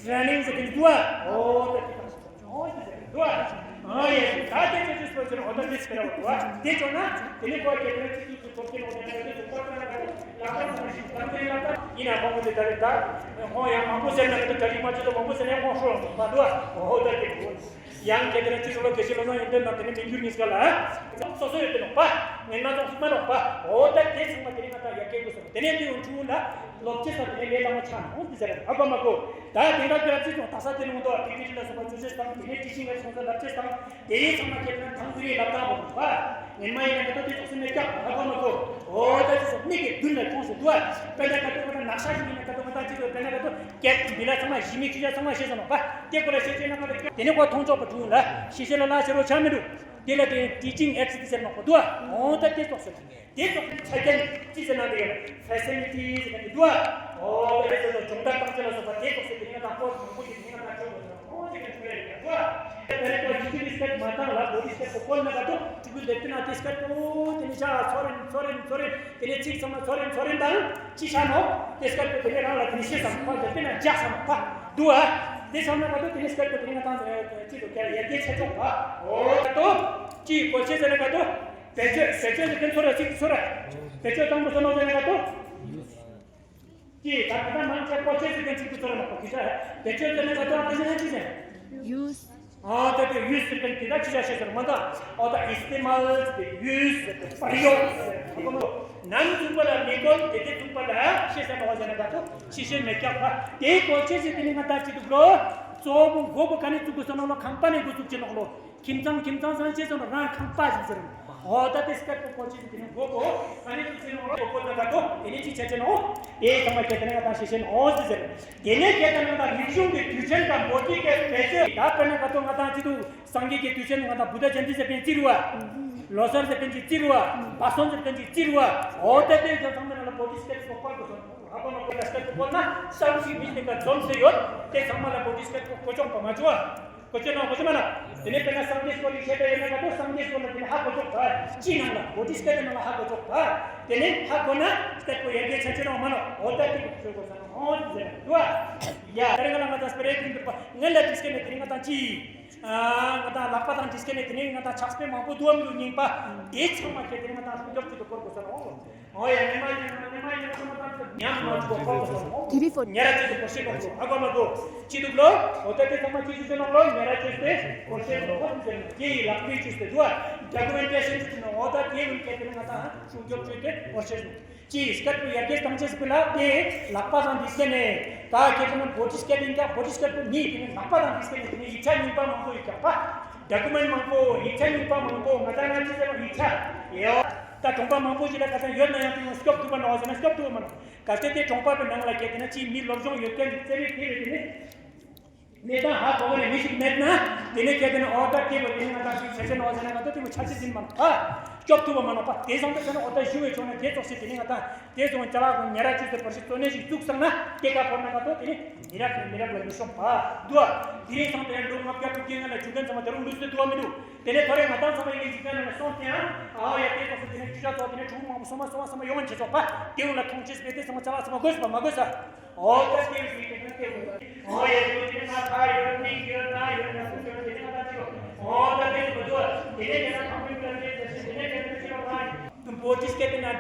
ཊེ་རེ་ནིང་ཟེར་གི་འདུག་ཨ། ཨོ་ད་ཁྱེད་དང་། འོ་དེ་ཟེར་འདུག་ཨ། ཨ་ཡེ་ད་དེ་ཚོ་ཚོ་ཚོ་ཚོ་འོ་ད་དེ་ཚོ་ཕེ་ར་བ་འདུག་ཨ། དེ་ཚོ་ན་དེ་ནི་གོ་སྐད་དེ་ཚོ་ཚོ་ཚོ་ཚོ་ཚོ་ཚོ་ཚོ་ཚོ་ཚོ་ཚོ་ཡིན་ན་ཁོང་གི་དེ་ད་རེད་ད། ཁོང་ཡང་མང་པོ་ཟེར་ན་དེ་ད་རིག་མ་ཅི་ཚོ་མང་པོ་ཟེར་ན་ཁོང་ཧྲོ་མ་འདུག་ཨ། འོ་ད་དེ་ཡང་སྐད་དེ་ཚོ་ཚོ་ལ་དེ་ཚོ་ལ་ན་ཡོན་ཏན་ན་དེ་ནི་མི་འགྱུར་ཉིས་ཀ་ལ། ཚོ་སོ་སོ་ཡོད་དེ་ནོག་པ། ངན་མ་ཚོ་མ་ནོག་པ། འོ་ད་དེ་ཚང་མ་དེ་ནི་ང་ད་ཡར་སྐྱེལ་དགོས་སོང་། དེ་ནས་དེ་ཡོང་ཆུང་ལ་སློབ་ཆེ་ས་དེ་ནས་ལས་སླ་མ་ཆགས་འོང་དེ་ཟེར་ཨ་གོ་མ་གོ། ད་དེང་རབས་ཀྱི་རབ་ཚིག་ཚོ་ད་ས་དེ་ནོ་འདུག་ཨ། པི་ཀི་ཊི་ལ་སོགས་པ་ཆུ་ཚོད་སྟངས་དེ་ནས་ཊི་ཆིང་ལ་སོགས་པ་ལབ་ཆེ་སྟངས། དེ་ཡིན་ཚང་མ་ཁྱེད་རང་ཐང་ཁུ་རེ་ལབ་སྟངས་པོ་འདུག་པ། ངན་མ་ཡིན་ན་ད་ལྟ་དེ་ཚོགས་སུ་མེད་ཀྱག་ཧ་གོ་མ་གོ། འོ་ད་ཅི་སོགས་མིག་གི་མདུན་ལ་མཐོང་སོང་འདུག་ཨ། དཔེར་ན་ད་ལྟ་ཁོ་ན་ནག་ཤ་ཞིག་ཡིན་ན་ད་ལྟ་ང་ད་ཅི་དགོས་དཔེར་ན་ད་ལྟ་སྐད་འདི་ལ་ཚང་མ་གཞི་མེད་ཆུ་ཆ་ཚང་མ་ཤེས་སོང་ནོག་པ། དེ་ཁོ་ལ་ཤེས་ཤེས་ན་ང་ད་དེ་ནས་ཁོ་མཐོང་ཆོག་པ་བྱུང་ལ་ཤེས་ཤེས་ལ་ལ་ཤེས་རོགས་ཆགས་མི་འདུག་དེ་ལ་དེ་ཊི་ཆིང་ཨེ་ཊི་ཟེར་ནོག་པ་འདུག་ཨ། འོ་ད་དེ་ཚོགས་སོང་། དེ་ཚོགས་ཆ་རྐྱེན་ཅི་ཟེར་ན་དེ་ཕེ་སི་ལི་ཊི་ཟེར་ན་དེ་འདུག་ཨ། འོ་དེ་ཚོ་སྦྱོང་བརྡར་བཏང་ཆ་ལ་སོགས་པ་དེ་ཚོགས་སེ་དེ་ནས་ང་ད་ཁོ་མང་པོ་ཞིག་དེ་ནས་ང་ད་ཆོག་གོ་ཨོ་དེ་ག་ཆོག་ཡ་རེད་ཡ་གོ། དེ་ནས་ཁོ་ཡི་ཤི་ཏི་སྐད་མ་བཏང་ལ་བོ་དྷི་སྐད་པོ་བཀོལ་ན་ག་ཏོ་ཕྲུ་གུ་ལེབ་ཏེ་ན་དེ་སྐད་པོ་དེ་ནས་ཤ་ཚོ་རེན་ཚོ་རེན་ཚོ་རེན་དེ་ནས་ཚིག་ཚང་མ་ཚོ་རེན་ཚོ་རེན་དང་ཅི་ཤ་ནོ་དེ་སྐད་པོ་དེ་ནས་རང་ལ་དེ་ནས་ཤེས་སམ་ཁོ་ལེབ་ཏེ་ན་རྒྱག་སམ་ཁོ་འདུག་ཨ། དེ་ཚང་མ་ག་ཏོ་དེ་ནས་སྐད་པོ་དེ་ནས་ང་ད་ཅི་དོ་ཀྱ་ཡ་གེ་ཆེ་ཆོག་པ་ཨོ་ག་ཏོ་ཅི་གོ་ཆེ་ཟེར་ན་ག་ཏོ། བེད་སྤྱོད་བེད་སྤྱོད་ཟེར་མཁན་ཚོ་ར་ཅིག་ཚོ་ར། བེད་སྤྱོད་བཏང་དགོས་ས་ནོ་ཟེར་ན་ག་ཏོ། ཀྱི་ད་ད་ལྟ་མང་ཆེ་ཀོ་ཆེ་ཟེར་མཁན་ཚིག་དེ་ཚོ་ར་མ་གོ་གི་ས་བེད་སྤྱོད་ཟེར་ན་ག་ཏོ་ཨ་ད་ཟེར་ན་ཅི་ཟེར། ཡུས། ཨ་ད་དེ་ཡུས་ཟེར་མཁན་དེ་ད་ཅི་ཆ་ཤེས་ཟེར་མ་ད་ཨོ་ད་ཨིས་ཏེ་མལ་ཟེར་ཏེ་ཡུས་ཟེར་ཏེ་པར་ཡོག་ཟེར་ཏེ་ཨ་གོ་མ་གོ། ནམ་ཚུགས་པ་ལ་མི་གོ་དེ་དེ་ཚུགས་པ་ལ་ཤེས་ཟེར་མ་གོ་ཟེར་ན་ག་ཏོ་ཤེས་ཤེས་མེད་ཀྱག་པ་དེ་ཀོ་ཆེ་ཟེར་དེ་ནི་ང་ད་ཅི་འདུག་ལོ། གཙོ་བོ་མགོ་བོ་ག་ནས་བཙུགས་དགོས་ས་ནོ་ལོ་ཁང་པ་ནས་འགོ་བཙུགས་ཀྱི་ནོག་ལོ། ཁྱིམ་ཚང་ཁྱིམ་ཚང་སང་ཤེས་སོང་རང་ཁང་པ་ཞིག་ཟེར། ཨོ་ད་དེ་སྐད་པོ་ཁོ་ཅི་ཟེར་ནས་མགོ་བོ་ཨ་ནི་ཟེར་ནོ་ཁོ་ཁོ་ན་ག་ཏོ་དེ་ནས་ཅི་བྱ་བྱེད་ནོ། དེ་ཚང་མ་ཁྱེད་དེ་ནས་ང་ཏང་ཤེས་ཤེས་ནོ་ཨོ་ཟེར་ཟེར། དེ་ནས་ཁྱེད་དེ་ནས་ང་ཏང་རིག་གཞུང་གི་དུས་ཆེན་དང་མོ་ཊི་གི་དཔེ་ཆ་ད་དཔེར་ན་ག་ཏོ་ང་ཏང་ཅི་འདུག་སངས་རྒྱས་ཀྱི་དུས་ཆེན་ང་ཏང་བུདྡྷ་ཇ་ཡན་ཏི་ཟེར་མཁན་ཅི་རུ་བ། ལོ་གསར་ཟེར་མཁན་ཅི་ཅི་རུ་བ། བ་སོང་ཟེར་མཁན་ཅི་ཅི་རུ་བ། ཨོ་ད་དེ་ཚོ་ཚང་མ་ནང་ལ་བོ་དྷི་སྐད་པོ་ཁོ་དགོས་སོང་། ཧ་གོ་མ་གོ་ད་སྐད་པོ་ཁོ་ན་བསམ་ཤེས་མི་ཤེས་ཀ་འཛོམས་ཏེ་ཡོད། དེ་ཚང་མ་ལ་བོ་དྷི་སྐད་པོ་གོ་ཆོག་པ་མ་བྱུང་བ། གོ་ཆོད་ན་གོ་ཆོད་མ་ན། དེ་ནས་དཔེར་ན་སངས་རྒྱས་སྐོར་ལ་བཤད་པ་ཡིན་ན་ག་ཏོ་སངས་རྒྱས་སྐོར་ལ་དེ་ནས་ཧ་གོ་ཆོག་པ། ཅི་ནང་ལ་བོ་དྷི་སྐད་ནང་ལ་ཧ་གོ་ཆོག་པ། དེ་ནས་ཧ་གོ་ན་སྐད་པོ་ཡར་རྒྱས་ཆ་ཆེ་རང་མ་ནོ་འོ་ད་དེ་གོ་ཆོད་གོ་ས་ནོ་འོ་དེ་ཟེར་དུ་ཨ། ཡ་ད་རེ་ང་ལ་ང་ད་སྤེ་ར་ཡི་ཁྲིམས་འདུག་པ་ངན་ལ་དེ་སྐད་ནས་དེ་རིང་ང་ད་ཅི། ང་ད་ལག་པ་དང་དེ་སྐད་ནས་དེ་རིང་ང་ད་ཕྱག་དཔེ་མང་པོ་འདུག་ཨ་མི་འདུག་རྙིང་པ། དེ་ཚང་མ་ཁྱེད་དེ་རིང་ང་ད་སྲུང་སྐྱོབ་ཅིག་ཏུ་སྐོར་གོ་ས་ནོ། ཨོ་ཡ་ཉི་མ་ཉི་མ་ཉི་མ་ཉི་མ་ཉམས་མ་བཅུག་གོ་ཁོ་ཉམས་མ་བཅུག་གོ་ཉ་ར་ཅིག་ཏུ་གོ་ཤེས་གོ་ཨ་གོ་མ་གོ་ཅི་འདུག་ལོ། ཨོ་ད་དེ་ཚང་མ་ཅི་ཞིག་ཟེར་ན་ལོ་ཉ་ར་ཅོས་ཏེ་གོ་ཤེས་གོ་ཁོ་ཅི་ཟེར་ན་དེ་ཡི་ལག་པའི་ཅོས་ཏེ་འདུག་ཨ། ཌོ་ཀུ་མེན་ཊེ་ཤན་ཅི་ཟེར་ན་ཨོ་ད་དེ་ཡིན་ཁྱེད་དེ་ང་ད་སྲུང་སྐྱོབ་ཅོས་ཏེ་གོ་ཤེས་ནོ། ཅི་སྐད་པོ་ཡར་རྒྱས་བཏང་ཅེས་སི་ཕི་ལ་དེ་ལག་པ་དང་དེ་སྐད་ནས་ད་ཁྱེད་དེ་ན་བོ་དྷི་སྐད་ཡིན་ཀྱང་བོ་དྷི་སྐད་པོ་ཉིད་དེ་ནི་ལག་པ་དང་དེ་སྐད་ནས་དེ་ནི་ཡིག་ཆ་རྙིང་པ་མང་པོ་ཡོད་ཀྱང་པ། ཌོ་ཀུ་མེན་ཊི་མང་པོ་ཡིག་ཆ་རྙིང་པ་མང་པོ་ང་ད་ང་ཅི་ཟེར་བ་ཡིག་ཆ་ཡོད། ད་གྲོང་པ་མང་པོ་ཞིག་ལ་ཁ་སང་ཡོད་ན་ཡང་དེ་ཡང་སྐྱོབ་ཐུབ་པ་ནོ་ཟེར་ན་སྐྱོབ་ཐུབ་པ་མ་ནོ། གལ་ཏེ་དེ་གྲོང་པ་པའི་ནང་ལ་ཁྱེད་དེ་ན་ཅིའི་མི་སློབ་སྦྱོང་ཡོད་མཁན་གྱི་རྩེ་མི་དེ་བས་དེ་ནི་གནས་སྟངས་ཧ་གོ་བ་ནས་མི་ཞིག་མེད་ན་དེ་ནས་ཁྱེད་དེ་ན་ཨོ་ད་དེ་བ་དེ་ནི་ང་ད་ཅིག་ཆ་ཆེ་ནོ་ཟེར་ན་ང་ད་དེ་བ་ཆ་ཆེ་ཟིན་མ་ནོ་ཨ། སྐྱོབ་ཐུབ་པ་མ་ནོ་པ་དེ་སང་དེ་ཟེར་ན་ཨོ་ད་ཞུ་བའི་ཕྱོགས་ནས་དེ་ཙོགས་ཟེར་དེ་ནི་ང་ད་དེ་ཙོགས་ཅ་ལག་གི་ཉ་ར་ཅུ་ཟེར་བར་ཞིག་གཙོ་གནད་ཞིག་བཙུགས་སང་ན་དེ་ཀ་ཕོར་ན་ང་ད་དེ་ནི་མི་རབས་ནས་མི་རབས་ལ་མི་ཤོང་པ་འདུག་ཨ། དེ་རིང་སང་དེ་ལོ་ལྔ་བརྒྱ་དྲུག་བརྒྱའི་སྔ་ལ་རྒྱུ་མཁན་ཚང་མ་ད་རུང་ལུས་སུ་འདུག་བ་མི་འདུག་དེ་ནས་ཐོ་རེ་ང་ད་ཚང་མ་ཡིན་གཅིག་ཀ་ནས་སོང་སྟེ་ཨ་ཨ་ཡ་དེ་ཙོགས་ཟེར་དེ་ནས་ཅི་ཆ་ཚོགས་དེ་ནས་ཕྲུ་གུ་མང་པོ་སོང་མ་སོང་བ་ཚང་མ་ཡོང་བ་བྱེད་ཆོག་པ་དེ་འུ་ལ་མཐོང་ཆེས་པས་དེ་ཚང་མ་ཅ་ལག་ཚང་མ་དགོས་སུ་པ་མ་དགོས་ས། ཨོ་ད་སྐྱེ་བའི་སྐྱེ་བའི་སྐྱེ་བའི་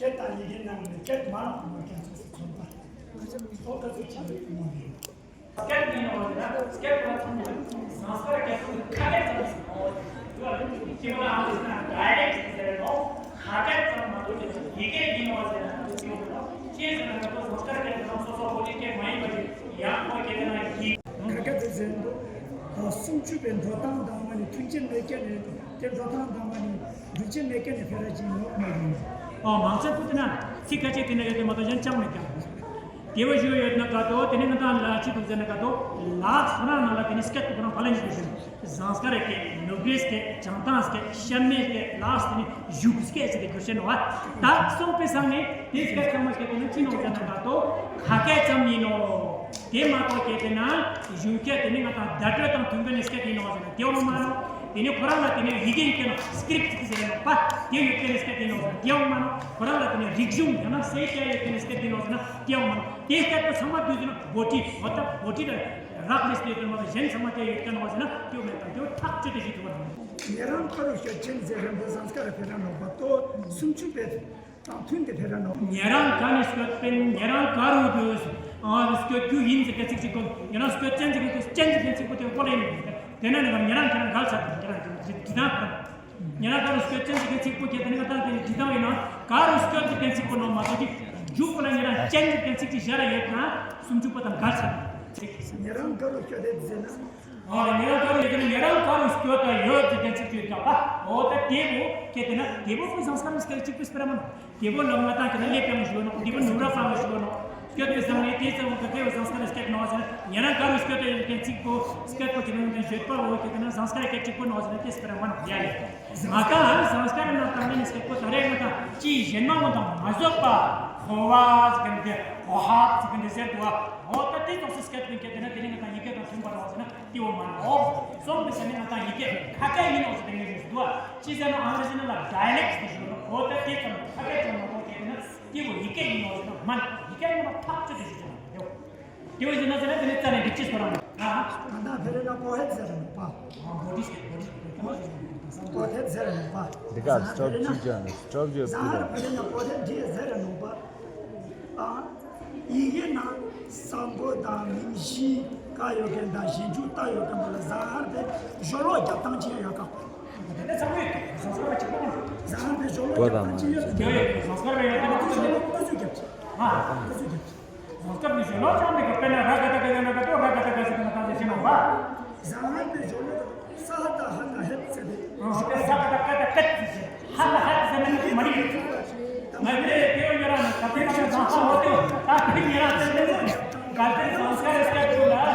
སྐད་དང་ཡི་གེ་རྣམས་ནི་སྐད་མ་ལགས་མ་སྐད་ཚོགས་སུ་མཚོན་པ། ང་ཚོ་མི་ཚོགས་ཀ་ཚོད་ཆེ་བའི་ཐུན་མོང་ཡིན། སྐད་ཡིན་ནོ་ཟེར་ན་སྐད་པ་ཚང་མ་ཟངས་དཀར་རྒྱ་མཚོ་གི་ཁ་སྐད་ཙམ་ཞིག་ཨོ་ཁྱེད་ལ་ཨ་ཟེར་ན་ཌའི་ལེག་ཊི་ཟེར་ནོ། ཁ་སྐད་ཙམ་མ་གཏོགས་ཀྱི་ཡི་གེ་ཡིན་ནོ་ཟེར་ན་ཅི་ཡོང་ནོ། ཅི་ཟེར་ན་ང་ཚོ་ཟངས་དཀར་སྐད་ནང་སོ་སོ་བོད་ཡིག་སྐད་མ་ཡིན་པ་ཞིག་ཡང་ཁོ་སྐད་ནང་ཡིག་ཁ་སྐད་ཟེར་འདུག་སུམ་ཅུ་པའི་འགྲོ་སྟངས་དང་མ་ནི་མཐུན་རྐྱེན་མེད་མཁན་ནི་དེ་འགྲོ་སྟངས་དང་མ་ནི་འགྲུལ་རྐྱེན་མེད་མཁན་ནི་ཕེ་ར་ཅིག་ཡོད་མ་ཡིན། ཨོ་མང་ཚན་ཕུ་དེ་ན་ཚིག་ཁ་ཅིག་དེ་ན་ཡོད་དེ་མ་གཏོགས་གཞན་ཅང་མེད་ཀྱང་། དེ་བ་ཞུ་ཡོད་ན་ག་དོ་དེ་ནི་ང་དང་ལ་ཅི་འདུག་ཟེར་ན་ག་དོ་ལག་ཁོ་རང་ནང་ལ་དེ་ནི་སྐད་དུ་ཁོ་རང་བ་ལན་ཞུ་ཞུ་ཟངས་དཀར་སྐད་ནུབ་རིའི་སྐད་བྱང་ཐང་སྐད་ཤ་མེད་སྐད་ལག་དེ་ནི་བཞུགས་སྐད་ཟེར་ཏེ་གུར་ཤེས་ནོ་བ། ད་སོང་པའི་སང་ནི་དེ་སྐད་ཚང་མ་སྐད་དེ་ནི་ཅི་ནོ་ཟེར་ན་ག་དོ་ཁ་སྐད་ཙམ་ཡིན་ནོ། དེ་མ་གཏོགས་སྐད་དེ་ན་གཞུང་སྐད་དེ་ནི་ང་དང་བརྡ་སྤྲོད་དང་མཐུན་པའི་ནི་སྐད་ཡིན་ནོ་ཟེར་ན་དེ་འོང་མ་ནོ། དེ་ནི་ཁོ་རང་ལ་དེ་ནི་ཡི་གེ་ཡོད་མཁན་ནོ་སི་ཀི་རིབ་ཊི་ཟེར་ནོ་པ། དེ་ཡོད་མཁན་ནི་སྐད་ཡིན་ནོ་ཟེར་ན་དེ་འོང་མ་ནོ། ཁོ་རང་ལ་དེ་ནི་རིག་གཞུང་ཡང་ན་སའི་ཀ་ཡོད་མཁན་ནི་སྐད་ཡིན་ནོ་ཟེར་ན་དེ་འོང་མ་ནོ། དེ་སྐད་དུ་ཚང་མ་བསྡུས་ཟེར་ན་བྷོ་ཊི་བྷོ་ཊ་བྷོ་ཊི་ལ་རག་ལས་ཏེ་ཡོད་མཁན་ནོ་གཞན་ཚང་མ་དེ་ཡོད་མཁན་ནོ་ཟེར་ན་དེ་འོང་མེད་དང་དེ་འོང་ཐག་ཆོད་དེ་ཞིག་ཐུབ་པ་རེད། ཉེ་རང་ཀ་རུ་ཤོད་ཆེན་ཟེར་རན་པའི་ཟངས་དཀར་ཕེ་ར་ནོ་པ་ཏོ་སུམ་ཅུ་པའི་དང་མཐུན་ཏེ་ཕེ་ར་ནོ། ཉེ་རང་ག་ནས་སྐྱོད་པིན་ཉེ་རང་ག་རུ་དུ་ཨ་སྐྱོད་རྒྱུ་ཡིན་ཟེར་ག་ཚིག་ཅིག་གོ། ཉེ་རང་སྐྱོད་ཅན་ཟེར་ག་ཅན་ཟེར་ག་ཚིག་པོ་དེ་ཁོ་ལ་ཡིན། དེ་ན་ནི་ཉེ་རང་ཁྱེད་རང་འགལ་ཚར་དང་ཉེ་རང་འབྲི་སྟངས་ཁོ་རང་ཉེ་རང་ག་རུ་སྐྱོད་ཅན་ཟེར་ག་ཚིག་པོ་ཁྱེད་དེ་ནི་ང་ཏང་དེ་ནི་འབྲི་སྟངས་ཡིན་ན་ག་རུ་སྐྱོད་ཟེར་ག་ཚིག་པོ་ནོ་མ་གཏོགས་ཀྱི་མཇུག་པོ་ལ་ཉེ་རང་ཅན་ཟེར་ག་ཚིག་ཅིག་བཞག་ཡོད་ན་སུམ་ཅུ་པོ་དང་འགལ་ཚར་དང་། ཉེ་རང་ག་རུ་སྐྱོད་དེ་ཟེར་ན། ཨོ་ཉེ་རང་ག་རུ་ཡོད་དེ་ཉེ་རང་ག་རུ་སྐྱོད་དང་ཡོད་ཟེར་ག་ཚིག་ཅིག་ཡོད་ཀྱང་པ། འོ་ད་དེ་བོ་ཁྱེད་དེ་ན་དེ་བོ་ཁོའི་ཟངས་དཀར་ནི་སྐད་གཅིག་པོ་སྤེ་ར་མ་ནོ། དེ་བོ་ལམ་ང་ཏང་ཁྱེད་ན་ལེབ་ཡང་ཞུ་ནོ། དེ་བོ་ནུ་ར་ཕང་ཞུ་ནོ། སྐྱོད་པའི་སང་ནི་དེ་ཚང་གི་དེ་བོ་ཟངས་དཀར་སྐད་ནོ་ཟེར་ན་ཉེ་རང་ག་རུ་སྐྱོད་དེ་ཡོད་མཁན་ཚིག་པོ་སྐད་པོ་ཁྱེད་ན་ང་ཏང་བརྗོད་པ་འོ་ཁྱེད་ན་ཟངས་དཀར་སྐད་གཅིག་པོ་ནོ་ཟེར་ན་དེ་སྤེ་ར་མ་ནོ་ཡ་ལེ། ང་ཏང་ཟངས་དཀར་ནང་ཏང་ནི་སྐད་པོ་ད་རེ་ང་ཏང་ཅི་གཞན་མ་ང་ཏང་མ་བཟོད་པ་ཧོ་བ་ཟེར་གི་འདི་ཧོ་ཧབ་ཟེར་གི་འདི་ཟེར་དུ་བ་འོ་ད་དེ་ཙོགས་སུ་སྐད་པོ་ཁྱེད་དེ་ན་དེ་ནི་ང་ཏང་ཡི་གེ་དང་མཐུན་པ་ནོ་ཟེར་ན། དེ་བོ་མ་ནོ། སོང་པའི་ས་ནས་ང་ཏང་ཡི་གེ་ཁ་སྐད་ཡིན་ནོ་ཟེར་དེ་ངས་ཞུས་འདུག་ཨ། ཅི་ཟེར་ན་ཨང་རེ་ཟི་ནང་ལ་ཌའི་ལེག་ཊི་ཞུ་ནོ། འོ་ད་དེ་ཙམ་ཁ་སྐད་ཙམ་མ་གཏོགས་དེ་ན་དེ་བོ་ཡི་གེ་ཡིན་ནོ་ཟེར་ན་མ་ནོ། ཡི་གེ་ཡིན་ནོ་ཐག་ཆོད་དེ་ཞུ་ཆོག་ནོ། དེ་བོ་ཡིན་ན་ཟེར་ན་དེ་ནི་རྩ་ནས་འགྲིག་ཅི་སོ་རང་ཨ། ང་ཏང་ཕེ་རེ་ན་པོ་ཧེད་ཟེར་ར་ནོ་པ། ཨ་བོ་ཊི་སྐད་བོ་ཊི་སྐད་པོ་ཧེད་ཟེར་ར་ནོ་པ། འདི་ག་སི་ཊོབ་ཅི་ཅང་སི་ཊོབ་ཅི་ཟ་ཧར་ཕེ་རེ་ན་པོ་ཧེད་ཟེར་ར་ནོ་པ། ཨ། ཡི་གེ་ནང་ས་མགོ་དང་མིང་གཞི་ཀ་ཡོད་མཁན་དང་གཞན་འཇུག་ཏ་ཡོད་མཁན་པ་ལ་ཟ་ཧར་དེ་སྦྱོར་ཀློག་རྒྱབ་སྟངས་ཅི་ཡང་ཡོད་ག། དེ་ཚང་མས་ཟངས་དཀར་བ་གཅིག་པོ་མ་རེད། ཟ་ཧར་དེ་སྦྱོར་ཀློག་རྒྱབ་སྟངས་ཅི་ཡོད་དེ་ཡོད་ཡོད། ཟངས་དཀར་བ་ཡོད་དེ་ན་ཁོ་ཚོ་ནི་ལྐོག་ཚོད་རྒྱབ་ཅིག་ཨ་ལྐོག་ཚོད་རྒྱབ་ཅིག་ཟངས་དཀར་ནི་སྦྱོར་ཀློག་ཅང་མེད་ག། དཔེར་ན་ར་ག་ད་ག་ཡོད་ན་ག་ཏོ་ར་ག་ད་ག་ཟེར་གི་ན་ག་ཟེར་ཤེས་ནོ་བ། ཟ་ཧར་དེ་སྦྱོར་ཀློག་ས་ཧ་ད་ཧ་ན་ཧད་ཟེར་དེ། ཨ་དེ་ས་ཀ་ད་ཀ་ད་ཀད་ཟེར། ཧ་ལ་ཧད་ཟེར་ན་མི་མ་རིག་ང་དེ་དེ་ཡོད་ཡོད་ར་ན་ད་དེ་ན་ཟངས་ས་འོ་དེ་ད་དེ་ཉེ་རང་ཟེར་ནས་ག་དེ་ཟངས་དཀར་སྐད་དུ་ལ་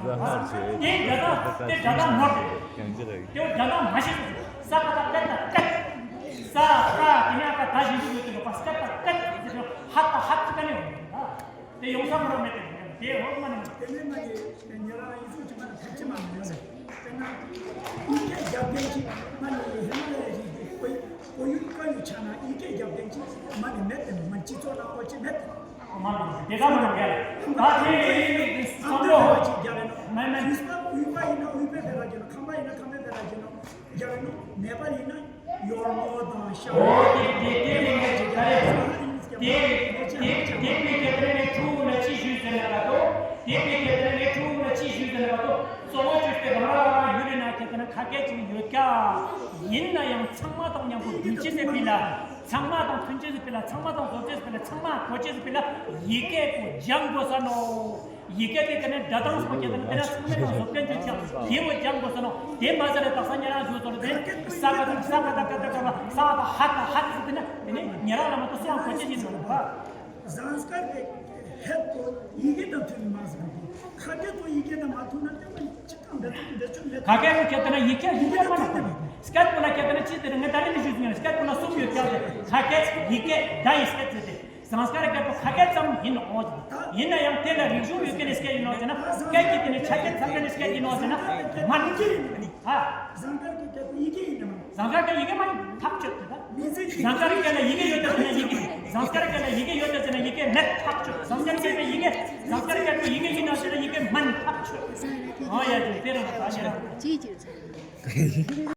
དེ་སྒྲ་གདངས་དེ་སྒྲ་གདངས་ནོར་ཏེ། དེ་སྒྲ་གདངས་མ་ཤེས་སོ། ས་ཀ་ད་ཀད་ད་ཀད། ས་ཀ་དེ་ནས་ཀ་ད་བཞིན་དུ་ཡོད་དེ་ནོ་པ་སྐད་ད་ཀད་དེ་ནོ་ཧ་ད་ཧ་ད་ཀ་ནས་ཡོང་དེ་ཡོང་ས་མ་ར་མེད་དེ་དེ་ཧོ་མ་ནི་དེ་ནས་མ་ནི་ཉེ་རང་ཡིན་ཚུལ་གྱི་མ་ནི་ཐབས་ཅི་མ་ནི་ཡོད་རེད། དཔེར་ན་ཡི་གེ་རྒྱབ་རྟེན་གྱི་མ་ནི་ཧི་མ་ལ་ཡའི་རི་གི་བོད་བོད་ཡུལ་དཀར་ཡུལ་ཆགས་ན་ཡི་གེ་རྒྱབ་རྟེན་གྱི་མ་ནི་མེད་དེ་མ་སྤྱི་ཚོགས་ནང་ཁོ་ཅི་མེད་དེ། ཨ་མ་ལ་དེ་ག་མ་ར་མེད་ད་དེ་ཡི་གེ་སོ་ལོ་ཧོ་ཅི་རྒྱབ་རེད་ནོ་མ་མ་ཡུལ་པ་ཡུལ་པ་ཡིན་ན་ཡུལ་པའི་ཕེ་ར་གྱི་ནོ་ཁམས་པ་ཡིན་ན་ཁམས་པའི་ཕེ་ར་གྱི་ནོ། རྒྱ་ནོ་ནེ་པ་ལི་ན་ཡོར་མོ་དང་ཤ་འོ་དེ་དེ་དེ་ནི་ངས་ཅིག་ག་རེ་དེ་དེ་དེ་དེ་དེ་དེ་དེ་དེ་ནི་ཕྲུ་གུ་ལ་ཅི་ཞུས་ཟེར་ན་ག་དོ། དེ་དེ་དེ་དེ་ནི་ཕྲུ་གུ་ལ་ཅི་ཞུས་ཟེར་ན་ག་དོ། གཙོ་བོ་བཅུ་སྟེ་རང་རང་རང་ཡུལ་ལི་ན་ཁྱེད་དེ་ན་ཁ་སྐད་ཅིག་ཡོད་ཀྱ། ཡིན་ན་ཡང་ཚང་མ་དང་མཉམ་པོ་འདུལ་ཅེས་ཟེར་པི་ལ། ཚང་མ་དང་མཐུན་ཅེས་ཟེར་པི་ལ། ཚང་མ་དང་བཟོ་ཅེས་ཟེར་པི་ལ། ཚང་མ་གོ་ཅེས་ཟེར་པི་ལ། ཡི་གེ་གོ་སྦྱང་དགོས་ས་ནོ། ཡི་གེ་དེ་དེ་ནས་སྒྲ་གདངས་སོགས་ཀྱི་དེ་ནས་དེ་ནས་ཚང་མས་དང་བཟོ་སྐྲུན་བྱེད་ཀྱང་དེ་མོ་སྦྱང་དགོས་ས་ནོ། དེ་མ་ཟེར་ལ་དག་ས་ཉེ་རང་བཟོས་ཚོར་དེ་ས་ག་དང་ས་ག་དང་ཀ་དང་ཀ་ས་ག་དང་ཧ་དང་ཧ་དེ་དེ་ནས་དེ་ནས་ཉེ་རང་ལ་མ་གཏོགས་སུའང་གོ་ཅི་ཡིན་ནོ་པ། ཟངས་དཀར་གྱི་ཧད་པོ་ཡི་གེ་དང་མཐུན་མ་ཟིན་པའི་ཁ་སྐད་པོ་ཡི་གེ་དང་མ་མཐུན་ན་དེ་མ་ཅི་དང་འདི་ཚོ་འདི་ཚོ་ལས་ཁ་སྐད་པོ་ཁྱེད་དེ་ན་ཡི་གེ་ཡི་གེ་མ་མཐུན་པ། སྐད་པོ་ལ་ཁྱེད་དེ་ན་ཅི་དེ་ན་ངས་ད་རེས་ནས་ཞུས་ཟིན་ན་སྐད་པོ་ལ་གསུམ་ཡོད་ཀྱང་དེ་ཁ་སྐད་ཡི་གེ་བརྡ་ཡི་སྐད་ཟེར་ཏེ། ཟངས་དཀར་སྐད་པོ་ཁ་སྐད་ཙམ་ཡིན་ནོ། ཡིན་ན་ཡང་དེ་ལ་རིག་གཞུང་ཡོད་མཁན་ནི་སྐད་ཡིན་ནོ་ཟེར་ན་སྐད་ཀྱི་དེ་ནི་ཆ་ཤས་ཚང་མཁན་ནི་སྐད་ཡིན་ནོ་ཟེར་ན་མ་ནི་ཅི་ཡིན་ནི་ཧ། ཟངས་དཀར་གྱི་སྐད་པོ་ཡི་གེ་ཡིན་ནམ། ཟངས་དཀར་གྱི་ཡི་གེ་མ་ཡིན་ཐག་ཆོད་དེ་ད། ཟངས་དཀར་སྐད་ལ་ཡི་གེ་ཡོད་དེ་ཟེར་ན་ཡི་གེ། ཟངས་དཀར་སྐད་ལ་ཡི་གེ་ཡོད་དེ་ཟེར་ན་ཡི་གེ་མེད་ཐག་ཆོད། ཟངས་དཀར་སྐད་པའི་ཡི་གེ། ཟངས་དཀར་སྐད་པའི་ཡི་གེ་ཡིན་ནོ་ཟེར་ན་ཡི་གེ་མིན་ཐག་ཆོད། ཨོ་ཡ་ཅུང་དེ་རང་ད་ཤེས་རང་།